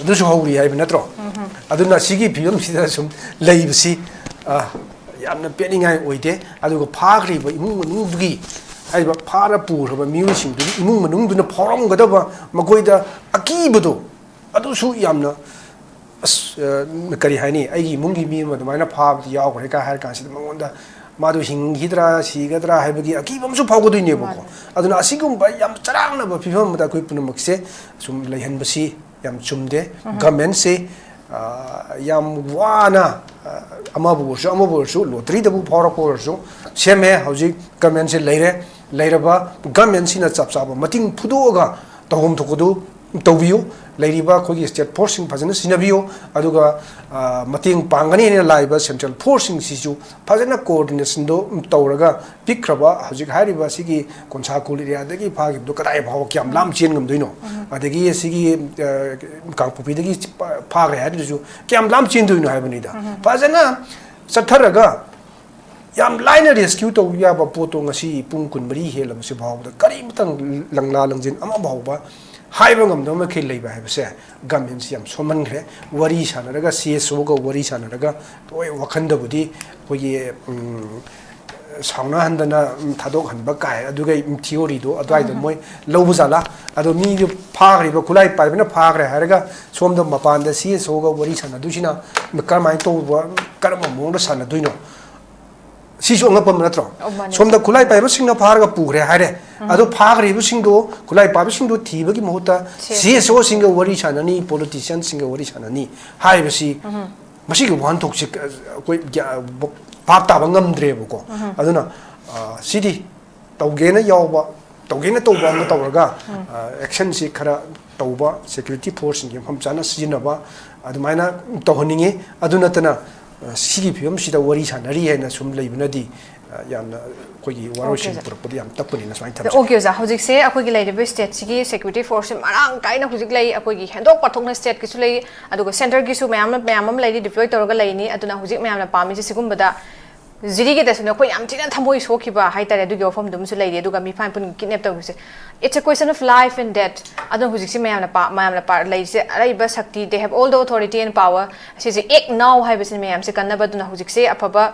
ꯑꯗꯨꯁꯨ ꯍꯧꯔꯤ ꯍꯥꯏꯕ ꯅꯠꯇ꯭ꯔꯣ? ꯑꯗꯨꯅ ꯁꯤꯒꯤ ꯐꯤꯕꯝꯁꯤꯗ ꯁꯨꯝ ꯂꯩꯕꯁꯤ, ꯑ, ꯌꯥꯝꯅ ꯄꯦꯟꯅꯤꯡꯉꯥꯏ ꯑꯣꯏꯗꯦ꯫ ꯑꯗꯨꯒ ꯐꯥꯈ꯭ꯔꯤꯕ ꯏꯃꯨꯡ ꯃꯅꯨꯡꯗꯨꯒꯤ, ꯍꯥꯏꯔꯤꯕ ꯐꯥꯔ ꯄꯨꯈ꯭ꯔꯕ ꯃꯤꯑꯣꯏꯁꯤꯡꯗꯨꯒꯤ ꯏꯃꯨꯡ ꯃꯅꯨꯡꯗꯨꯅ ꯐꯥꯎꯔꯝꯒꯗꯕ ꯃꯈꯣꯏꯗ ꯑꯀꯤꯕꯗꯣ, ꯑꯗꯨꯁꯨ ꯌꯥꯝꯅ, ꯑꯁ, ꯑ, ꯀꯔꯤ ꯍꯥꯏꯅꯤ, ꯑꯩꯒꯤ ꯏꯃꯨꯡꯒꯤ ꯃꯤ ꯑꯃ ꯑꯗꯨꯃꯥꯏꯅ ꯐꯥꯕꯗꯤ ꯌꯥꯎꯈ꯭ꯔꯦ ꯀꯥꯏ ꯍꯥꯏꯔ ꯀꯥꯟꯁꯤꯗ ꯃꯉꯣꯟꯗ ꯃꯥꯗꯣ ꯍꯤꯡꯈꯤꯗ꯭ꯔꯥ ꯁꯤꯒꯗ꯭ꯔꯥ ꯍꯥꯏꯕꯒꯤ ꯑꯀꯤꯕ ꯑꯃꯁꯨ ꯐꯥꯎꯒꯗꯣꯏꯅꯦꯕꯀꯣ꯫ ꯃꯥꯅꯦ꯫ ꯑꯗꯨꯅ ꯑꯁꯤꯒꯨꯝꯕ ꯌꯥꯝ ꯆꯔꯥꯡꯅꯕ ꯐꯤꯕꯝ ꯑꯃꯗ ꯑꯩꯈꯣꯏ ꯄꯨꯝꯅꯃꯛꯁꯦ ꯁꯨꯝ ꯂꯩꯍꯟꯕꯁꯤ ꯌꯥꯝ ꯆꯨꯝꯗꯦ꯫ ꯒꯃꯦꯟꯁꯦ, ꯑ, ꯌꯥꯝ ꯋꯥꯅ, ꯑ, ꯑꯃꯕꯨ ꯑꯣꯏꯔꯁꯨ, ꯑꯃꯕꯨ ꯑꯣꯏꯔꯁꯨ, ꯂꯣꯇꯔꯤꯗꯕꯨ ꯐꯥꯎꯔꯛꯄ ꯑꯣꯏꯔꯁꯨ, ꯁꯦꯝꯃꯦ꯫ ꯍꯧꯖꯤꯛ ꯒꯃꯦꯟꯁꯦ ꯂꯩꯔꯦ꯫ ꯂꯩꯔꯕ ꯒꯃꯦꯟꯁꯤꯅ ꯆꯞ ꯆꯥꯕ ꯃꯇꯤꯡ ꯐꯨꯗꯣꯛꯑꯒ ꯇꯧꯐꯝ ꯊꯣꯛꯄꯗꯨ ꯇꯧꯕꯤꯌꯨ꯫ ꯂꯩꯔꯤꯕ ꯑꯩꯈꯣꯏꯒꯤ ꯁ꯭ꯇꯦꯠ ꯐꯣꯔꯁꯁꯤꯡ ꯐꯖꯅ ꯁꯤꯟꯅꯕꯤꯌꯨ꯫ ꯑꯗꯨꯒ, ꯑ, ꯃꯇꯦꯡ ꯄꯥꯡꯒꯅꯤ ꯍꯥꯏꯅ ꯂꯥꯛꯏꯕ ꯁꯦꯟꯇ꯭ꯔꯦꯜ ꯐꯣꯔꯁꯁꯤꯡꯁꯤꯁꯨ ꯐꯖꯅ ꯀꯣꯑꯣꯔꯗꯤꯅꯦꯁꯟꯗꯣ ꯇꯧꯔꯒ ꯄꯤꯛꯈ꯭ꯔꯕ ꯍꯧꯖꯤꯛ ꯍꯥꯏꯔꯤꯕ ꯁꯤꯒꯤ ꯀꯣꯟꯁꯥꯈꯣꯜ ꯑꯦꯔꯤꯌꯥꯗꯒꯤ ꯐꯥꯈꯤꯕꯗꯣ ꯀꯗꯥꯏ ꯐꯥꯎꯕ ꯀꯌꯥꯝ ꯂꯥꯞꯅ ꯆꯦꯟ ꯉꯝꯗꯣꯏꯅꯣ? ꯑꯗꯒꯤ ꯁꯤꯒꯤ, ꯑ, ꯀꯥꯡꯄꯣꯛꯄꯤꯗꯒꯤ ꯐꯥꯈ꯭ꯔꯦ ꯍꯥꯏꯔꯤꯗꯨꯁꯨ ꯀꯌꯥꯝ ꯂꯥꯞꯅ ꯆꯦꯟꯗꯣꯏꯅꯣ ꯍꯥꯏꯕꯅꯤꯗ꯫ ꯐꯖꯅ ꯆꯠꯊꯔꯒ ꯌꯥꯝ ꯂꯥꯏꯅ ꯔꯦꯁꯀ꯭ꯌꯨ ꯇꯧꯕ ꯌꯥꯕ ꯄꯣꯠꯇꯣ ꯉꯁꯤ ꯄꯨꯡ ꯀꯨꯟꯃꯔꯤ ꯍꯦꯜꯂꯕꯁꯤ ꯐꯥꯎꯕꯗ ꯀꯔꯤꯃꯇꯪ ꯂꯪꯂꯥ ꯂꯪꯖꯤꯟ ꯑꯃ ꯐꯥꯎꯕ ꯍꯥꯏꯕ ꯉꯝꯗꯕ ꯃꯈꯩ ꯂꯩꯕ ꯍꯥꯏꯕꯁꯦ ꯒꯃꯦꯟꯁꯤ ꯌꯥꯝ ꯁꯣꯝꯍꯟꯈ꯭ꯔꯦ꯫ ꯋꯥꯔꯤ ꯁꯥꯟꯅꯔꯒ, ꯁꯤ ꯑꯦꯁ ꯑꯣꯒ ꯋꯥꯔꯤ ꯁꯥꯟꯅꯔꯒ, ꯍꯣꯏ, ꯋꯥꯈꯜꯗꯕꯨꯗꯤ ꯑꯩꯈꯣꯏꯒꯤ, ꯎꯝ, ꯁꯥꯎꯅꯍꯟꯗꯅ, ꯎꯝ, ꯊꯥꯗꯣꯛꯍꯟꯕ ꯀꯥꯏ ꯑꯗꯨꯒ, ꯎꯝ, ꯊꯤꯑꯣꯔꯤꯗꯣ ꯑꯗꯨꯋꯥꯏꯗ ꯃꯣꯏ ꯂꯧꯕ ꯖꯥꯠꯂꯥ? ꯑꯗꯣ ꯃꯤꯗꯨ ꯐꯥꯈ꯭ꯔꯤꯕ, ꯈꯨꯠꯂꯥꯏ ꯄꯥꯏꯕꯅ ꯐꯥꯈ꯭ꯔꯦ ꯍꯥꯏꯔꯒ ꯁꯣꯝꯗ ꯃꯄꯥꯟꯗ ꯁꯤ ꯑꯦꯁ ꯑꯣꯒ ꯋꯥꯔꯤ ꯁꯥꯟꯅꯗꯣꯏꯁꯤꯅ ꯀꯔꯝꯍꯥꯏꯅ ꯇꯧꯕ, ꯀꯔꯝꯕ ꯃꯑꯣꯡꯗ ꯁꯥꯟꯅꯗꯣꯏꯅꯣ? ꯁꯤꯁꯨ ꯑꯉꯛꯄ ꯑꯃ ꯅꯠꯇ꯭ꯔꯣ? ꯑꯧ, ꯃꯥꯅꯦ꯫ ꯁꯣꯝꯗ ꯈꯨꯠꯂꯥꯏ ꯄꯥꯏꯕꯁꯤꯡꯅ ꯐꯥꯔꯒ ꯄꯨꯈ꯭ꯔꯦ ꯍꯥꯏꯔꯦ꯫ ꯑꯗꯣ ꯐꯥꯈ꯭ꯔꯤꯕꯁꯤꯡꯗꯣ, ꯈꯨꯠꯂꯥꯏ ꯄꯥꯏꯕꯁꯤꯡꯗꯣ ꯊꯤꯕꯒꯤ ꯃꯍꯨꯠꯇ ꯁꯤ ꯑꯦꯁ ꯑꯣꯁꯤꯡꯒ ꯋꯥꯔꯤ ꯁꯥꯟꯅꯅꯤ, ꯄꯣꯂꯤꯇꯤꯁꯤꯌꯥꯟꯁꯤꯡꯒ ꯋꯥꯔꯤ ꯁꯥꯟꯅꯅꯤ ꯍꯥꯏꯕꯁꯤ, ꯃꯁꯤꯒꯤ ꯋꯥꯍꯟꯊꯣꯛꯁꯤ ꯑꯩꯈꯣꯏ ꯒ꯭ꯌꯥ-, ꯚꯥꯞ ꯇꯥꯕ ꯉꯝꯗ꯭ꯔꯦꯕꯀꯣ꯫ ꯑꯗꯨꯅ, ꯑ, ꯁꯤꯗꯤ ꯇꯧꯒꯦꯅ ꯌꯥꯎꯕ, ꯇꯧꯒꯦꯅ ꯇꯧꯕ ꯑꯃ ꯇꯧꯔꯒ, ꯑ, ꯑꯦꯛꯁꯟꯁꯤ ꯈꯔ ꯇꯧꯕ, ꯁꯦꯀ꯭ꯌꯨꯔꯤꯇꯤ ꯐꯣꯔꯁꯁꯤꯡꯒꯤ ꯃꯐꯝ ꯆꯥꯅ ꯁꯤꯖꯤꯟꯅꯕ, ꯑꯗꯨꯃꯥꯏꯅ ꯇꯧꯍꯟꯅꯤꯡꯉꯤ꯫ ꯑꯗꯨ ꯅꯠꯇꯅ, ꯑ, ꯁꯤꯒꯤ ꯐꯤꯕꯝꯁꯤꯗ ꯋꯥꯔꯤ ꯁꯥꯟꯅꯔꯤ ꯍꯥꯏꯅ ꯁꯨꯝ ꯂꯩꯕꯅꯗꯤ, ꯑ, ꯌꯥꯝꯅ ꯑꯩꯈꯣꯏꯒꯤ ꯋꯥꯔꯣꯏꯁꯤꯟ ꯑꯣꯀꯦ, ꯁꯥꯔ꯫ ꯄꯨꯔꯛꯄꯗ ꯌꯥꯝ ꯇꯞꯄꯅꯤꯅ ꯁꯨꯃꯥꯏꯅ ꯊꯝꯖꯒꯦ꯫ ꯑꯣꯀꯦ, ꯑꯣꯖꯥ, ꯍꯧꯖꯤꯛꯁꯦ ꯑꯩꯈꯣꯏꯒꯤ ꯂꯩꯔꯤꯕ ꯁ꯭ꯇꯦꯠꯁꯤꯒꯤ ꯁꯦꯀ꯭ꯌꯨꯔꯤꯇꯤ ꯐꯣꯔꯁꯁꯦ ꯃꯔꯥꯡ ꯀꯥꯏꯅ ꯍꯧꯖꯤꯛ ꯂꯩ꯫ ꯑꯩꯈꯣꯏꯒꯤ ꯍꯦꯟꯗꯣꯛ ꯄꯥꯊꯣꯛꯅ ꯁ꯭ꯇꯦꯠꯀꯤꯁꯨ ꯂꯩ, ꯑꯗꯨꯒ ꯁꯦꯟꯇꯔꯒꯤꯁꯨ ꯃꯌꯥꯝ ꯑꯃ, ꯃꯌꯥꯝ ꯑꯃ ꯂꯩꯔꯤ, ꯗꯤꯄ꯭ꯂꯣꯏ ꯇꯧꯔꯒ ꯂꯩꯅꯤ꯫ ꯑꯗꯨꯅ ꯍꯧꯖꯤꯛ ꯃꯌꯥꯝꯅ ꯄꯥꯝꯃꯤꯁꯦ ꯁꯤꯒꯨꯝꯕꯗ ꯖꯤꯔꯤꯒꯤꯗꯁꯨꯅꯦ ꯑꯩꯈꯣꯏ ꯌꯥꯝ ꯊꯤꯅ ꯊꯃꯣꯏ ꯁꯣꯛꯈꯤꯕ ꯍꯥꯏꯇꯥꯔꯦ, ꯑꯗꯨꯒꯤ ꯋꯥꯐꯝꯗꯨꯃꯁꯨ ꯂꯩꯔꯤ꯫ ꯑꯗꯨꯒ ꯃꯤꯐꯥ ꯃꯤꯄꯨꯟ ꯀꯤꯗꯅꯦꯞ ꯇꯧꯈꯤꯕꯁꯦ, it's a question of life and death꯫ ꯑꯗꯨꯅ ꯍꯧꯖꯤꯛꯁꯦ ꯃꯌꯥꯝꯅ ꯄꯥ ꯃꯌꯥꯝꯅ ꯄꯥ ꯂꯩꯔꯤꯁꯦ ꯑꯔꯩꯕ ꯁꯛꯇꯤ, they have all the authority and power, ꯑꯁꯤꯁꯦ act now ꯍꯥꯏꯕꯁꯤꯅ ꯃꯌꯥꯝꯁꯦ ꯀꯟꯅꯕ꯫ ꯑꯗꯨꯅ ꯍꯧꯖꯤꯛꯁꯦ ꯑꯐꯕ